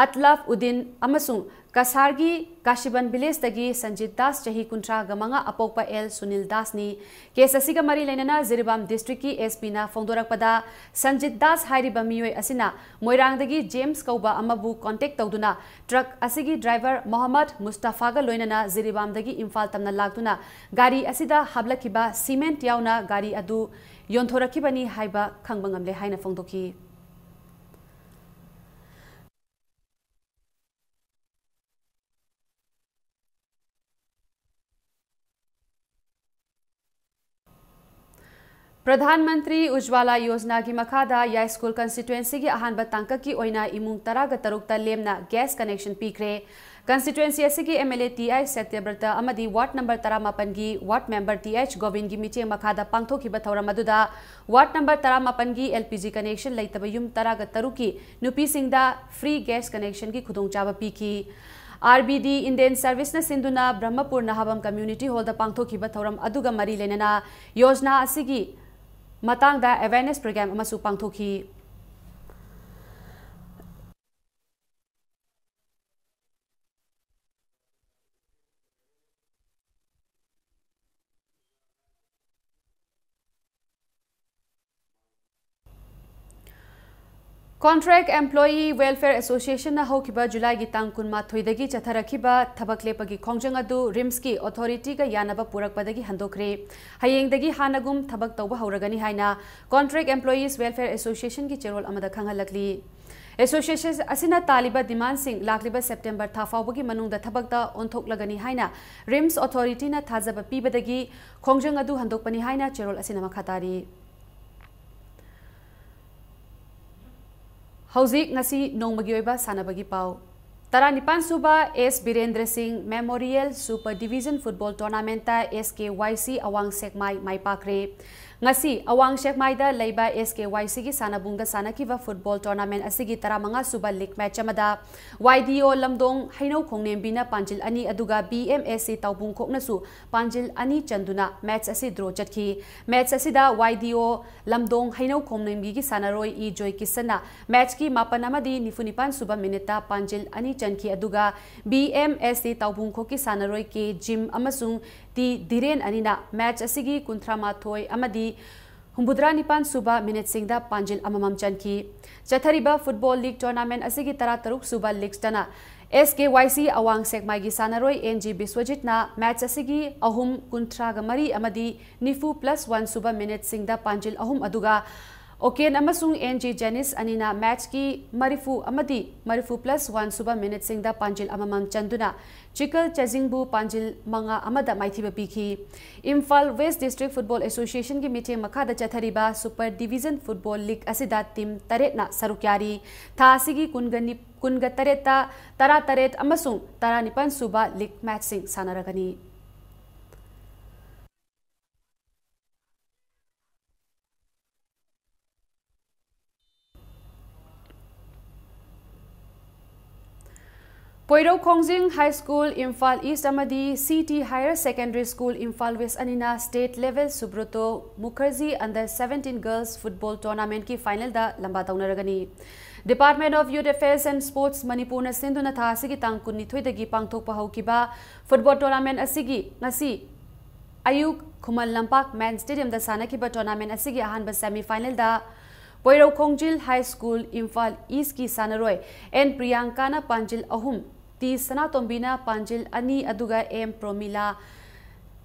ꯑꯠꯂꯥꯐ ꯎꯗꯤꯟ ꯑꯃꯁꯨꯡ ꯀꯁꯥꯔꯒꯤ ꯀꯥꯁꯤꯕꯟ ꯚꯤꯂꯦꯖꯇꯒꯤ ꯁꯟꯖꯤꯠ ꯗꯥꯁ, ꯆꯍꯤ ꯀꯨꯟꯊ꯭ꯔꯥꯒ ꯃꯉꯥ, ꯑꯄꯣꯛꯄ ꯑꯦꯜ ꯁꯨꯅꯤꯜ ꯗꯥꯁꯅꯤ꯫ ꯀꯦꯁ ꯑꯁꯤꯒ ꯃꯔꯤ ꯂꯩꯅꯅ ꯖꯤꯔꯤꯕꯥꯝ ꯗꯤꯁꯇ꯭ꯔꯤꯛꯀꯤ SPꯅ ꯐꯣꯡꯗꯣꯔꯛꯄꯗ, ꯁꯟꯖꯤꯠ ꯗꯥꯁ ꯍꯥꯏꯔꯤꯕ ꯃꯤꯑꯣꯏ ꯑꯁꯤꯅ ꯃꯣꯏꯔꯥꯡꯗꯒꯤ ꯖꯦꯝꯁ ꯀꯧꯕ ꯑꯃꯕꯨ ꯀꯣꯟꯇꯦꯛ ꯇꯧꯗꯨꯅ ꯇ꯭ꯔꯛ ꯑꯁꯤꯒꯤ ꯗ꯭ꯔꯥꯏꯚꯔ ꯃꯣꯍꯝꯃꯗ ꯃꯨꯁꯇꯐꯥꯒ ꯂꯣꯏꯅꯅ ꯖꯤꯔꯤꯕꯥꯝꯗꯒꯤ ꯏꯝꯐꯥꯜ ꯇꯝꯅ ꯂꯥꯛꯇꯨꯅ ꯒꯥꯔꯤ ꯑꯁꯤꯗ ꯍꯥꯞꯂꯛꯈꯤꯕ ꯁꯤꯃꯦꯟꯠ ꯌꯥꯎꯅ ꯒꯥꯔꯤ ꯑꯗꯨ ꯌꯣꯟꯊꯣꯔꯛꯈꯤꯕꯅꯤ ꯍꯥꯏꯕ ꯈꯪꯕ ꯉꯝꯂꯦ ꯍꯥꯏꯅ ꯐꯣꯡꯗꯣꯛꯈꯤ꯫ ꯄ꯭ꯔꯙꯥꯟ ꯃꯟꯇ꯭ꯔꯤ ꯎꯖ꯭ꯋꯥꯂꯥ ꯌꯣꯖꯅꯥꯒꯤ ꯃꯈꯥꯗ ꯌꯥꯏꯁ꯭ꯀꯨꯜ ꯀꯟꯁꯇꯤꯇ꯭ꯋꯦꯟꯁꯤꯒꯤ ꯑꯍꯥꯟꯕ ꯇꯥꯡꯀꯛꯀꯤ ꯑꯣꯏꯅ ꯏꯃꯨꯡ ꯇꯔꯥꯒ ꯇꯔꯨꯛꯇ ꯂꯦꯝꯅ ꯒ꯭ꯌꯥꯁ ꯀꯅꯦꯛꯁꯟ ꯄꯤꯈ꯭ꯔꯦ꯫ ꯀꯟꯁꯇꯤꯇ꯭ꯋꯦꯟꯁꯤ ꯑꯁꯤꯒꯤ MLA TI ꯁꯇ꯭ꯌꯕ꯭ꯔꯇ ꯑꯃꯗꯤ ꯋꯥꯔꯗ ꯅꯝꯕꯔ ꯇꯔꯥꯃꯥꯄꯟꯒꯤ ꯋꯥꯔꯗ ꯃꯦꯝꯕꯔ TH ꯒꯣꯕꯤꯟꯒꯤ ꯃꯤꯠꯌꯦꯡ ꯃꯈꯥꯗ ꯄꯥꯡꯊꯣꯛꯈꯤꯕ ꯊꯧꯔꯝ ꯑꯗꯨꯗ ꯋꯥꯔꯗ ꯅꯝꯕꯔ ꯇꯔꯥꯃꯥꯄꯟꯒꯤ LPG ꯀꯅꯦꯛꯁꯟ ꯂꯩꯇꯕ ꯌꯨꯝ ꯇꯔꯥꯒ ꯇꯔꯨꯛꯀꯤ ꯅꯨꯄꯤꯁꯤꯡꯗ ꯐ꯭ꯔꯤ ꯒ꯭ꯌꯥꯁ ꯀꯅꯦꯛꯁꯟꯒꯤ ꯈꯨꯗꯣꯡꯆꯥꯕ ꯄꯤꯈꯤ꯫ RBD Indian Service ꯅ ꯁꯤꯟꯗꯨꯅ ꯕ꯭ꯔꯍꯃꯄꯨꯔ ꯅꯍꯥꯕꯝ ꯀꯝꯃ꯭ꯌꯨꯅꯤꯇꯤ ꯍꯣꯜꯗ ꯄꯥꯡꯊꯣꯛꯈꯤꯕ ꯊꯧꯔꯝ ꯑꯗꯨꯒ ꯃꯔꯤ ꯂꯩꯅꯅ ꯌꯣꯖꯅꯥ ꯑꯁꯤꯒꯤ ꯃꯇꯥꯡꯗ ꯑꯦꯋꯦꯔꯅꯦꯁ ꯄ꯭ꯔꯣꯒ꯭ꯔꯥꯝ ꯑꯃꯁꯨ ꯄꯥꯡꯊꯣꯛꯈꯤ꯫ Contract Employee Welfare Association ꯅ ꯍꯧꯈꯤꯕ ꯖꯨꯂꯥꯏꯒꯤ ꯇꯥꯡ ꯀꯨꯟꯃꯥꯊꯣꯏꯗꯒꯤ ꯆꯠꯊꯔꯛꯈꯤꯕ ꯊꯕꯛ ꯂꯦꯞꯄꯒꯤ ꯈꯣꯡꯖꯪ ꯑꯗꯨ ꯔꯤꯝꯁꯀꯤ ꯑꯣꯊꯣꯔꯤꯇꯤꯒ ꯌꯥꯅꯕ ꯄꯨꯔꯛꯄꯗꯒꯤ ꯍꯟꯗꯣꯛꯈ꯭ꯔꯦ꯫ ꯍꯌꯦꯡꯗꯒꯤ ꯍꯥꯟꯅꯒꯨꯝ ꯊꯕꯛ ꯇꯧꯕ ꯍꯧꯔꯒꯅꯤ ꯍꯥꯏꯅ Contract Employees Welfare Association ꯒꯤ ꯆꯦꯔꯣꯜ ꯑꯃꯗ ꯈꯪꯍꯜꯂꯛꯂꯤ꯫ ꯑꯦꯁꯣꯁꯤꯌꯦꯁꯟ ꯑꯁꯤꯅ ꯇꯥꯜꯂꯤꯕ ꯗꯤꯃꯥꯟꯁꯤꯡ ꯂꯥꯛꯂꯤꯕ ꯁꯦꯞꯇꯦꯝꯕꯔ ꯊꯥ ꯐꯥꯎꯕꯒꯤ ꯃꯅꯨꯡꯗ ꯊꯕꯛꯇ ꯑꯣꯟꯊꯣꯛꯂꯒꯅꯤ ꯍꯥꯏꯅ ꯔꯤꯝꯁ ꯑꯣꯊꯣꯔꯤꯇꯤꯅ ꯊꯥꯖꯕ ꯄꯤꯕꯗꯒꯤ ꯈꯣꯡꯖꯪ ꯑꯗꯨ ꯍꯟꯗꯣꯛꯄꯅꯤ ꯍꯥꯏꯅ ꯆꯦꯔꯣꯜ ꯑꯁꯤꯅ ꯃꯈꯥ ꯇꯥꯔꯤ꯫ ꯍꯧꯖꯤꯛ ꯉꯁꯤ ꯅꯣꯡꯃꯒꯤ ꯑꯣꯏꯕ ꯁꯥꯟꯅꯕꯒꯤ ꯄꯥꯎ꯫ ꯇꯔꯥꯅꯤꯄꯥꯟ ꯁꯨꯕ S Birendra Singh memorial super division football ꯇꯣꯔꯅꯥꯃꯦꯟꯠꯇ SKYC ꯑꯋꯥꯡ ꯁꯦꯛꯃꯥꯏ ꯃꯥꯏ ꯄꯥꯛꯈ꯭ꯔꯦ꯫ ꯉꯁꯤ ꯑꯋꯥꯡ ꯁꯦꯛꯃꯥꯏꯗ ꯂꯩꯕ SKYC ꯒꯤ ꯁꯥꯟꯅꯕꯨꯡꯗ ꯁꯥꯟꯅꯈꯤꯕ ꯐꯨꯠꯕꯣꯜ ꯇꯣꯔꯅꯥꯃꯦꯟꯠ ꯑꯁꯤꯒꯤ ꯇꯔꯥꯃꯉꯥ ꯁꯨꯕ ꯂꯤꯒ ꯃꯦꯆ ꯑꯃꯗ YDO ꯂꯝꯗꯣꯡ ꯍꯩꯅꯧ ꯈꯣꯡꯅꯦꯝꯕꯤꯅ ꯄꯥꯟꯖꯤꯜ ꯑꯅꯤ ꯑꯗꯨꯒ BMSC ꯇꯥꯎꯕꯨꯡꯈꯣꯛꯅꯁꯨ ꯄꯥꯟꯖꯤꯜ ꯑꯅꯤ ꯆꯟꯗꯨꯅ ꯃꯦꯆ ꯑꯁꯤ ꯗ꯭ꯔꯣ ꯆꯠꯈꯤ꯫ ꯃꯦꯆ ꯑꯁꯤꯗ YDO ꯂꯝꯗꯣꯡ ꯍꯩꯅꯧ ꯈꯣꯡꯅꯦꯝꯕꯤꯒꯤ ꯁꯥꯟꯅꯔꯣꯏ ꯏ ꯖꯣꯏ ꯀꯤꯁꯟꯅ ꯃꯦꯆꯀꯤ ꯃꯥꯄꯟ ꯑꯃꯗꯤ ꯅꯤꯐꯨ ꯅꯤꯄꯥꯟ ꯁꯨꯕ ꯃꯤꯅꯤꯠꯇ ꯄꯥꯟꯖꯤꯜ ꯑꯅꯤ ꯆꯟꯈꯤ, ꯑꯗꯨꯒ BMSC ꯇꯥꯎꯕꯨꯡꯈꯣꯛꯀꯤ ꯁꯥꯟꯅꯔꯣꯏ ꯀꯦ ꯖꯤꯝ ꯑꯃꯁꯨꯡ ꯇꯤ ꯙꯤꯔꯦꯟ ꯑꯅꯤꯅ ꯃꯦꯆ ꯑꯁꯤꯒꯤ ꯀꯨꯟꯊ꯭ꯔꯥ ꯃꯥꯊꯣꯏ ꯑꯃꯗꯤ ꯍꯨꯝꯐꯨꯇꯔꯥ ꯅꯤꯄꯥꯟ ꯁꯨꯕ ꯃꯤꯅꯤꯠꯁꯤꯡꯗ ꯄꯥꯟꯖꯤꯜ ꯑꯃꯃꯝ ꯆꯟꯈꯤ꯫ ꯆꯠꯊꯔꯤꯕ ꯐꯨꯠꯕꯣꯜ ꯂꯤꯒ ꯇꯣꯔꯅꯥꯃꯦꯟꯠ ꯑꯁꯤꯒꯤ ꯇꯔꯥꯇꯔꯨꯛ ꯁꯨꯕ ꯂꯤꯒꯇꯅ SKYC ꯑꯋꯥꯡ ꯁꯦꯛꯃꯥꯏꯒꯤ ꯁꯥꯟꯅꯔꯣꯏ NG ꯕꯤꯁ꯭ꯋꯖꯤꯠꯅ ꯃꯦꯆ ꯑꯁꯤꯒꯤ ꯑꯍꯨꯝ, ꯀꯨꯟꯊ꯭ꯔꯥꯒ ꯃꯔꯤ ꯑꯃꯗꯤ ꯅꯤꯐꯨ plus one ꯁꯨꯕ ꯃꯤꯅꯤꯠꯁꯤꯡꯗ ꯄꯥꯟꯖꯤꯜ ꯑꯍꯨꯝ ꯑꯗꯨꯒ ꯑꯣꯀꯦꯟ ꯑꯃꯁꯨꯡ ꯑꯦꯟ ꯖꯦ ꯖꯦꯅꯤꯁ ꯑꯅꯤꯅ ꯃꯦꯆꯀꯤ ꯃꯔꯤꯐꯨ ꯑꯃꯗꯤ ꯃꯔꯤꯐꯨ plus one ꯁꯨꯕ ꯃꯤꯅꯤꯠꯁꯤꯡꯗ ꯄꯥꯟꯖꯤꯜ ꯑꯃꯃꯝ ꯆꯟꯗꯨꯅ ꯆꯤꯀꯜ ꯆꯖꯤꯡꯕꯨ ꯄꯥꯟꯖꯤꯜ ꯃꯉꯥ ꯑꯃꯗ ꯃꯥꯏꯊꯤꯕ ꯄꯤꯈꯤ꯫ ꯏꯝꯐꯥꯜ ꯋꯦꯁ ꯗꯤꯁꯇ꯭ꯔꯤꯛ ꯐꯨꯠꯕꯣꯜ ꯑꯦꯁꯣꯁꯤꯌꯦꯁꯟꯒꯤ ꯃꯤꯠꯌꯦꯡ ꯃꯈꯥꯗ ꯆꯠꯊꯔꯤꯕ ꯁꯨꯄꯔ ꯗꯤꯚꯤꯖꯟ ꯐꯨꯠꯕꯣꯜ ꯂꯤꯒ ꯑꯁꯤꯗ ꯇꯤꯝ ꯇꯔꯦꯠꯅ ꯁꯔꯨꯛ ꯌꯥꯔꯤ꯫ ꯊꯥ ꯑꯁꯤꯒꯤ ꯀꯨꯟꯒ ꯅꯤ-, ꯀꯨꯟꯒ ꯇꯔꯦꯠꯇ ꯇꯔꯥꯇꯔꯦꯠ ꯑꯃꯁꯨꯡ ꯇꯔꯥꯅꯤꯄꯥꯟ ꯁꯨꯕ ꯂꯤꯒ ꯃꯦꯆꯁꯤꯡ ꯁꯥꯟꯅꯔꯒꯅꯤ꯫ Poirou Khongjing high school Imphal East ꯑꯃꯗꯤ C T higher secondary school Imphal West ꯑꯅꯤꯅ state level Subroto Mukherjee Under Seventeen Girls Football Tournamentꯀꯤ ꯐꯥꯏꯅꯦꯜꯗ ꯂꯝꯕꯥ ꯇꯧꯅꯔꯒꯅꯤ꯫ Department of Youth Affairs and Sports ꯃꯅꯤꯄꯨꯔꯅ ꯁꯤꯟꯗꯨꯅ ꯊꯥ ꯑꯁꯤꯒꯤ ꯇꯥꯡ ꯀꯨꯟꯅꯤꯊꯣꯏꯗꯒꯤ ꯄꯥꯡꯊꯣꯛꯄ ꯍꯧꯈꯤꯕ ꯐꯨꯠꯕꯣꯜ ꯇꯣꯔꯅꯥꯃꯦꯟꯠ ꯑꯁꯤꯒꯤ ꯉꯁꯤ ꯑꯌꯨꯛ ꯈꯨꯃꯟ ꯂꯝꯄꯥꯛ ꯃꯦꯟ ꯁ꯭ꯇꯦꯗꯤꯌꯝꯗ ꯁꯥꯟꯅꯈꯤꯕ ꯇꯣꯔꯅꯥꯃꯦꯟꯠ ꯑꯁꯤꯒꯤ ꯑꯍꯥꯟꯕ ꯁꯦꯃꯤ ꯐꯥꯏꯅꯦꯜꯗ ꯄꯣꯏꯔꯧ ꯈꯣꯡꯖꯤꯜ ꯍꯥꯏ ꯁ꯭ꯀꯨꯜ ꯏꯝꯐꯥꯜ ꯏꯁ꯭ꯠꯀꯤ ꯁꯥꯟꯅꯔꯣꯏ ꯑꯦꯟ ꯄ꯭ꯔꯤꯌꯥꯡꯀꯥꯅ ꯄꯥꯟꯖꯤꯜ ꯑꯍꯨꯝ, ꯇꯤ ꯁꯅꯥꯇꯣꯝꯕꯤꯅ ꯄꯥꯟꯖꯤꯜ ꯑꯅꯤ, ꯑꯗꯨꯒ ꯑꯦꯝ ꯄ꯭ꯔꯣꯃꯤꯂꯥ,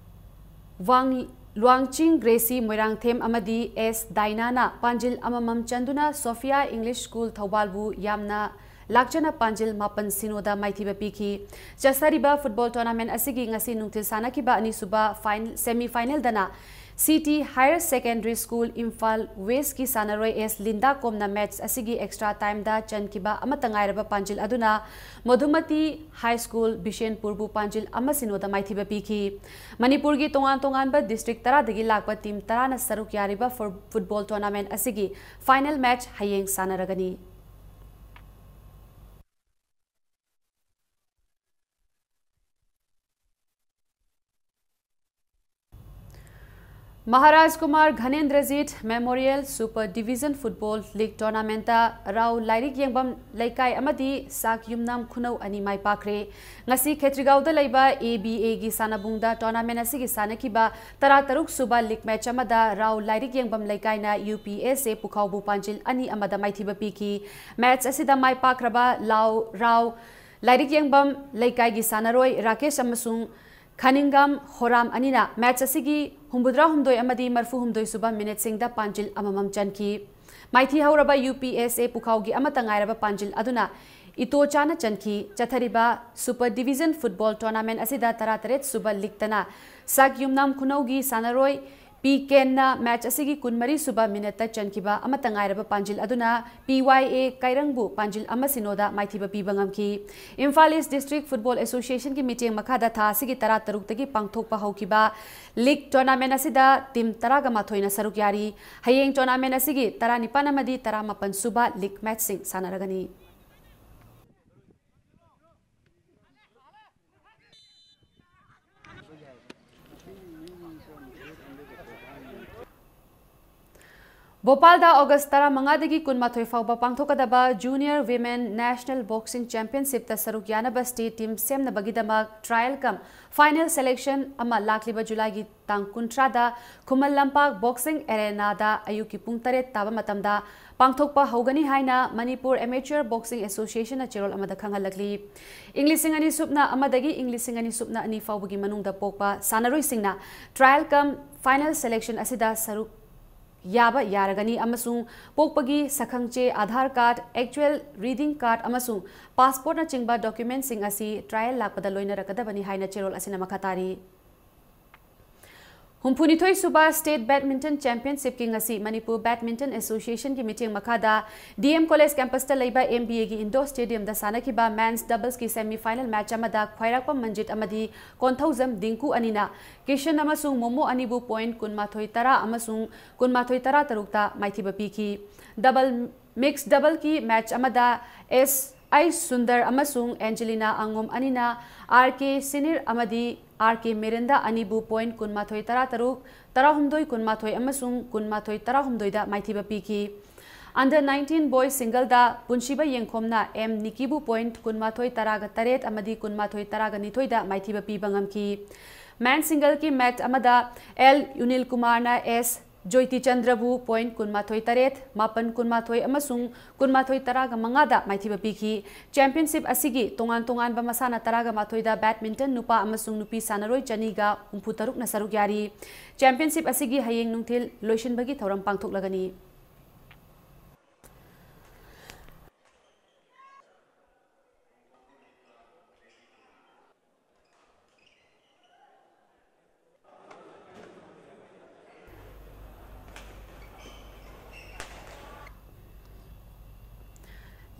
ꯋꯥꯡ-, ꯂ꯭ꯋꯥꯡꯆꯤꯡ ꯒ꯭ꯔꯦꯁꯤ ꯃꯣꯏꯔꯥꯡꯊꯦꯝ ꯑꯃꯗꯤ ꯑꯦꯁ ꯗꯥꯏꯅꯥꯅ ꯄꯥꯟꯖꯤꯜ ꯑꯃꯃꯝ ꯆꯟꯗꯨꯅ ꯁꯣꯐꯤꯌꯥ ꯏꯪꯂꯤꯁ ꯁ꯭ꯀꯨꯜ ꯊꯧꯕꯥꯜꯕꯨ ꯌꯥꯝꯅ ꯂꯥꯛꯆꯅ ꯄꯥꯟꯖꯤꯜ ꯃꯥꯄꯟ ꯁꯤꯅꯣꯗ ꯃꯥꯏꯊꯤꯕ ꯄꯤꯈꯤ꯫ ꯆꯠꯊꯔꯤꯕ ꯐꯨꯠꯕꯣꯜ ꯇꯣꯔꯅꯥꯃꯦꯟꯠ ꯑꯁꯤꯒꯤ ꯉꯁꯤ ꯅꯨꯡꯊꯤꯜ ꯁꯥꯟꯅꯈꯤꯕ ꯑꯅꯤꯁꯨꯕ ꯐꯥꯏꯟ-, ꯁꯦꯃꯤ ꯐꯥꯏꯅꯦꯜꯗꯅ C T higher secondary school Imphal ꯋꯦꯁ꯭ꯠꯀꯤ ꯁꯥꯟꯅꯔꯣꯏ ꯑꯦꯁ ꯂꯤꯟꯗꯥ ꯀꯣꯝꯅ ꯃꯦꯆ ꯑꯁꯤꯒꯤ ꯑꯦꯛꯁꯇ꯭ꯔꯥ ꯇꯥꯏꯝꯗ ꯆꯟꯈꯤꯕ ꯑꯃꯠꯇ ꯉꯥꯏꯔꯕ ꯄꯥꯟꯖꯤꯜ ꯑꯗꯨꯅ ꯃꯣꯙꯨꯃꯇꯤ ꯍꯥꯏ ꯁ꯭ꯀꯨꯜ ꯕꯤꯁꯦꯟꯄꯨꯔꯕꯨ ꯄꯥꯟꯖꯤꯜ ꯑꯃ ꯁꯤꯅꯣꯗ ꯃꯥꯏꯊꯤꯕ ꯄꯤꯈꯤ꯫ ꯃꯅꯤꯄꯨꯔꯒꯤ ꯇꯣꯉꯥꯟ ꯇꯣꯉꯥꯟꯕ ꯗꯤꯁꯇ꯭ꯔꯤꯛ ꯇꯔꯥꯗꯒꯤ ꯂꯥꯛꯄ ꯇꯤꯝ ꯇꯔꯥꯅ ꯁꯔꯨꯛ ꯌꯥꯔꯤꯕ ꯐꯨ-, ꯐꯨꯠꯕꯣꯜ ꯇꯣꯔꯅꯥꯃꯦꯟꯠ ꯑꯁꯤꯒꯤ ꯐꯥꯏꯅꯦꯜ ꯃꯦꯆ ꯍꯌꯦꯡ ꯁꯥꯟꯅꯔꯒꯅꯤ꯫ Maharaj Kumar Ghanendrajit memorial super division football league ꯇꯣꯔꯅꯥꯃꯦꯟꯠꯇ ꯔꯥꯎ ꯂꯥꯏꯔꯤꯛ ꯌꯦꯡꯐꯝ ꯂꯩꯀꯥꯏ ꯑꯃꯗꯤ ꯁꯥꯛ ꯌꯨꯝꯅꯥꯝ ꯈꯨꯅꯧ ꯑꯅꯤ ꯃꯥꯏ ꯄꯥꯛꯈ꯭ꯔꯦ꯫ ꯉꯁꯤ ꯈꯦꯇ꯭ꯔꯤꯒꯥꯎꯗ ꯂꯩꯕ ꯑꯦ ꯕꯤ ꯑꯦꯒꯤ ꯁꯥꯟꯅꯕꯨꯡꯗ ꯇꯣꯔꯅꯥꯃꯦꯟꯠ ꯑꯁꯤꯒꯤ ꯁꯥꯟꯅꯈꯤꯕ ꯇꯔꯥꯇꯔꯨꯛ ꯁꯨꯕ ꯂꯤꯒ ꯃꯦꯆ ꯑꯃꯗ Rao Lairik ꯌꯦꯡꯐꯝ ꯂꯩꯀꯥꯏꯅ U P S ꯑꯦ ꯄꯨꯈꯥꯎꯕꯨ ꯄꯥꯟꯖꯤꯜ ꯑꯅꯤ ꯑꯃꯗ ꯃꯥꯏꯊꯤꯕ ꯄꯤꯈꯤ꯫ ꯃꯦꯆ ꯑꯁꯤꯗ ꯃꯥꯏ ꯄꯥꯛꯈ꯭ꯔꯕ ꯂꯥꯎ-, ꯔꯥꯎ ꯂꯥꯏꯔꯤꯛ ꯌꯦꯡꯐꯝ ꯂꯩꯀꯥꯏꯒꯤ ꯁꯥꯟꯅꯔꯣꯏ ꯔꯥꯀꯦꯁ ꯑꯃꯁꯨꯡ ꯈꯅꯤꯡꯒꯥꯝ ꯍꯣꯔꯥꯝ ꯑꯅꯤꯅ ꯃꯦꯆ ꯑꯁꯤꯒꯤ ꯍꯨꯝꯐꯨꯇꯔꯥꯍꯨꯝꯗꯣꯏ ꯑꯃꯗꯤ ꯃꯔꯐꯨꯍꯨꯝꯗꯣꯏ ꯁꯨꯕ ꯃꯤꯅꯤꯠꯁꯤꯡꯗ ꯄꯥꯟꯖꯤꯜ ꯑꯃꯃꯝ ꯆꯟꯈꯤ꯫ ꯃꯥꯏꯊꯤ ꯍꯧꯔꯕ ꯌꯨ ꯄꯤ ꯑꯦꯁ ꯑꯦ ꯄꯨꯈꯥꯎꯒꯤ ꯑꯃꯠꯇ ꯉꯥꯏꯔꯕ ꯄꯥꯟꯖꯤꯜ ꯑꯗꯨꯅ ꯏꯇꯣꯆꯥꯅ ꯆꯟꯈꯤ꯫ ꯆꯠꯊꯔꯤꯕ ꯁꯨꯄꯔ ꯗꯤꯚꯤꯖꯟ ꯐꯨꯠꯕꯣꯜ ꯇꯣꯔꯅꯥꯃꯦꯟꯠ ꯑꯁꯤꯗ ꯇꯔꯥꯇꯔꯦꯠ ꯁꯨꯕ ꯂꯤꯛꯇꯅ ꯁꯛ ꯌꯨꯝꯅꯥꯝ ꯈꯨꯅꯧꯒꯤ ꯁꯥꯟꯅꯔꯣꯏ ꯄꯤ ꯀꯦꯟꯅ ꯃꯦꯆ ꯑꯁꯤꯒꯤ ꯀꯨꯟꯃꯔꯤ ꯁꯨꯕ ꯃꯤꯅꯠꯇ ꯆꯟꯈꯤꯕ ꯑꯃꯠꯇ ꯉꯥꯏꯔꯕ ꯄꯥꯟꯖꯤꯜ ꯑꯗꯨꯅ ꯄꯤ ꯋꯥꯏ ꯑꯦ ꯀꯥꯏꯔꯪꯕꯨ ꯄꯥꯟꯖꯤꯜ ꯑꯃ ꯁꯤꯅꯣꯗ ꯃꯥꯏꯊꯤꯕ ꯄꯤꯕ ꯉꯝꯈꯤ꯫ ꯏꯝꯐꯥꯜ ꯏꯁ ꯗꯤꯁꯇ꯭ꯔꯤꯛ ꯐꯨꯠꯕꯣꯜ ꯑꯦꯁꯣꯁꯤꯌꯦꯁꯟꯒꯤ ꯃꯤꯠꯌꯦꯡ ꯃꯈꯥꯗ ꯊꯥ ꯑꯁꯤꯒꯤ ꯇꯔꯥꯇꯔꯨꯛꯇꯒꯤ ꯄꯥꯡꯊꯣꯛꯄ ꯍꯧꯈꯤꯕ ꯂꯤꯛ ꯇꯣꯔꯅꯥꯃꯦꯟꯠ ꯑꯁꯤꯗ ꯇꯤꯝ ꯇꯔꯥꯒ ꯃꯥꯊꯣꯏꯅ ꯁꯔꯨꯛ ꯌꯥꯔꯤ꯫ ꯍꯌꯦꯡ ꯇꯣꯔꯅꯥꯃꯦꯟꯠ ꯑꯁꯤꯒꯤ ꯇꯔꯥꯅꯤꯄꯥꯟ ꯑꯃꯗꯤ ꯇꯔꯥꯃꯥꯄꯟ ꯁꯨꯕ ꯂꯤꯛ ꯃꯦꯆꯁꯤꯡ ꯁꯥꯟꯅꯔꯒꯅꯤ꯫ ꯚꯣꯄꯥꯜꯗ ꯑꯣꯒꯁ ꯇꯔꯥꯃꯉꯥꯗꯒꯤ ꯀꯨꯟꯃꯥꯊꯣꯏ ꯐꯥꯎꯕ ꯄꯥꯡꯊꯣꯛꯀꯗꯕ ꯖꯨꯅꯤꯌꯔ ꯋꯤꯃꯦꯟ ꯅꯦꯁꯅꯦꯜ ꯕꯣꯛꯁꯤꯡ ꯆꯦꯝꯄꯤꯌꯟꯁꯤꯞꯇ ꯁꯔꯨꯛ ꯌꯥꯅꯕ ꯁ꯭ꯇꯦꯠ ꯇꯤꯝ ꯁꯦꯝꯅꯕꯒꯤꯗꯃꯛ ꯇ꯭ꯔꯥꯌꯦꯜ ꯀꯝ ꯐꯥꯏꯅꯦꯜ ꯁꯦꯂꯦꯛꯁꯟ ꯑꯃ ꯂꯥꯛꯂꯤꯕ ꯖꯨꯂꯥꯏꯒꯤ ꯇꯥꯡ ꯀꯨꯟꯊ꯭ꯔꯥꯗ ꯈꯨꯃꯟ ꯂꯝꯄꯥꯛ ꯕꯣꯛꯁꯤꯡ ꯑꯦꯔꯦꯅꯥꯗ ꯑꯌꯨꯛꯀꯤ ꯄꯨꯡ ꯇꯔꯦꯠ ꯇꯥꯕ ꯃꯇꯝꯗ ꯄꯥꯡꯊꯣꯛꯄ ꯍꯧꯒꯅꯤ ꯍꯥꯏꯅ ꯃꯅꯤꯄꯨꯔ ꯑꯦꯃꯦꯆꯔ ꯕꯣꯛꯁꯤꯡ ꯑꯦꯁꯣꯁꯤꯌꯦꯁꯟꯅ ꯆꯦꯔꯣꯜ ꯑꯃꯗ ꯈꯪꯍꯜꯂꯛꯂꯤ꯫ ꯏꯪ ꯂꯤꯁꯤꯡ ꯑꯅꯤ ꯁꯨꯞꯅ ꯑꯃꯗꯒꯤ ꯏꯪ ꯂꯤꯁꯤꯡ ꯑꯅꯤ ꯁꯨꯞꯅ ꯑꯅꯤ ꯐꯥꯎꯕꯒꯤ ꯃꯅꯨꯡꯗ ꯄꯣꯛꯄ ꯁꯥꯟꯅꯔꯣꯏꯁꯤꯡꯅ ꯇ꯭ꯔꯥꯌꯦꯜ ꯀꯝ ꯐꯥꯏꯅꯦꯜ ꯁꯦꯂꯦꯛꯁꯟ ꯑꯁꯤꯗ ꯁꯔꯨꯛ ꯌꯥꯕ ꯌꯥꯔꯒꯅꯤ ꯑꯃꯁꯨꯡ ꯄꯣꯛꯄꯒꯤ ꯁꯛꯈꯪꯆꯦ, ꯑꯥꯙꯥꯔ ꯀꯥꯔꯗ, ꯑꯦꯛꯆꯨꯑꯦꯜ ꯔꯤꯗꯤꯡ ꯀꯥꯔꯗ ꯑꯃꯁꯨꯡ ꯄꯥꯁꯄꯣꯔꯠꯅꯆꯤꯡꯕ ꯗꯣꯀ꯭ꯌꯨꯃꯦꯟꯠꯁꯤꯡ ꯑꯁꯤ ꯇ꯭ꯔꯥꯌꯦꯜ ꯂꯥꯛꯄꯗ ꯂꯣꯏꯅꯔꯛꯀꯗꯕꯅꯤ ꯍꯥꯏꯅ ꯆꯦꯔꯣꯜ ꯑꯁꯤꯅ ꯃꯈꯥ ꯇꯥꯔꯤ꯫ ꯍꯨꯝꯐꯨꯅꯤꯊꯣꯏ ꯁꯨꯕ ꯁ꯭ꯇꯦꯠ ꯕꯦꯗꯃꯤꯟꯇꯟ ꯆꯦꯝꯄꯤꯌꯟꯁꯤꯞꯀꯤ ꯉꯁꯤ ꯃꯅꯤꯄꯨꯔ ꯕꯦꯗꯃꯤꯟꯇꯟ ꯑꯦꯁꯣꯁꯤꯌꯦꯁꯟꯒꯤ ꯃꯤꯠꯌꯦꯡ ꯃꯈꯥꯗ ꯗꯤ ꯑꯦꯝ ꯀꯣꯂꯦꯖ ꯀꯦꯝꯄꯁꯇ ꯂꯩꯕ ꯑꯦꯝ ꯕꯤ ꯑꯦꯒꯤ ꯏꯟꯗꯣꯔ ꯁ꯭ꯇꯦꯗꯤꯌꯝꯗ ꯁꯥꯟꯅꯈꯤꯕ ꯃꯦꯟꯁ ꯗꯕꯜꯁꯀꯤ ꯁꯦꯃꯤ ꯐꯥꯏꯅꯦꯜ ꯃꯦꯆ ꯑꯃꯗ ꯈ꯭ꯋꯥꯏꯔꯥꯛꯄꯝ ꯃꯟꯖꯤꯠ ꯑꯃꯗꯤ ꯀꯣꯟꯊꯧꯖꯝ ꯗꯤꯡꯀꯨ ꯑꯅꯤꯅ ꯀꯤꯁꯟ ꯑꯃꯁꯨꯡ ꯃꯣꯃꯣ ꯑꯅꯤꯕꯨ ꯄꯣꯏꯟꯠ ꯀꯨꯟꯃꯥꯊꯣꯏ ꯇꯔꯥ ꯑꯃꯁꯨꯡ ꯀꯨꯟꯃꯥꯊꯣꯏ ꯇꯔꯥꯇꯔꯨꯛꯇ ꯃꯥꯏꯊꯤꯕ ꯄꯤꯈꯤ꯫ ꯗꯕꯜ ꯃꯤꯛꯁ ꯗꯕꯜꯒꯤ ꯃꯦꯆ ꯑꯃꯗ ꯑꯦꯁ ꯑꯩꯆ ꯁꯨꯟꯗꯔ ꯑꯃꯁꯨꯡ ꯑꯦꯟꯖꯦꯂꯤꯅꯥ ꯑꯉꯣꯝ ꯑꯅꯤꯅ ꯑꯥꯔ ꯀꯦ ꯁꯤꯅꯤꯔ ꯑꯃꯗꯤ ꯑꯥꯔ ꯀꯦ ꯃꯤꯔꯤꯟꯗꯥ ꯑꯅꯤꯕꯨ ꯄꯣꯏꯟꯠ ꯀꯨꯟꯃꯥꯊꯣꯏ ꯇꯔꯥꯇꯔꯨꯛ, ꯇꯔꯥꯍꯨꯝꯗꯣꯏ ꯀꯨꯟꯃꯥꯊꯣꯏ ꯑꯃꯁꯨꯡ ꯀꯨꯟꯃꯥꯊꯣꯏ ꯇꯔꯥꯍꯨꯝꯗꯣꯏꯗ ꯃꯥꯏꯊꯤꯕ ꯄꯤꯈꯤ꯫ ꯑꯟꯗꯔ ꯅꯥꯏꯟꯇꯤꯟ ꯕꯣꯏꯁ ꯁꯤꯡꯒꯜꯗ ꯄꯨꯟꯁꯤꯕ ꯌꯦꯡꯈꯣꯝꯅ ꯑꯦꯝ ꯅꯤꯀꯤꯕꯨ ꯄꯣꯏꯟꯠ ꯀꯨꯟꯃꯥꯊꯣꯏ ꯇꯔꯥꯒ ꯇꯔꯦꯠ ꯑꯃꯗꯤ ꯀꯨꯟꯃꯥꯊꯣꯏ ꯇꯔꯥꯒ ꯅꯤꯊꯣꯏꯗ ꯃꯥꯏꯊꯤꯕ ꯄꯤꯕ ꯉꯝꯈꯤ꯫ ꯃꯦꯟ ꯁꯤꯡꯒꯜꯒꯤ ꯃꯦꯆ ꯑꯃꯗ ꯑꯦꯜ ꯌꯨꯅꯤꯜ ꯀꯨꯃꯥꯔꯅ ꯑꯦꯁ ꯖꯣꯏꯇꯤ ꯆꯟꯗ꯭ꯔꯕꯨ ꯄꯣꯏꯟꯠ ꯀꯨꯟꯃꯥꯊꯣꯏ ꯇꯔꯦꯠ, ꯃꯥꯄꯟ ꯀꯨꯟꯃꯥꯊꯣꯏ ꯑꯃꯁꯨꯡ ꯀꯨꯟꯃꯥꯊꯣꯏ ꯇꯔꯥꯒ ꯃꯉꯥꯗ ꯃꯥꯏꯊꯤꯕ ꯄꯤꯈꯤ꯫ ꯆꯦꯝꯄꯤꯌꯟꯁꯤꯞ ꯑꯁꯤꯒꯤ ꯇꯣꯉꯥꯟ ꯇꯣꯉꯥꯟꯕ ꯃꯁꯥꯟꯅ ꯇꯔꯥꯒ ꯃꯥꯊꯣꯏꯗ ꯕꯦꯗꯃꯤꯟꯇꯟ ꯅꯨꯄꯥ ꯑꯃꯁꯨꯡ ꯅꯨꯄꯤ ꯁꯥꯟꯅꯔꯣꯏ ꯆꯅꯤꯒ ꯍꯨꯝꯐꯨ ꯇꯔꯨꯛꯅ ꯁꯔꯨꯛ ꯌꯥꯔꯤ꯫ ꯆꯦꯝꯄꯤꯌꯟꯁꯤꯞ ꯑꯁꯤꯒꯤ ꯍꯌꯦꯡ ꯅꯨꯡꯊꯤꯜ ꯂꯣꯏꯁꯤꯟꯕꯒꯤ ꯊꯧꯔꯝ ꯄꯥꯡꯊꯣꯛꯂꯒꯅꯤ꯫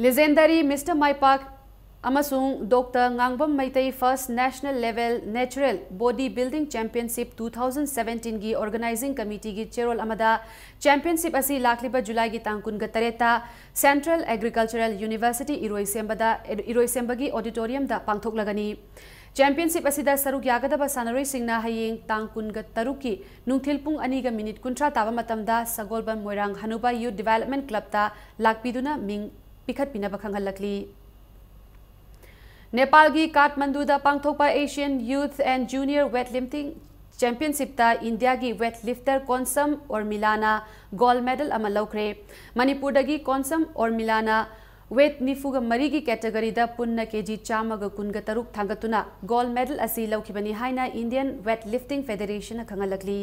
Legendary Mister ꯃꯥꯏꯄꯥꯛ ꯑꯃꯁꯨꯡ doctor Ngangbam Meitei First National Level Natural Body Building Championship two thousand seventeenꯒꯤ organizing committeeꯒꯤ ꯆꯦꯔꯣꯜ ꯑꯃꯗ ꯆꯦꯝꯄꯤꯌꯟꯁꯤꯞ ꯑꯁꯤ ꯂꯥꯛꯂꯤꯕ ꯖꯨꯂꯥꯏꯒꯤ ꯇꯥꯡ ꯀꯨꯟꯒ ꯇꯔꯦꯠꯇ Central Agricultural University ꯏꯔꯣꯏꯁꯦꯝꯕꯗ, ꯏꯔꯣꯏꯁꯦꯝꯕꯒꯤ auditoriumꯗ ꯄꯥꯡꯊꯣꯛꯂꯒꯅꯤ꯫ ꯆꯦꯝꯄꯤꯌꯟꯁꯤꯞ ꯑꯁꯤꯗ ꯁꯔꯨꯛ ꯌꯥꯒꯗꯕ ꯁꯥꯟꯅꯔꯣꯏꯁꯤꯡꯅ ꯍꯌꯦꯡ ꯇꯥꯡ ꯀꯨꯟꯒ ꯇꯔꯨꯛꯀꯤ ꯅꯨꯡꯊꯤꯜ ꯄꯨꯡ ꯑꯅꯤꯒ ꯃꯤꯅꯤꯠ ꯀꯨꯟꯊ꯭ꯔꯥ ꯇꯥꯕ ꯃꯇꯝꯗ ꯁꯒꯣꯜꯕꯟ ꯃꯣꯏꯔꯥꯡ ꯍꯅꯨꯕ Youth Development Clubꯇ ꯂꯥꯛꯄꯤꯗꯨꯅ ꯃꯤꯡ ꯄꯤꯈꯠꯄꯤꯅꯕ ꯈꯪꯍꯜꯂꯛꯂꯤ꯫ ꯅꯦꯄꯥꯜꯒꯤ ꯀꯥꯊꯃꯟꯗꯨꯗ ꯄꯥꯡꯊꯣꯛꯄ Asian Youth and Junior Weightlifting Championshipꯇ ꯏꯟꯗꯤꯌꯥꯒꯤ weightlifter ꯀꯣꯟꯁꯝ ꯑꯣꯔꯃꯤꯂꯥꯅ gold medal ꯑꯃ ꯂꯧꯈ꯭ꯔꯦ꯫ ꯃꯅꯤꯄꯨꯔꯗꯒꯤ ꯀꯣꯟꯁꯝ ꯑꯣꯔꯃꯤꯂꯥꯅ weight ꯅꯤꯐꯨꯒ ꯃꯔꯤꯒꯤ categoryꯗ ꯄꯨꯟꯅ ꯀꯦꯖꯤ ꯆꯥꯝꯃꯒ ꯀꯨꯟꯒ ꯇꯔꯨꯛ ꯊꯥꯡꯒꯠꯇꯨꯅ gold medal ꯑꯁꯤ ꯂꯧꯈꯤꯕꯅꯤ ꯍꯥꯏꯅ Indian Weightlifting Federationꯅ ꯈꯪꯍꯜꯂꯛꯂꯤ꯫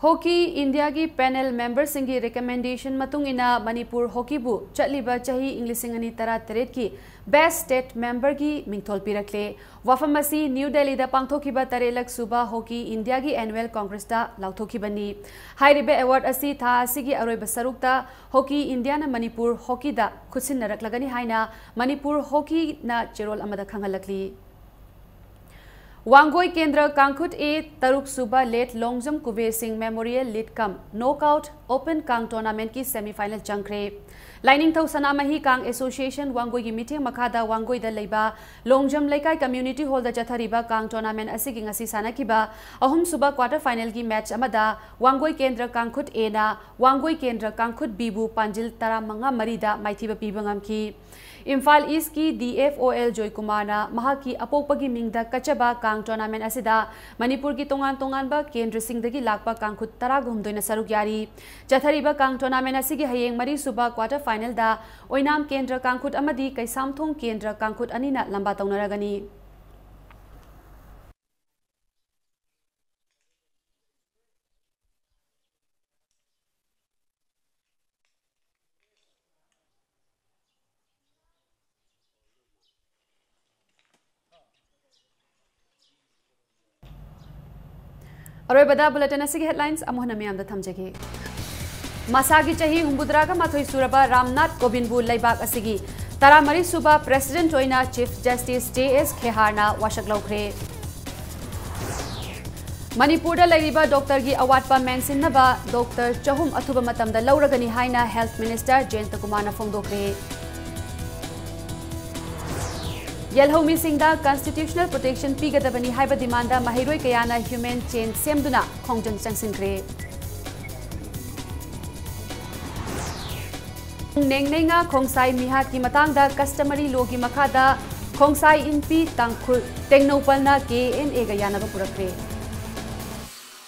ꯍꯣꯀꯤ ꯏꯟꯗꯤꯌꯥꯒꯤ ꯄꯦꯅꯦꯜ ꯃꯦꯝꯕꯔꯁꯤꯡꯒꯤ ꯔꯤꯀꯃꯦꯟꯗꯦꯁꯟ ꯃꯇꯨꯡ ꯏꯟꯅ ꯃꯅꯤꯄꯨꯔ ꯍꯣꯀꯤꯕꯨ ꯆꯠꯂꯤꯕ ꯆꯍꯤ ꯏꯪ ꯂꯤꯁꯤꯡ ꯑꯅꯤ ꯇꯔꯥꯇꯔꯦꯠꯀꯤ ꯕꯦꯁ ꯁ꯭ꯇꯦꯠ ꯃꯦꯝꯕꯔꯒꯤ ꯃꯤꯡꯊꯣꯜ ꯄꯤꯔꯛꯂꯦ꯫ ꯋꯥꯐꯝ ꯑꯁꯤ ꯅ꯭ꯌꯨ ꯗꯦꯜꯂꯤꯗ ꯄꯥꯡꯊꯣꯛꯈꯤꯕ ꯇꯔꯦꯠꯂꯛ ꯁꯨꯕ ꯍꯣꯀꯤ ꯏꯟꯗꯤꯌꯥꯒꯤ ꯑꯦꯅꯨꯋꯦꯜ ꯀꯣꯡꯒ꯭ꯔꯦꯁꯇ ꯂꯥꯎꯊꯣꯛꯈꯤꯕꯅꯤ꯫ ꯍꯥꯏꯔꯤꯕ ꯑꯦꯋꯥꯔꯗ ꯑꯁꯤ ꯊꯥ ꯑꯁꯤꯒꯤ ꯑꯔꯣꯏꯕ ꯁꯔꯨꯛꯇ ꯍꯣꯀꯤ ꯏꯟꯗꯤꯌꯥꯅ ꯃꯅꯤꯄꯨꯔ ꯍꯣꯀꯤꯗ ꯈꯨꯠꯁꯤꯟꯅꯔꯛꯂꯒꯅꯤ ꯍꯥꯏꯅ ꯃꯅꯤꯄꯨꯔ ꯍꯣꯀꯤꯅ ꯆꯦꯔꯣꯜ ꯑꯃꯗ ꯈꯪꯍꯜꯂꯛꯂꯤ꯫ ꯋꯥꯡꯒꯣꯏ ꯀꯦꯟꯗ꯭ꯔ ꯀꯥꯡꯈꯨꯠ A ꯇꯔꯨꯛ ꯁꯨꯕ ꯂꯦꯠ ꯂꯣꯡꯖꯝ ꯀꯨꯕꯦꯔ ꯁꯤꯡ ꯃꯦꯃꯣꯔꯤꯌꯦꯜ ꯂꯤꯠ ꯀꯝ ꯅꯣꯛ ꯑꯥꯎꯠ ꯑꯣꯄꯟ ꯀꯥꯡ ꯇꯣꯔꯅꯥꯃꯦꯟꯠꯀꯤ ꯁꯦꯃꯤ ꯐꯥꯏꯅꯦꯜ ꯆꯪꯈ꯭ꯔꯦ꯫ ꯂꯥꯏꯅꯤꯡꯊꯧ ꯁꯅꯥꯃꯍꯤ ꯀꯥꯡ ꯑꯦꯁꯣꯁꯤꯌꯦꯁꯟ ꯋꯥꯡꯒꯣꯏꯒꯤ ꯃꯤꯠꯌꯦꯡ ꯃꯈꯥꯗ ꯋꯥꯡꯒꯣꯏꯗ ꯂꯩꯕ ꯂꯣꯡꯖꯝ ꯂꯩꯀꯥꯏ ꯀꯝꯃ꯭ꯌꯨꯅꯤꯇꯤ ꯍꯣꯜꯗ ꯆꯠꯊꯔꯤꯕ ꯀꯥꯡ ꯇꯣꯔꯅꯥꯃꯦꯟꯠ ꯑꯁꯤꯒꯤ ꯉꯁꯤ ꯁꯥꯟꯅꯈꯤꯕ ꯑꯍꯨꯝꯁꯨꯕ ꯀ꯭ꯋꯥꯔꯇꯔ ꯐꯥꯏꯅꯦꯜꯒꯤ ꯃꯦꯠꯆ ꯑꯃꯗ ꯋꯥꯡꯒꯣꯏ ꯀꯦꯟꯗ꯭ꯔ ꯀꯥꯡꯈꯨꯠ Aꯅ ꯋꯥꯡꯒꯣꯏ ꯀꯦꯟꯗ꯭ꯔ ꯀꯥꯡꯈꯨꯠ Bꯕꯨ ꯄꯥꯟꯖꯤꯜ ꯇꯔꯥꯃꯉꯥ ꯃꯔꯤꯗ ꯃꯥꯏꯊꯤꯕ ꯄꯤꯕ ꯉꯝꯈꯤ꯫ Imphal ꯏꯁ꯭ꯠꯀꯤ D F O L ꯖꯣꯏꯀꯨꯃꯥꯔꯅ ꯃꯍꯥꯛꯀꯤ ꯑꯄꯣꯛꯄꯒꯤ ꯃꯤꯡꯗ ꯀꯠꯆꯕ ꯀꯥꯡ ꯇꯣꯔꯅꯥꯃꯦꯟꯠ ꯑꯁꯤꯗ ꯃꯅꯤꯄꯨꯔꯒꯤ ꯇꯣꯉꯥꯟ ꯇꯣꯉꯥꯟꯕ ꯀꯦꯟꯗ꯭ꯔꯁꯤꯡꯗꯒꯤ ꯂꯥꯛꯄ ꯀꯥꯡꯈꯨꯠ ꯇꯔꯥꯒ ꯍꯨꯝꯗꯣꯏꯅ ꯁꯔꯨꯛ ꯌꯥꯔꯤ꯫ ꯆꯠꯊꯔꯤꯕ ꯀꯥꯡ ꯇꯣꯔꯅꯥꯃꯦꯟꯠ ꯑꯁꯤꯒꯤ ꯍꯌꯦꯡ ꯃꯔꯤꯁꯨꯕ ꯀ꯭ꯋꯥꯔꯇꯔ ꯐꯥꯏꯅꯦꯜꯗ ꯑꯣꯏꯅꯥꯝ ꯀꯦꯟꯗ꯭ꯔ ꯀꯥꯡꯈꯨꯠ ꯑꯃꯗꯤ ꯀꯩꯁꯥꯝꯊꯣꯡ ꯀꯦꯟꯗ꯭ꯔ ꯀꯥꯡꯈꯨꯠ ꯑꯅꯤꯅ ꯂꯝꯕꯥ ꯇꯧꯅꯔꯒꯅꯤ꯫ ꯑꯔꯣꯏꯕꯗ ꯕꯨꯂꯦꯇꯤꯟ ꯑꯁꯤꯒꯤ ꯍꯦꯗꯂꯥꯏꯟꯁ ꯑꯃꯨꯛ ꯍꯟꯅ ꯃꯤꯌꯥꯝꯗ ꯊꯝꯖꯒꯦ꯫ ꯃꯁꯥꯒꯤ ꯆꯍꯤ ꯍꯨꯝꯐꯨꯇꯔꯥꯒ ꯃꯥꯊꯣꯏ ꯁꯨꯔꯕ ꯔꯥꯝꯅꯥꯊ ꯀꯣꯕꯤꯟꯕꯨ ꯂꯩꯕꯥꯛ ꯑꯁꯤꯒꯤ ꯇꯔꯥꯃꯔꯤ ꯁꯨꯕ ꯄ꯭ꯔꯦꯁꯤꯗꯦꯟꯠ ꯑꯣꯏꯅ ꯆꯤꯐ ꯖꯁꯇꯤꯁ J S ꯈꯦꯍꯥꯔꯅ ꯋꯥꯁꯛ ꯂꯧꯈ꯭ꯔꯦ꯫ ꯃꯅꯤꯄꯨꯔꯗ ꯂꯩꯔꯤꯕ ꯗꯣꯛꯇꯔꯒꯤ ꯑꯋꯥꯠꯄ ꯃꯦꯟꯁꯤꯟꯅꯕ ꯗꯣꯛꯇꯔ ꯆꯍꯨꯝ ꯑꯊꯨꯕ ꯃꯇꯝꯗ ꯂꯧꯔꯒꯅꯤ ꯍꯥꯏꯅ ꯍꯦꯜꯊ ꯃꯤꯅꯤꯁꯇꯔ ꯖꯌꯟꯇ ꯀꯨꯃꯥꯔꯅ ꯐꯣꯡꯗꯣꯛꯈ꯭ꯔꯦ꯫ ꯌꯦꯜꯍꯧꯃꯤꯁꯤꯡꯗ ꯀꯟꯁꯇꯤꯇ꯭ꯌꯨꯁꯅꯦꯜ ꯄ꯭ꯔꯣꯇꯦꯛꯁꯟ ꯄꯤꯒꯗꯕꯅꯤ ꯍꯥꯏꯕ ꯗꯤꯃꯥꯟꯗ ꯃꯍꯩꯔꯣꯏ ꯀꯌꯥꯅ ꯍ꯭ꯌꯨꯃꯦꯟ ꯆꯦꯟ ꯁꯦꯝꯗꯨꯅ ꯈꯣꯡꯖꯪ ꯆꯪꯁꯤꯟꯈ꯭ꯔꯦ꯫ ꯅꯦꯡꯅꯩꯉꯥ ꯈꯣꯡꯁꯥꯏ ꯃꯤꯍꯥꯠꯀꯤ ꯃꯇꯥꯡꯗ ꯀꯁꯇꯃꯔꯤ ꯂꯣꯒꯤ ꯃꯈꯥꯗ ꯈꯣꯡꯁꯥꯏ ꯏꯟꯄꯤ ꯇꯥꯡꯈꯨꯜ ꯇꯦꯡꯅꯧꯄꯜꯅ K N Aꯒ ꯌꯥꯅꯕ ꯄꯨꯔꯛꯈ꯭ꯔꯦ꯫